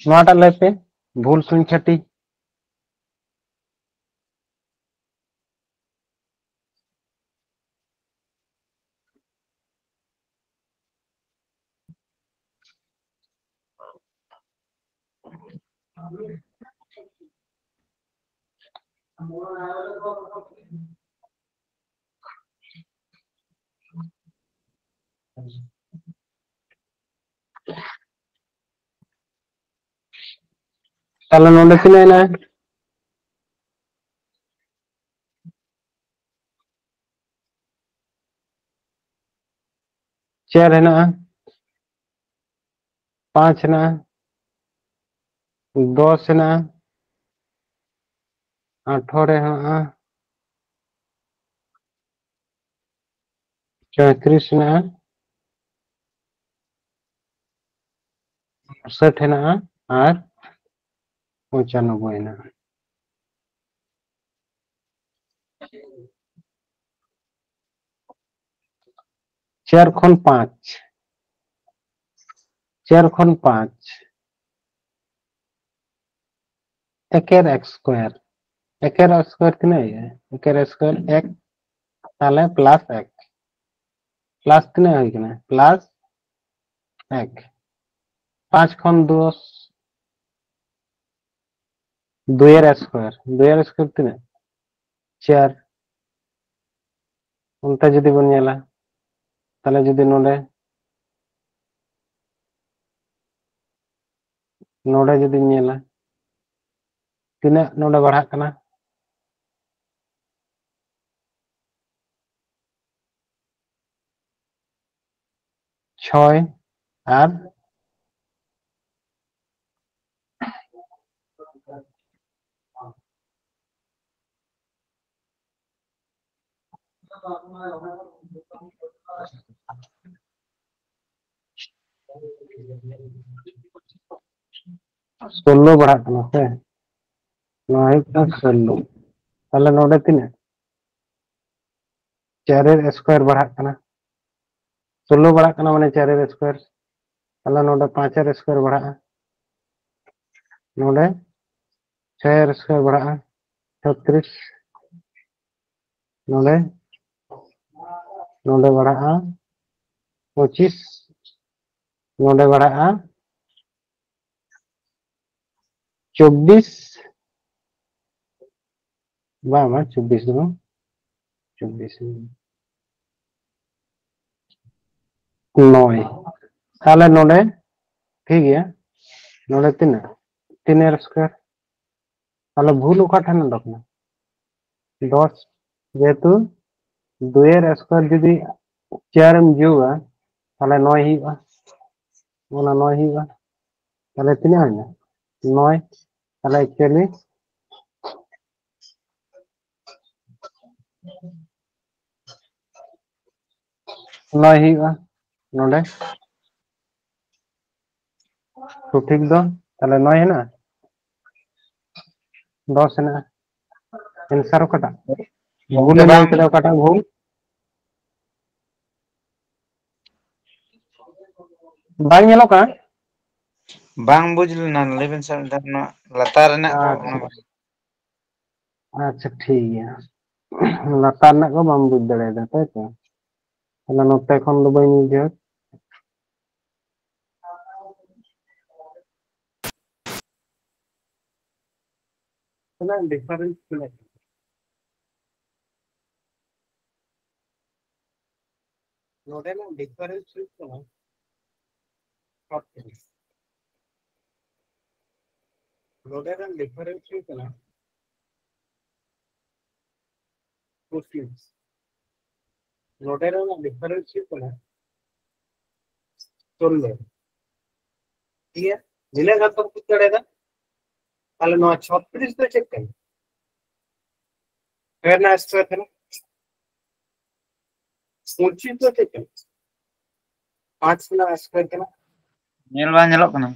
ᱱᱚᱣᱟᱴᱟᱜ ᱞᱟᱹᱭ ᱯᱮ, ᱵᱷᱩᱞ ᱥᱚᱝᱠᱷᱟᱴᱤ᱾ ᱛᱟᱦᱞᱮ ᱱᱚᱰᱮ ᱛᱤᱱᱟᱹᱜ ᱦᱮᱱᱟᱜᱼᱟ? ᱪᱟᱨ ᱦᱮᱱᱟᱜᱼᱟ, ᱯᱟᱸᱪ ᱦᱮᱱᱟᱜᱼᱟ, ᱫᱚᱥ ᱦᱮᱱᱟᱜᱼᱟ, ᱟᱴᱷᱨᱚ ᱦᱮᱱᱟᱜᱼᱟ, ᱪᱚᱭᱛᱨᱤᱥ ᱦᱮᱱᱟᱜᱼᱟ, ᱩᱱᱥᱟᱴ ᱦᱮᱱᱟᱜᱼᱟ ᱟᱨ ᱯᱚᱸᱪᱟᱱᱚᱵᱵᱳᱭ ᱦᱮᱱᱟᱜᱼᱟ᱾ ᱪᱟᱨ ᱠᱷᱚᱱ ᱯᱟᱸᱪ, ᱪᱟᱨ ᱠᱷᱚᱱ ᱯᱟᱸᱪ, ᱮᱠᱮᱨ ᱮᱠᱥ ᱥᱠᱚᱭᱟᱨ, ᱮᱠᱮᱨ ᱮᱠᱥ ᱥᱠᱚᱭᱟᱨ ᱛᱤᱱᱟᱹᱜ ᱦᱩᱭᱩᱜᱼᱟ? ᱮᱠᱮᱨ ᱮᱠᱥ ᱥᱠᱚᱭᱟᱨ ᱮᱠ, ᱛᱟᱦᱞᱮ ᱯᱞᱟᱥ ᱮᱠ, ᱯᱞᱟᱥ ᱛᱤᱱᱟᱹᱜ ᱦᱩᱭ ᱠᱟᱱᱟ? ᱯᱞᱟᱥ ᱮᱠ᱾ ᱯᱟᱸᱪ ᱠᱷᱚᱱ ᱫᱚᱥ, ᱫᱩᱭᱮᱨ ᱥᱠᱚᱭᱟᱨ, ᱫᱩᱭᱮᱨ ᱥᱠᱚᱭᱟᱨ ᱛᱤᱱᱟᱹᱜ? ᱪᱟᱨ᱾ ᱚᱱᱛᱮ ᱡᱩᱫᱤ ᱵᱚᱱ ᱧᱮᱞᱟ, ᱛᱟᱦᱞᱮ ᱡᱩᱫᱤ ᱱᱚᱰᱮ, ᱱᱚᱰᱮ ᱡᱩᱫᱤᱧ ᱧᱮᱞᱟ, ᱛᱤᱱᱟᱹᱜ ᱱᱚᱰᱮ ᱵᱟᱲᱦᱟᱜ ᱠᱟᱱᱟ? ᱪᱷᱚᱭ ᱟᱨ ᱥᱳᱞᱞᱳ ᱵᱟᱲᱦᱟᱜ ᱠᱟᱱᱟ ᱥᱮ? ᱱᱚᱣᱟ ᱦᱩᱭᱩᱜ ᱠᱟᱱᱟ ᱥᱳᱞᱞᱳ᱾ ᱛᱟᱦᱞᱮ ᱱᱚᱰᱮ ᱛᱤᱱᱟᱹᱜ? ᱪᱟᱨᱮᱨ ᱥᱠᱚᱭᱟᱨ ᱵᱟᱲᱦᱟᱜ ᱠᱟᱱᱟ, ᱥᱳᱞᱞᱳ ᱵᱟᱲᱦᱟᱜ ᱠᱟᱱᱟ, ᱢᱟᱱᱮ ᱪᱟᱨᱮᱨ ᱥᱠᱚᱭᱟᱨ᱾ ᱛᱟᱦᱞᱮ ᱱᱚᱰᱮ ᱯᱟᱸᱪᱮᱨ ᱥᱠᱚᱭᱟᱨ ᱵᱟᱲᱦᱟᱜᱼᱟ, ᱱᱚᱰᱮ ᱪᱷᱚᱭᱮᱨ ᱥᱠᱚᱭᱟᱨ ᱵᱟᱲᱦᱟᱜᱼᱟ, ᱪᱷᱚᱛᱨᱤᱥ᱾ ᱱᱚᱰᱮ, ᱱᱚᱰᱮ ᱵᱟᱲᱦᱟᱜᱼᱟ ᱯᱚᱸᱪᱤᱥ, ᱱᱚᱰᱮ ᱵᱟᱲᱦᱟᱜᱼᱟ ᱪᱚᱵᱵᱤᱥ, ᱵᱟᱝ, ᱵᱟᱝ, ᱪᱚᱵᱵᱤᱥ ᱫᱚ ᱵᱟᱝ, ᱪᱚᱵᱵᱤᱥ, ᱱᱚᱭ᱾ ᱛᱟᱦᱞᱮ ᱱᱚᱰᱮ ᱴᱷᱤᱠ ᱜᱮᱭᱟ, ᱱᱚᱰᱮ ᱛᱤᱱᱟᱹᱜ? ᱛᱤᱱᱮᱨ ᱥᱠᱚᱭᱟᱨ᱾ ᱛᱟᱦᱞᱮ ᱵᱷᱩᱞ ᱚᱠᱟ ᱴᱷᱮᱱ ᱚᱰᱚᱠ ᱮᱱᱟ? ᱫᱚᱥ, ᱡᱮᱦᱮᱛᱩ ᱫᱩᱭᱮᱨ ᱥᱠᱚᱭᱟᱨ ᱡᱩᱫᱤ ᱪᱟᱨ ᱮᱢ ᱡᱳᱜᱟ, ᱛᱟᱦᱞᱮ ᱱᱚᱭ ᱦᱩᱭᱩᱜᱼᱟ, ᱚᱱᱟ ᱱᱚᱭ ᱦᱩᱭᱩᱜᱼᱟ᱾ ᱛᱟᱦᱞᱮ ᱛᱤᱱᱟᱹᱜ ᱦᱩᱭᱱᱟ? ᱱᱚᱭ᱾ ᱛᱟᱦᱞᱮ actually ᱱᱚᱭ ᱦᱩᱭᱩᱜᱼᱟ ᱱᱚᱰᱮ᱾ ᱥᱚᱴᱷᱤᱠ ᱫᱚ ᱛᱟᱦᱞᱮ ᱱᱚᱭ ᱦᱮᱱᱟᱜᱼᱟ, ᱫᱚᱥ ᱦᱮᱱᱟᱜᱼᱟ᱾ ᱮᱱᱥᱟᱨ ᱚᱠᱟᱴᱟᱜ? ᱜᱚᱢᱠᱮ ᱵᱷᱩᱞ ᱮᱢ ᱵᱟᱝ᱾ ᱧᱟᱢ ᱠᱮᱫᱟ, ᱚᱠᱟᱴᱟᱜ ᱵᱷᱩᱞ? ᱵᱟᱝ ᱧᱮᱞᱚᱜ ᱠᱟᱱᱟ? ᱵᱟᱝ ᱵᱩᱡᱽ ᱞᱮᱱᱟ, ᱞᱟᱹᱭ ᱵᱮᱱ ᱥᱮ ᱢᱤᱫ ᱫᱷᱟᱣ, ᱱᱚᱣᱟ ᱞᱟᱛᱟᱨ ᱨᱮᱱᱟᱜ ᱠᱚ, ᱟᱪᱪᱷᱟ᱾ ᱚᱱᱟ ᱵᱟᱝ᱾ ᱟᱪᱪᱷᱟ, ᱴᱷᱤᱠ ᱜᱮᱭᱟ᱾ ᱞᱟᱛᱟᱨ ᱨᱮᱱᱟᱜ ᱠᱚ ᱵᱟᱢ ᱵᱩᱡᱽ ᱫᱟᱲᱮᱭᱟᱫᱟ, ᱛᱟᱭ ᱛᱚ? ᱛᱟᱦᱞᱮ ᱱᱚᱛᱮ ᱠᱷᱚᱱ ᱫᱚ ᱵᱟᱹᱧ ᱵᱩᱡᱷᱟᱹᱣ᱾ ᱚᱱᱟ ᱰᱤᱯᱷᱟᱨᱮᱱᱥ ᱢᱮᱱᱟᱜᱼᱟ᱾ ᱱᱚᱰᱮᱱᱟᱜ ᱰᱤᱯᱷᱟᱨᱮᱱᱥ ᱦᱩᱭᱩᱜ ᱠᱟᱱᱟ ᱥᱚᱨᱴ ᱯᱨᱤᱱᱴ᱾ ᱱᱚᱰᱮᱱᱟᱜ ᱰᱤᱯᱷᱟᱨᱮᱱᱥ ᱦᱩᱭᱩᱜ ᱠᱟᱱᱟ ᱯᱚᱸᱪᱤᱥ᱾ ᱱᱚᱰᱮᱱᱟᱜ ᱰᱤᱯᱷᱟᱨᱮᱱᱥ ᱦᱩᱭᱩᱜ ᱠᱟᱱᱟ ᱥᱳᱞᱞᱳ᱾ ᱴᱷᱤᱠ ᱜᱮᱭᱟ, ᱱᱤᱱᱟᱹᱜ ᱜᱟᱱ ᱫᱚᱢ ᱵᱩᱡᱽ ᱫᱟᱲᱮᱭᱟᱫᱟ? ᱛᱟᱦᱞᱮ ᱱᱚᱣᱟ ᱪᱷᱚᱛᱨᱤᱥ ᱫᱚ ᱪᱮᱫ ᱠᱟᱱᱟ? ᱯᱮ ᱨᱮᱱᱟᱜ ᱥᱠᱚᱭᱟᱨ ᱠᱟᱱᱟ᱾ ᱯᱚᱸᱪᱤᱥ ᱫᱚ ᱪᱮᱫ ᱠᱟᱱᱟ? ᱯᱟᱸᱪ ᱨᱮᱱᱟᱜ ᱥᱠᱚᱭᱟᱨ ᱠᱟᱱᱟ᱾ ᱧᱮᱞ ᱵᱟᱝ ᱧᱮᱞᱚᱜ ᱠᱟᱱᱟ?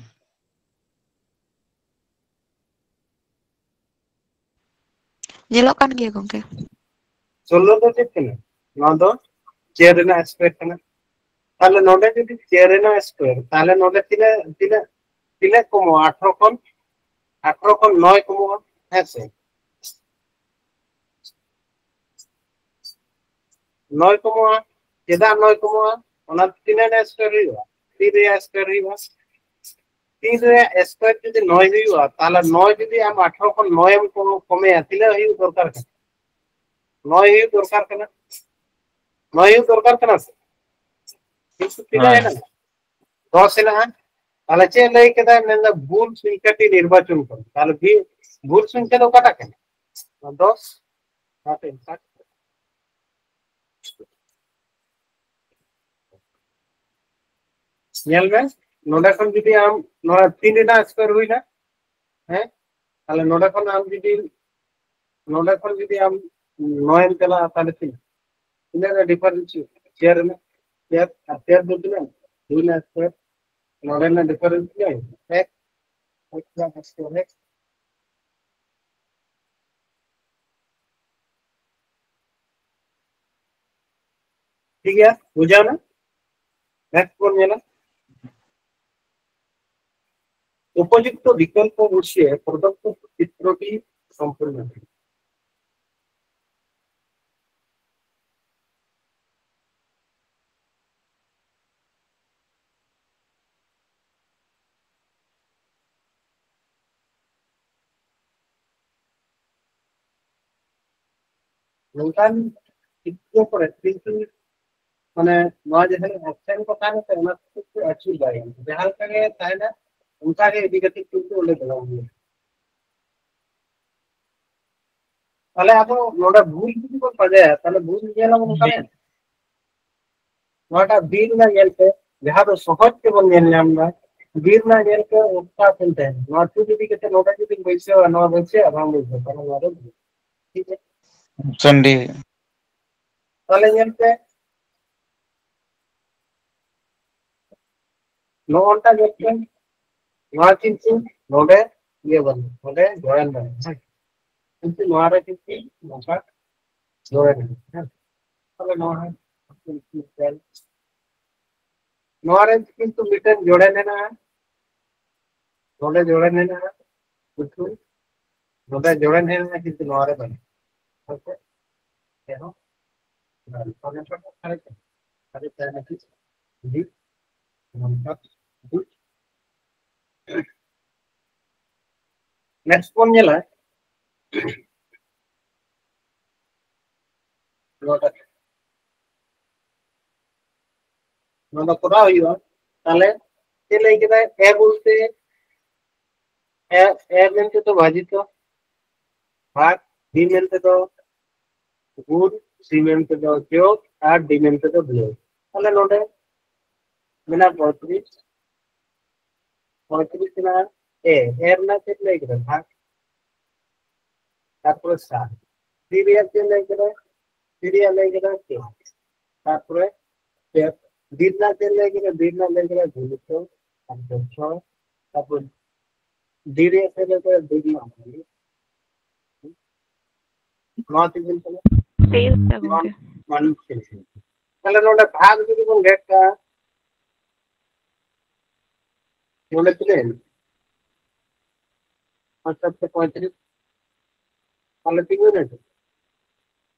ᱧᱮᱞᱚᱜ ᱠᱟᱱ ᱜᱮᱭᱟ ᱜᱚᱝᱠᱮ᱾ ᱥᱳᱞᱞᱳ ᱫᱚ ᱪᱮᱫ ᱠᱟᱱᱟ? ᱱᱚᱣᱟ ᱫᱚ ᱪᱟᱨ ᱨᱮᱱᱟᱜ ᱥᱠᱚᱭᱟᱨ ᱠᱟᱱᱟ᱾ ᱛᱟᱦᱞᱮ ᱱᱚᱰᱮ ᱡᱩᱫᱤ ᱪᱟᱨ ᱨᱮᱱᱟᱜ ᱥᱠᱚᱭᱟᱨ, ᱛᱟᱦᱞᱮ ᱱᱚᱰᱮ ᱛᱤᱱᱟᱹᱜ, ᱛᱤᱱᱟᱹᱜ, ᱛᱤᱱᱟᱹᱜ ᱠᱚᱢᱚᱜᱼᱟ? ᱟᱴᱷᱨᱚ ᱠᱷᱚᱱ, ᱟᱴᱷᱨᱚ ᱠᱷᱚᱱ ᱱᱚᱭ ᱠᱚᱢᱚᱜᱼᱟ, ᱦᱮᱸ ᱥᱮ? ᱱᱚᱭ ᱠᱚᱢᱚᱜᱼᱟ᱾ ᱪᱮᱫᱟᱜ ᱱᱚᱭ ᱠᱚᱢᱚᱜᱼᱟ? ᱚᱱᱟ ᱛᱤᱱᱟᱹᱜ ᱨᱮᱭᱟᱜ ᱥᱠᱚᱭᱟᱨ ᱦᱩᱭᱩᱜᱼᱟ? ᱛᱤᱱ ᱨᱮᱭᱟᱜ ᱥᱠᱚᱭᱟᱨ ᱦᱩᱭᱩᱜᱼᱟ? ᱛᱤᱱ ᱨᱮᱭᱟᱜ ᱥᱠᱚᱭᱟᱨ ᱡᱩᱫᱤ ᱱᱚᱭ ᱦᱩᱭᱩᱜᱼᱟ, ᱛᱟᱦᱞᱮ ᱱᱚᱭ ᱡᱩᱫᱤ ᱟᱢ ᱟᱴᱷᱨᱚ ᱠᱷᱚᱱ ᱱᱚᱭ ᱮᱢ ᱠᱚ-, ᱠᱚᱢᱮᱭᱟ, ᱛᱤᱱᱟᱹᱜ ᱦᱩᱭᱩᱜ ᱫᱚᱨᱠᱟᱨ ᱠᱟᱱᱟ? ᱱᱚᱭ ᱦᱩᱭᱩᱜ ᱫᱚᱨᱠᱟᱨ ᱠᱟᱱᱟ, ᱱᱚᱭ ᱦᱩᱭᱩᱜ ᱫᱚᱨᱠᱟᱨ ᱠᱟᱱᱟ ᱥᱮ? ᱠᱤᱱᱛᱩ ᱛᱤᱱᱟᱹᱜ ᱦᱮᱸ᱾ ᱦᱮᱱᱟᱜᱼᱟ? ᱫᱚᱥ ᱦᱮᱱᱟᱜᱼᱟ᱾ ᱛᱟᱦᱞᱮ ᱪᱮᱫ ᱞᱟᱹᱭ ᱠᱮᱫᱟᱭ? ᱢᱮᱱᱫᱟ ᱵᱷᱩᱞ ᱥᱚᱝᱠᱷᱟᱴᱤ ᱱᱤᱨᱵᱟᱪᱚᱱ ᱠᱚᱨᱚ᱾ ᱛᱟᱦᱞᱮ ᱵᱷᱤ-, ᱵᱷᱩᱞ ᱥᱚᱝᱠᱷᱟ ᱫᱚ ᱚᱠᱟᱴᱟᱜ ᱠᱟᱱᱟ? ᱫᱚᱥ᱾ ᱚᱱᱟᱛᱮ ᱚᱱᱠᱟ᱾ ᱧᱮᱞ ᱢᱮ, ᱱᱚᱰᱮ ᱠᱷᱚᱱ ᱡᱩᱫᱤ ᱟᱢ ᱱᱚᱣᱟ ᱛᱤᱱ ᱨᱮᱱᱟᱜ ᱥᱠᱚᱭᱟᱨ ᱦᱩᱭᱱᱟ, ᱦᱮᱸ, ᱛᱟᱦᱞᱮ ᱱᱚᱰᱮ ᱠᱷᱚᱱ ᱟᱢ ᱡᱩᱫᱤ, ᱱᱚᱰᱮ ᱠᱷᱚᱱ ᱡᱩᱫᱤ ᱟᱢ ᱱᱚᱭ ᱮᱢ ᱪᱟᱞᱟᱜᱼᱟ, ᱛᱟᱦᱞᱮ ᱛᱤᱱᱟᱹᱜ? ᱛᱤᱱᱟᱹᱜ ᱨᱮ ᱰᱤᱯᱷᱟᱨᱮᱱᱥ ᱦᱩᱭᱩᱜᱼᱟ? ᱪᱟᱨ ᱨᱮᱱᱟᱜ, ᱪᱟᱨ ᱟᱨ ᱪᱟᱨ ᱫᱚ ᱛᱤᱱᱟᱹᱜ? ᱫᱩᱭ ᱨᱮᱱᱟᱜ ᱥᱠᱚᱭᱟᱨ᱾ ᱱᱚᱰᱮ ᱨᱮᱱᱟᱜ ᱰᱤᱯᱷᱟᱨᱮᱱᱥ ᱛᱤᱱᱟᱹᱜ ᱦᱩᱭᱩᱜᱼᱟ? ᱮᱠ᱾ ᱮᱠ ᱨᱮᱱᱟᱜ ᱥᱠᱚᱭᱟᱨ ᱮᱠ᱾ ᱴᱷᱤᱠ ᱜᱮᱭᱟ, ᱵᱩᱡᱷᱟᱹᱣ ᱱᱟ? ᱱᱮᱠᱥᱴ ᱵᱚᱱ ᱧᱮᱞᱟ᱾ উপযুক্ত বিকল্প বসিয়ে প্রদত্ত চিত্রটি সম্পূর্ণ করুন। ᱱᱚᱝᱠᱟᱱ ᱪᱤᱛᱨᱚ ᱠᱚᱨᱮ ᱠᱤᱱᱛᱩ ᱢᱟᱱᱮ ᱱᱚᱣᱟ ᱡᱟᱦᱟᱸ ᱚᱯᱥᱮᱱ ᱠᱚ ᱛᱟᱦᱮᱱᱟ ᱥᱮ, ᱚᱱᱟ ᱠᱚ ᱠᱤᱱᱛᱩ ᱟᱹᱪᱩᱨ ᱫᱟᱲᱮᱭᱟᱜᱼᱟ᱾ ᱡᱟᱦᱟᱸ ᱞᱮᱠᱟ ᱜᱮ ᱛᱟᱦᱮᱱᱟ, ᱚᱱᱠᱟ ᱜᱮ ᱤᱫᱤ ᱠᱟᱛᱮ ᱠᱤᱱᱛᱩ ᱚᱸᱰᱮ ᱵᱚᱞᱚ ᱦᱩᱭᱩᱜᱼᱟ᱾ ᱛᱟᱦᱞᱮ ᱟᱵᱚ ᱱᱚᱰᱮ ᱵᱷᱩᱞ ᱡᱩᱫᱤ ᱵᱚᱱ ᱯᱟᱸᱡᱟᱭᱟ, ᱛᱟᱦᱞᱮ ᱵᱷᱩᱞ ᱧᱮᱞ ᱟᱵᱚᱱ ᱚᱠᱟᱨᱮ? ᱱᱚᱣᱟᱴᱟᱜ ᱵᱤ ᱨᱮᱱᱟᱜ ᱧᱮᱞ ᱯᱮ, ᱡᱟᱦᱟᱸ ᱫᱚ ᱥᱚᱦᱚᱡ ᱛᱮᱵᱚᱱ ᱧᱮᱞ ᱧᱟᱢ ᱮᱫᱟ᱾ ᱵᱤ ᱨᱮᱱᱟᱜ ᱧᱮᱞ ᱯᱮ, ᱚᱠᱟ ᱠᱷᱚᱱ ᱛᱟᱦᱮᱱᱟ? ᱱᱚᱣᱟ ᱴᱩ ᱡᱩᱫᱤ ᱠᱟᱛᱮ ᱱᱚᱰᱮ ᱡᱩᱫᱤ ᱵᱟᱹᱭᱥᱟᱹᱣᱟ, ᱱᱚᱣᱟ ᱵᱟᱹᱭᱥᱟᱹᱣᱟ, ᱵᱟᱝ ᱵᱟᱹᱭᱥᱟᱹᱣᱟ, ᱛᱟᱦᱞᱮ ᱱᱚᱣᱟ ᱫᱚ ᱵᱷᱩᱞ᱾ ᱴᱷᱤᱠ ᱟᱪᱷᱮ? ᱚᱯᱥᱮᱱ ᱰᱤ᱾ ᱛᱟᱦᱞᱮ ᱧᱮᱞ ᱯᱮ, ᱱᱚᱜᱼᱚ ᱱᱚᱝᱠᱟ ᱧᱮᱞ ᱯᱮ, ᱱᱚᱣᱟ ᱠᱤᱱᱛᱩ ᱱᱚᱰᱮ ᱤᱭᱟᱹ ᱵᱟᱹᱱᱩᱜ, ᱱᱚᱰᱮ ᱡᱚᱭᱮᱱ ᱵᱟᱹᱱᱩᱜ, ᱦᱮᱸ᱾ ᱠᱤᱱᱛᱩ ᱱᱚᱣᱟ ᱨᱮ ᱠᱤᱱᱛᱩ ᱱᱚᱝᱠᱟ ᱡᱚᱭᱮᱱ ᱢᱮᱱᱟᱜᱼᱟ, ᱦᱮᱸ᱾ ᱛᱟᱦᱞᱮ ᱱᱚᱣᱟ ᱦᱚᱸ ᱱᱚᱣᱟ ᱨᱮ ᱠᱤᱱᱛᱩ ᱢᱤᱫᱴᱮᱱ ᱡᱚᱲᱮ ᱢᱮᱱᱟᱜᱼᱟ, ᱱᱚᱰᱮ ᱡᱚᱲᱮ ᱢᱮᱱᱟᱜᱼᱟ, ᱠᱤᱱᱛᱩ ᱱᱚᱰᱮ ᱡᱚᱲᱮ ᱢᱮᱱᱟᱜᱼᱟ, ᱠᱤᱱᱛᱩ ᱱᱚᱣᱟ ᱨᱮ ᱵᱟᱹᱱᱩᱜ᱾ ᱦᱮᱸ ᱥᱮ? ᱮᱱᱦᱚᱸ ᱱᱚᱰᱮ ᱡᱚᱲᱮ ᱢᱮᱱᱟᱜᱼᱟ, ᱠᱤᱱᱛᱩ ᱱᱚᱰᱮ ᱵᱟᱹᱱᱩᱜ᱾ ᱱᱮᱠᱥᱴ ᱵᱚᱱ ᱧᱮᱞᱟ ᱱᱚᱣᱟᱴᱟᱜ᱾ ᱱᱚᱣᱟ ᱫᱚ ᱠᱚᱨᱟᱣ ᱦᱩᱭᱩᱜᱼᱟ᱾ ᱛᱟᱦᱞᱮ ᱪᱮᱫ ᱞᱟᱹᱭ ᱠᱮᱫᱟᱭ? ᱮ ᱵᱚᱞᱛᱮ ᱮ, ᱮ ᱢᱮᱱᱛᱮ ᱫᱚ ᱵᱷᱟᱡᱤᱛ, ᱵᱷᱟᱜᱽ, ᱵᱤ ᱢᱮᱱᱛᱮ ᱫᱚ ᱜᱩᱬ, ᱥᱤ ᱢᱮᱱᱛᱮ ᱫᱚ ᱡᱳᱜᱽ ᱟᱨ ᱰᱤ ᱢᱮᱱᱛᱮ ᱫᱚ ᱵᱤᱭᱳᱜᱽ᱾ ᱛᱟᱦᱞᱮ ᱱᱚᱰᱮ ᱢᱮᱱᱟᱜᱼᱟ ᱯᱚᱸᱭᱛᱨᱤᱥ, ᱯᱚᱸᱭᱛᱨᱤᱥ ᱨᱮᱱᱟᱜ ᱮ, ᱮ ᱨᱮᱱᱟᱜ ᱪᱮᱫ ᱞᱟᱹᱭ ᱠᱮᱫᱟ? ᱵᱷᱟᱜᱽ, ᱛᱟᱨᱯᱚᱨᱮ ᱥᱟᱛ᱾ ᱰᱤ ᱨᱮᱭᱟᱜ ᱪᱮᱫ ᱞᱟᱹᱭ ᱠᱮᱫᱟ? ᱰᱤ ᱨᱮᱭᱟᱜ ᱞᱟᱹᱭ ᱠᱮᱫᱟ ᱪᱮᱫ? ᱛᱟᱨᱯᱚᱨᱮ ᱯᱮ, ᱰᱤ ᱨᱮᱱᱟᱜ ᱪᱮᱫ ᱞᱟᱹᱭ ᱠᱮᱫᱟ? ᱰᱤ ᱨᱮᱱᱟᱜ ᱞᱟᱹᱭ ᱠᱮᱫᱟ ᱜᱩᱨᱩᱛᱛᱚ, ᱛᱟᱨᱯᱚᱨ ᱪᱷᱚᱭ, ᱛᱟᱨᱯᱚᱨ ᱰᱤ ᱨᱮᱭᱟᱜ ᱪᱮᱫ ᱞᱟᱹᱭ ᱠᱮᱫᱟ? ᱰᱤ ᱨᱮᱱᱟᱜ ᱢᱟᱱᱮ ᱱᱚᱣᱟ ᱛᱤᱸᱜᱩᱱ ᱠᱟᱱᱟ᱾ ᱛᱮᱭᱤᱥ ᱴᱟ ᱱᱚᱣᱟ ᱜᱚᱝᱠᱮ᱾ ᱢᱟᱱᱮ ᱪᱮᱫ? ᱛᱟᱦᱞᱮ ᱱᱚᱰᱮ ᱵᱷᱟᱜᱽ ᱡᱩᱫᱤ ᱵᱚᱱ ᱜᱷᱮᱴ ᱠᱟᱜᱼᱟ, ᱱᱚᱰᱮ ᱛᱤᱱᱟᱹᱜ ᱮᱱᱟ? ᱪᱟᱨ ᱪᱟᱨ ᱯᱚᱸᱭᱛᱨᱤᱥ, ᱛᱟᱦᱞᱮ ᱛᱤᱱᱟᱹᱜ ᱨᱮ?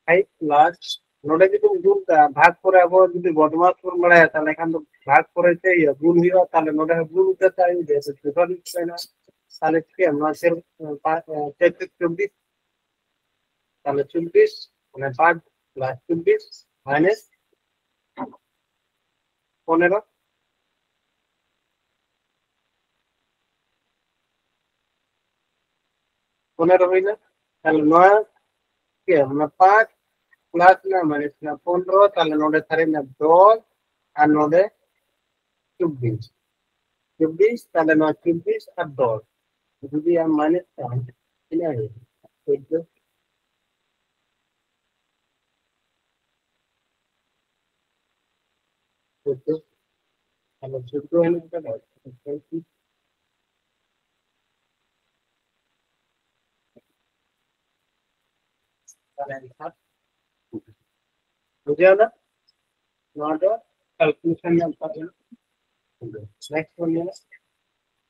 ᱯᱷᱟᱭᱤᱵᱷ ᱯᱞᱟᱥ, ᱱᱚᱰᱮ ᱡᱩᱫᱤᱢ ᱡᱩᱞ ᱠᱟᱜᱼᱟ, ᱵᱷᱟᱜᱽ ᱯᱚᱨᱮ ᱟᱵᱚ ᱡᱩᱫᱤ ᱵᱚᱫᱢᱟᱥ ᱵᱚᱱ ᱵᱟᱲᱟᱭᱟ, ᱛᱟᱦᱞᱮ ᱠᱷᱟᱱ ᱫᱚ ᱵᱷᱟᱜᱽ ᱯᱚᱨᱮ ᱪᱮᱫ ᱦᱩᱭᱩᱜᱼᱟ? ᱜᱩᱱ ᱦᱩᱭᱩᱜᱼᱟ᱾ ᱛᱟᱦᱞᱮ ᱱᱚᱰᱮ ᱦᱚᱸ ᱜᱩᱱ ᱩᱛᱟᱹᱨ ᱠᱟᱜ ᱦᱩᱭᱩᱜᱼᱟ, ᱡᱮᱦᱮᱛᱩ ᱡᱚᱛᱚ ᱢᱤᱫ ᱛᱟᱦᱮᱱᱟ᱾ ᱛᱟᱦᱞᱮ ᱪᱤᱠᱟᱹᱭᱟᱢ? ᱱᱚᱣᱟ ᱪᱟᱨ, ᱯᱟᱸᱪ, ᱪᱟᱨ ᱪᱟᱨ ᱪᱚᱵᱵᱤᱥ, ᱛᱟᱦᱞᱮ ᱪᱚᱵᱵᱤᱥ, ᱢᱟᱱᱮ ᱯᱟᱸᱪ ᱯᱞᱟᱥ ᱪᱚᱵᱵᱤᱥ ᱢᱟᱭᱱᱟᱥ ᱯᱚᱱᱮᱨᱚ, ᱯᱚᱱᱮᱨᱚ ᱦᱩᱭᱱᱟ᱾ ᱛᱟᱦᱞᱮ ᱱᱚᱣᱟ ᱪᱮᱫ? ᱚᱱᱟ ᱯᱟᱸᱪ ᱯᱞᱟᱥ ᱨᱮᱱᱟᱜ ᱢᱟᱭᱱᱟᱥ ᱨᱮᱱᱟᱜ ᱯᱚᱱᱨᱚ, ᱛᱟᱦᱞᱮ ᱱᱚᱰᱮ ᱥᱟᱨᱮᱡ ᱮᱱᱟ ᱫᱚᱥ, ᱟᱨ ᱱᱚᱰᱮ ᱪᱚᱵᱵᱤᱥ᱾ ᱪᱚᱵᱵᱤᱥ, ᱛᱟᱦᱞᱮ ᱱᱚᱣᱟ ᱪᱚᱵᱵᱤᱥ ᱟᱨ ᱫᱚᱥ ᱡᱩᱫᱤ ᱟᱢ ᱢᱟᱭᱱᱟᱥ ᱠᱟᱜᱼᱟᱢ, ᱛᱤᱱᱟᱹᱜ ᱦᱩᱭᱩᱜᱼᱟ? ᱪᱳᱫᱽᱫᱳ᱾ ᱪᱳᱫᱽᱫᱳ᱾ ᱛᱟᱦᱞᱮ ᱪᱳᱫᱽᱫᱳ ᱦᱩᱭᱩᱜ ᱠᱟᱱᱟ᱾ ᱛᱟᱦᱞᱮ ᱮᱱᱥᱟᱨ ᱵᱩᱡᱷᱟᱹᱣ ᱮᱱᱟ? ᱱᱚᱣᱟ ᱫᱚ ᱠᱟᱞᱠᱩᱞᱮᱥᱚᱱ ᱨᱮᱱᱟᱜ ᱵᱮᱯᱟᱨ ᱠᱟᱱᱟ᱾ ᱱᱮᱠᱥᱴ ᱵᱚᱱ ᱧᱮᱞᱟ,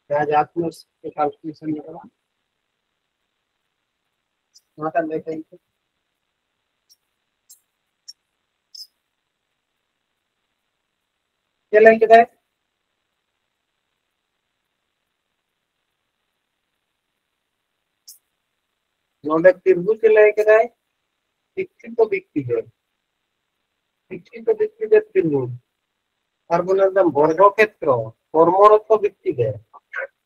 ᱡᱟᱦᱟᱸ ᱡᱟᱦᱟᱸ ᱛᱤᱱᱟᱹᱜ ᱠᱟᱞᱠᱩᱞᱮᱥᱚᱱ ᱧᱮᱞᱚᱜᱼᱟ, ᱱᱚᱣᱟᱴᱟᱜ ᱞᱟᱹᱭ ᱛᱟᱵᱚᱱ ᱯᱮ᱾ ᱪᱮᱫ ᱞᱟᱹᱭ ᱠᱮᱫᱟᱭ? ᱱᱚᱰᱮ ᱛᱤᱨᱵᱩᱡᱽ ᱮ ᱞᱟᱹᱭ ᱠᱮᱫᱟᱭ, ᱥᱤᱠᱠᱷᱤᱛᱚ ᱵᱮᱠᱛᱤ ᱫᱚ, ᱥᱤᱠᱠᱷᱤᱛᱚ ᱵᱮᱠᱛᱤ ᱫᱚ ᱛᱤᱨᱵᱩᱡᱽ᱾ ᱟᱨ ᱵᱚᱱ ᱧᱮᱞ ᱮᱫᱟ ᱵᱚᱨᱜᱚ ᱠᱷᱮᱛᱨᱚ, ᱠᱚᱨᱢᱚᱨᱚᱛᱚ ᱵᱮᱠᱛᱤ ᱫᱚ᱾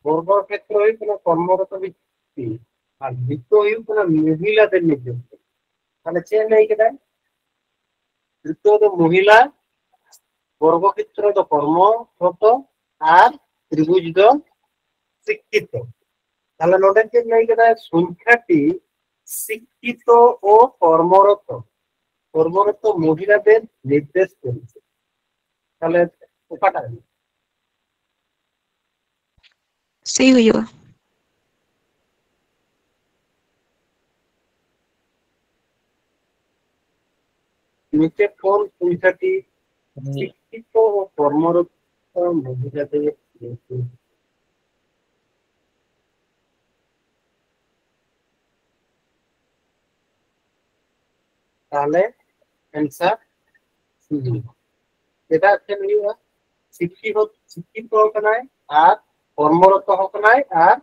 ᱵᱚᱨᱜᱚ ᱠᱷᱮᱛᱨᱚ ᱦᱩᱭᱩᱜ ᱠᱟᱱᱟ ᱠᱚᱨᱢᱚᱨᱚᱛᱚ ᱵᱮᱠᱛᱤ, ᱟᱨ ᱵᱨᱤᱛᱛᱚ ᱦᱩᱭᱩᱜ ᱠᱟᱱᱟ ᱢᱚᱦᱤᱞᱟদের ᱱᱤᱨᱫᱮᱥ᱾ ᱛᱟᱦᱞᱮ ᱪᱮᱫ ᱮ ᱞᱟᱹᱭ ᱠᱮᱫᱟᱭ? ᱵᱨᱤᱛᱛᱚ ᱫᱚ ᱢᱚᱦᱤᱞᱟ, ᱵᱚᱨᱜᱚ ᱠᱷᱮᱛᱨᱚ ᱫᱚ ᱠᱚᱨᱢᱚᱨᱚᱛᱚ, ᱟᱨ ᱛᱨᱤᱵᱷᱩᱡᱽ ᱫᱚ ᱥᱤᱠᱠᱷᱤᱛᱚ᱾ ᱛᱟᱦᱞᱮ ᱱᱚᱰᱮ ᱪᱮᱫ ᱞᱟᱹᱭ ᱠᱮᱫᱟᱭ? সংখ্যাটি শিক্ষিত ও কর্মরত, কর্মরত মহিলাদের নির্দেশ করছে। তাহলে ওকাটা ᱥᱤ ᱦᱩᱭᱩᱜᱼᱟ᱾ নিচে কোন সংখ্যাটি শিক্ষিত ও কর্মরত মহিলাদের নির্দেশ? ᱛᱟᱦᱞᱮ ᱮᱱᱥᱟᱨ ᱪᱮᱫᱟᱜ ᱪᱮᱫ ᱦᱩᱭᱩᱜᱼᱟ? ᱥᱤᱠᱠᱷᱤᱛᱚ ᱥᱤᱠᱠᱷᱤᱛᱚ ᱦᱚᱸ ᱠᱟᱱᱟᱭ ᱟᱨ ᱠᱚᱨᱢᱚᱨᱚᱛᱚ ᱦᱚᱸ ᱠᱟᱱᱟᱭ ᱟᱨ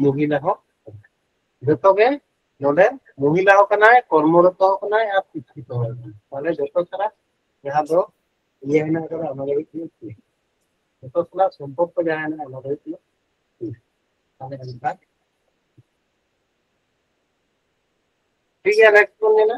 ᱢᱚᱦᱤᱞᱟ ᱦᱚᱸ ᱠᱟᱱᱟᱭ᱾ ᱡᱚᱛᱚ ᱜᱮ ᱱᱚᱰᱮ ᱢᱚᱦᱤᱞᱟ ᱦᱚᱸ ᱠᱟᱱᱟᱭ, ᱠᱚᱨᱢᱚᱨᱚᱛᱚ ᱦᱚᱸ ᱠᱟᱱᱟᱭ ᱟᱨ ᱥᱤᱠᱠᱷᱤᱛᱚ ᱦᱚᱸ ᱠᱟᱱᱟᱭ᱾ ᱛᱟᱦᱞᱮ ᱡᱚᱛᱚ ᱪᱷᱟᱲᱟ ᱡᱟᱦᱟᱸ ᱫᱚ ᱤᱭᱟᱹ ᱦᱮᱱᱟᱜ ᱟᱠᱟᱫᱟ, ᱚᱱᱟ ᱫᱚ ᱦᱩᱭᱩᱜ ᱠᱟᱱᱟ ᱠᱩᱲᱤ᱾ ᱡᱚᱛᱚ ᱥᱟᱞᱟᱜ ᱥᱚᱢᱯᱚᱨᱠᱚ ᱡᱟᱦᱟᱸ ᱦᱮᱱᱟᱜᱼᱟ, ᱚᱱᱟ ᱫᱚ ᱦᱩᱭᱩᱜ ᱠᱟᱱᱟ ᱠᱩᱲᱤ᱾ ᱛᱟᱦᱞᱮ ᱮᱱᱠᱷᱟᱱ ᱴᱷᱤᱠ ᱜᱮᱭᱟ, ᱱᱮᱠᱥᱴ ᱵᱚᱱ ᱧᱮᱞᱟ᱾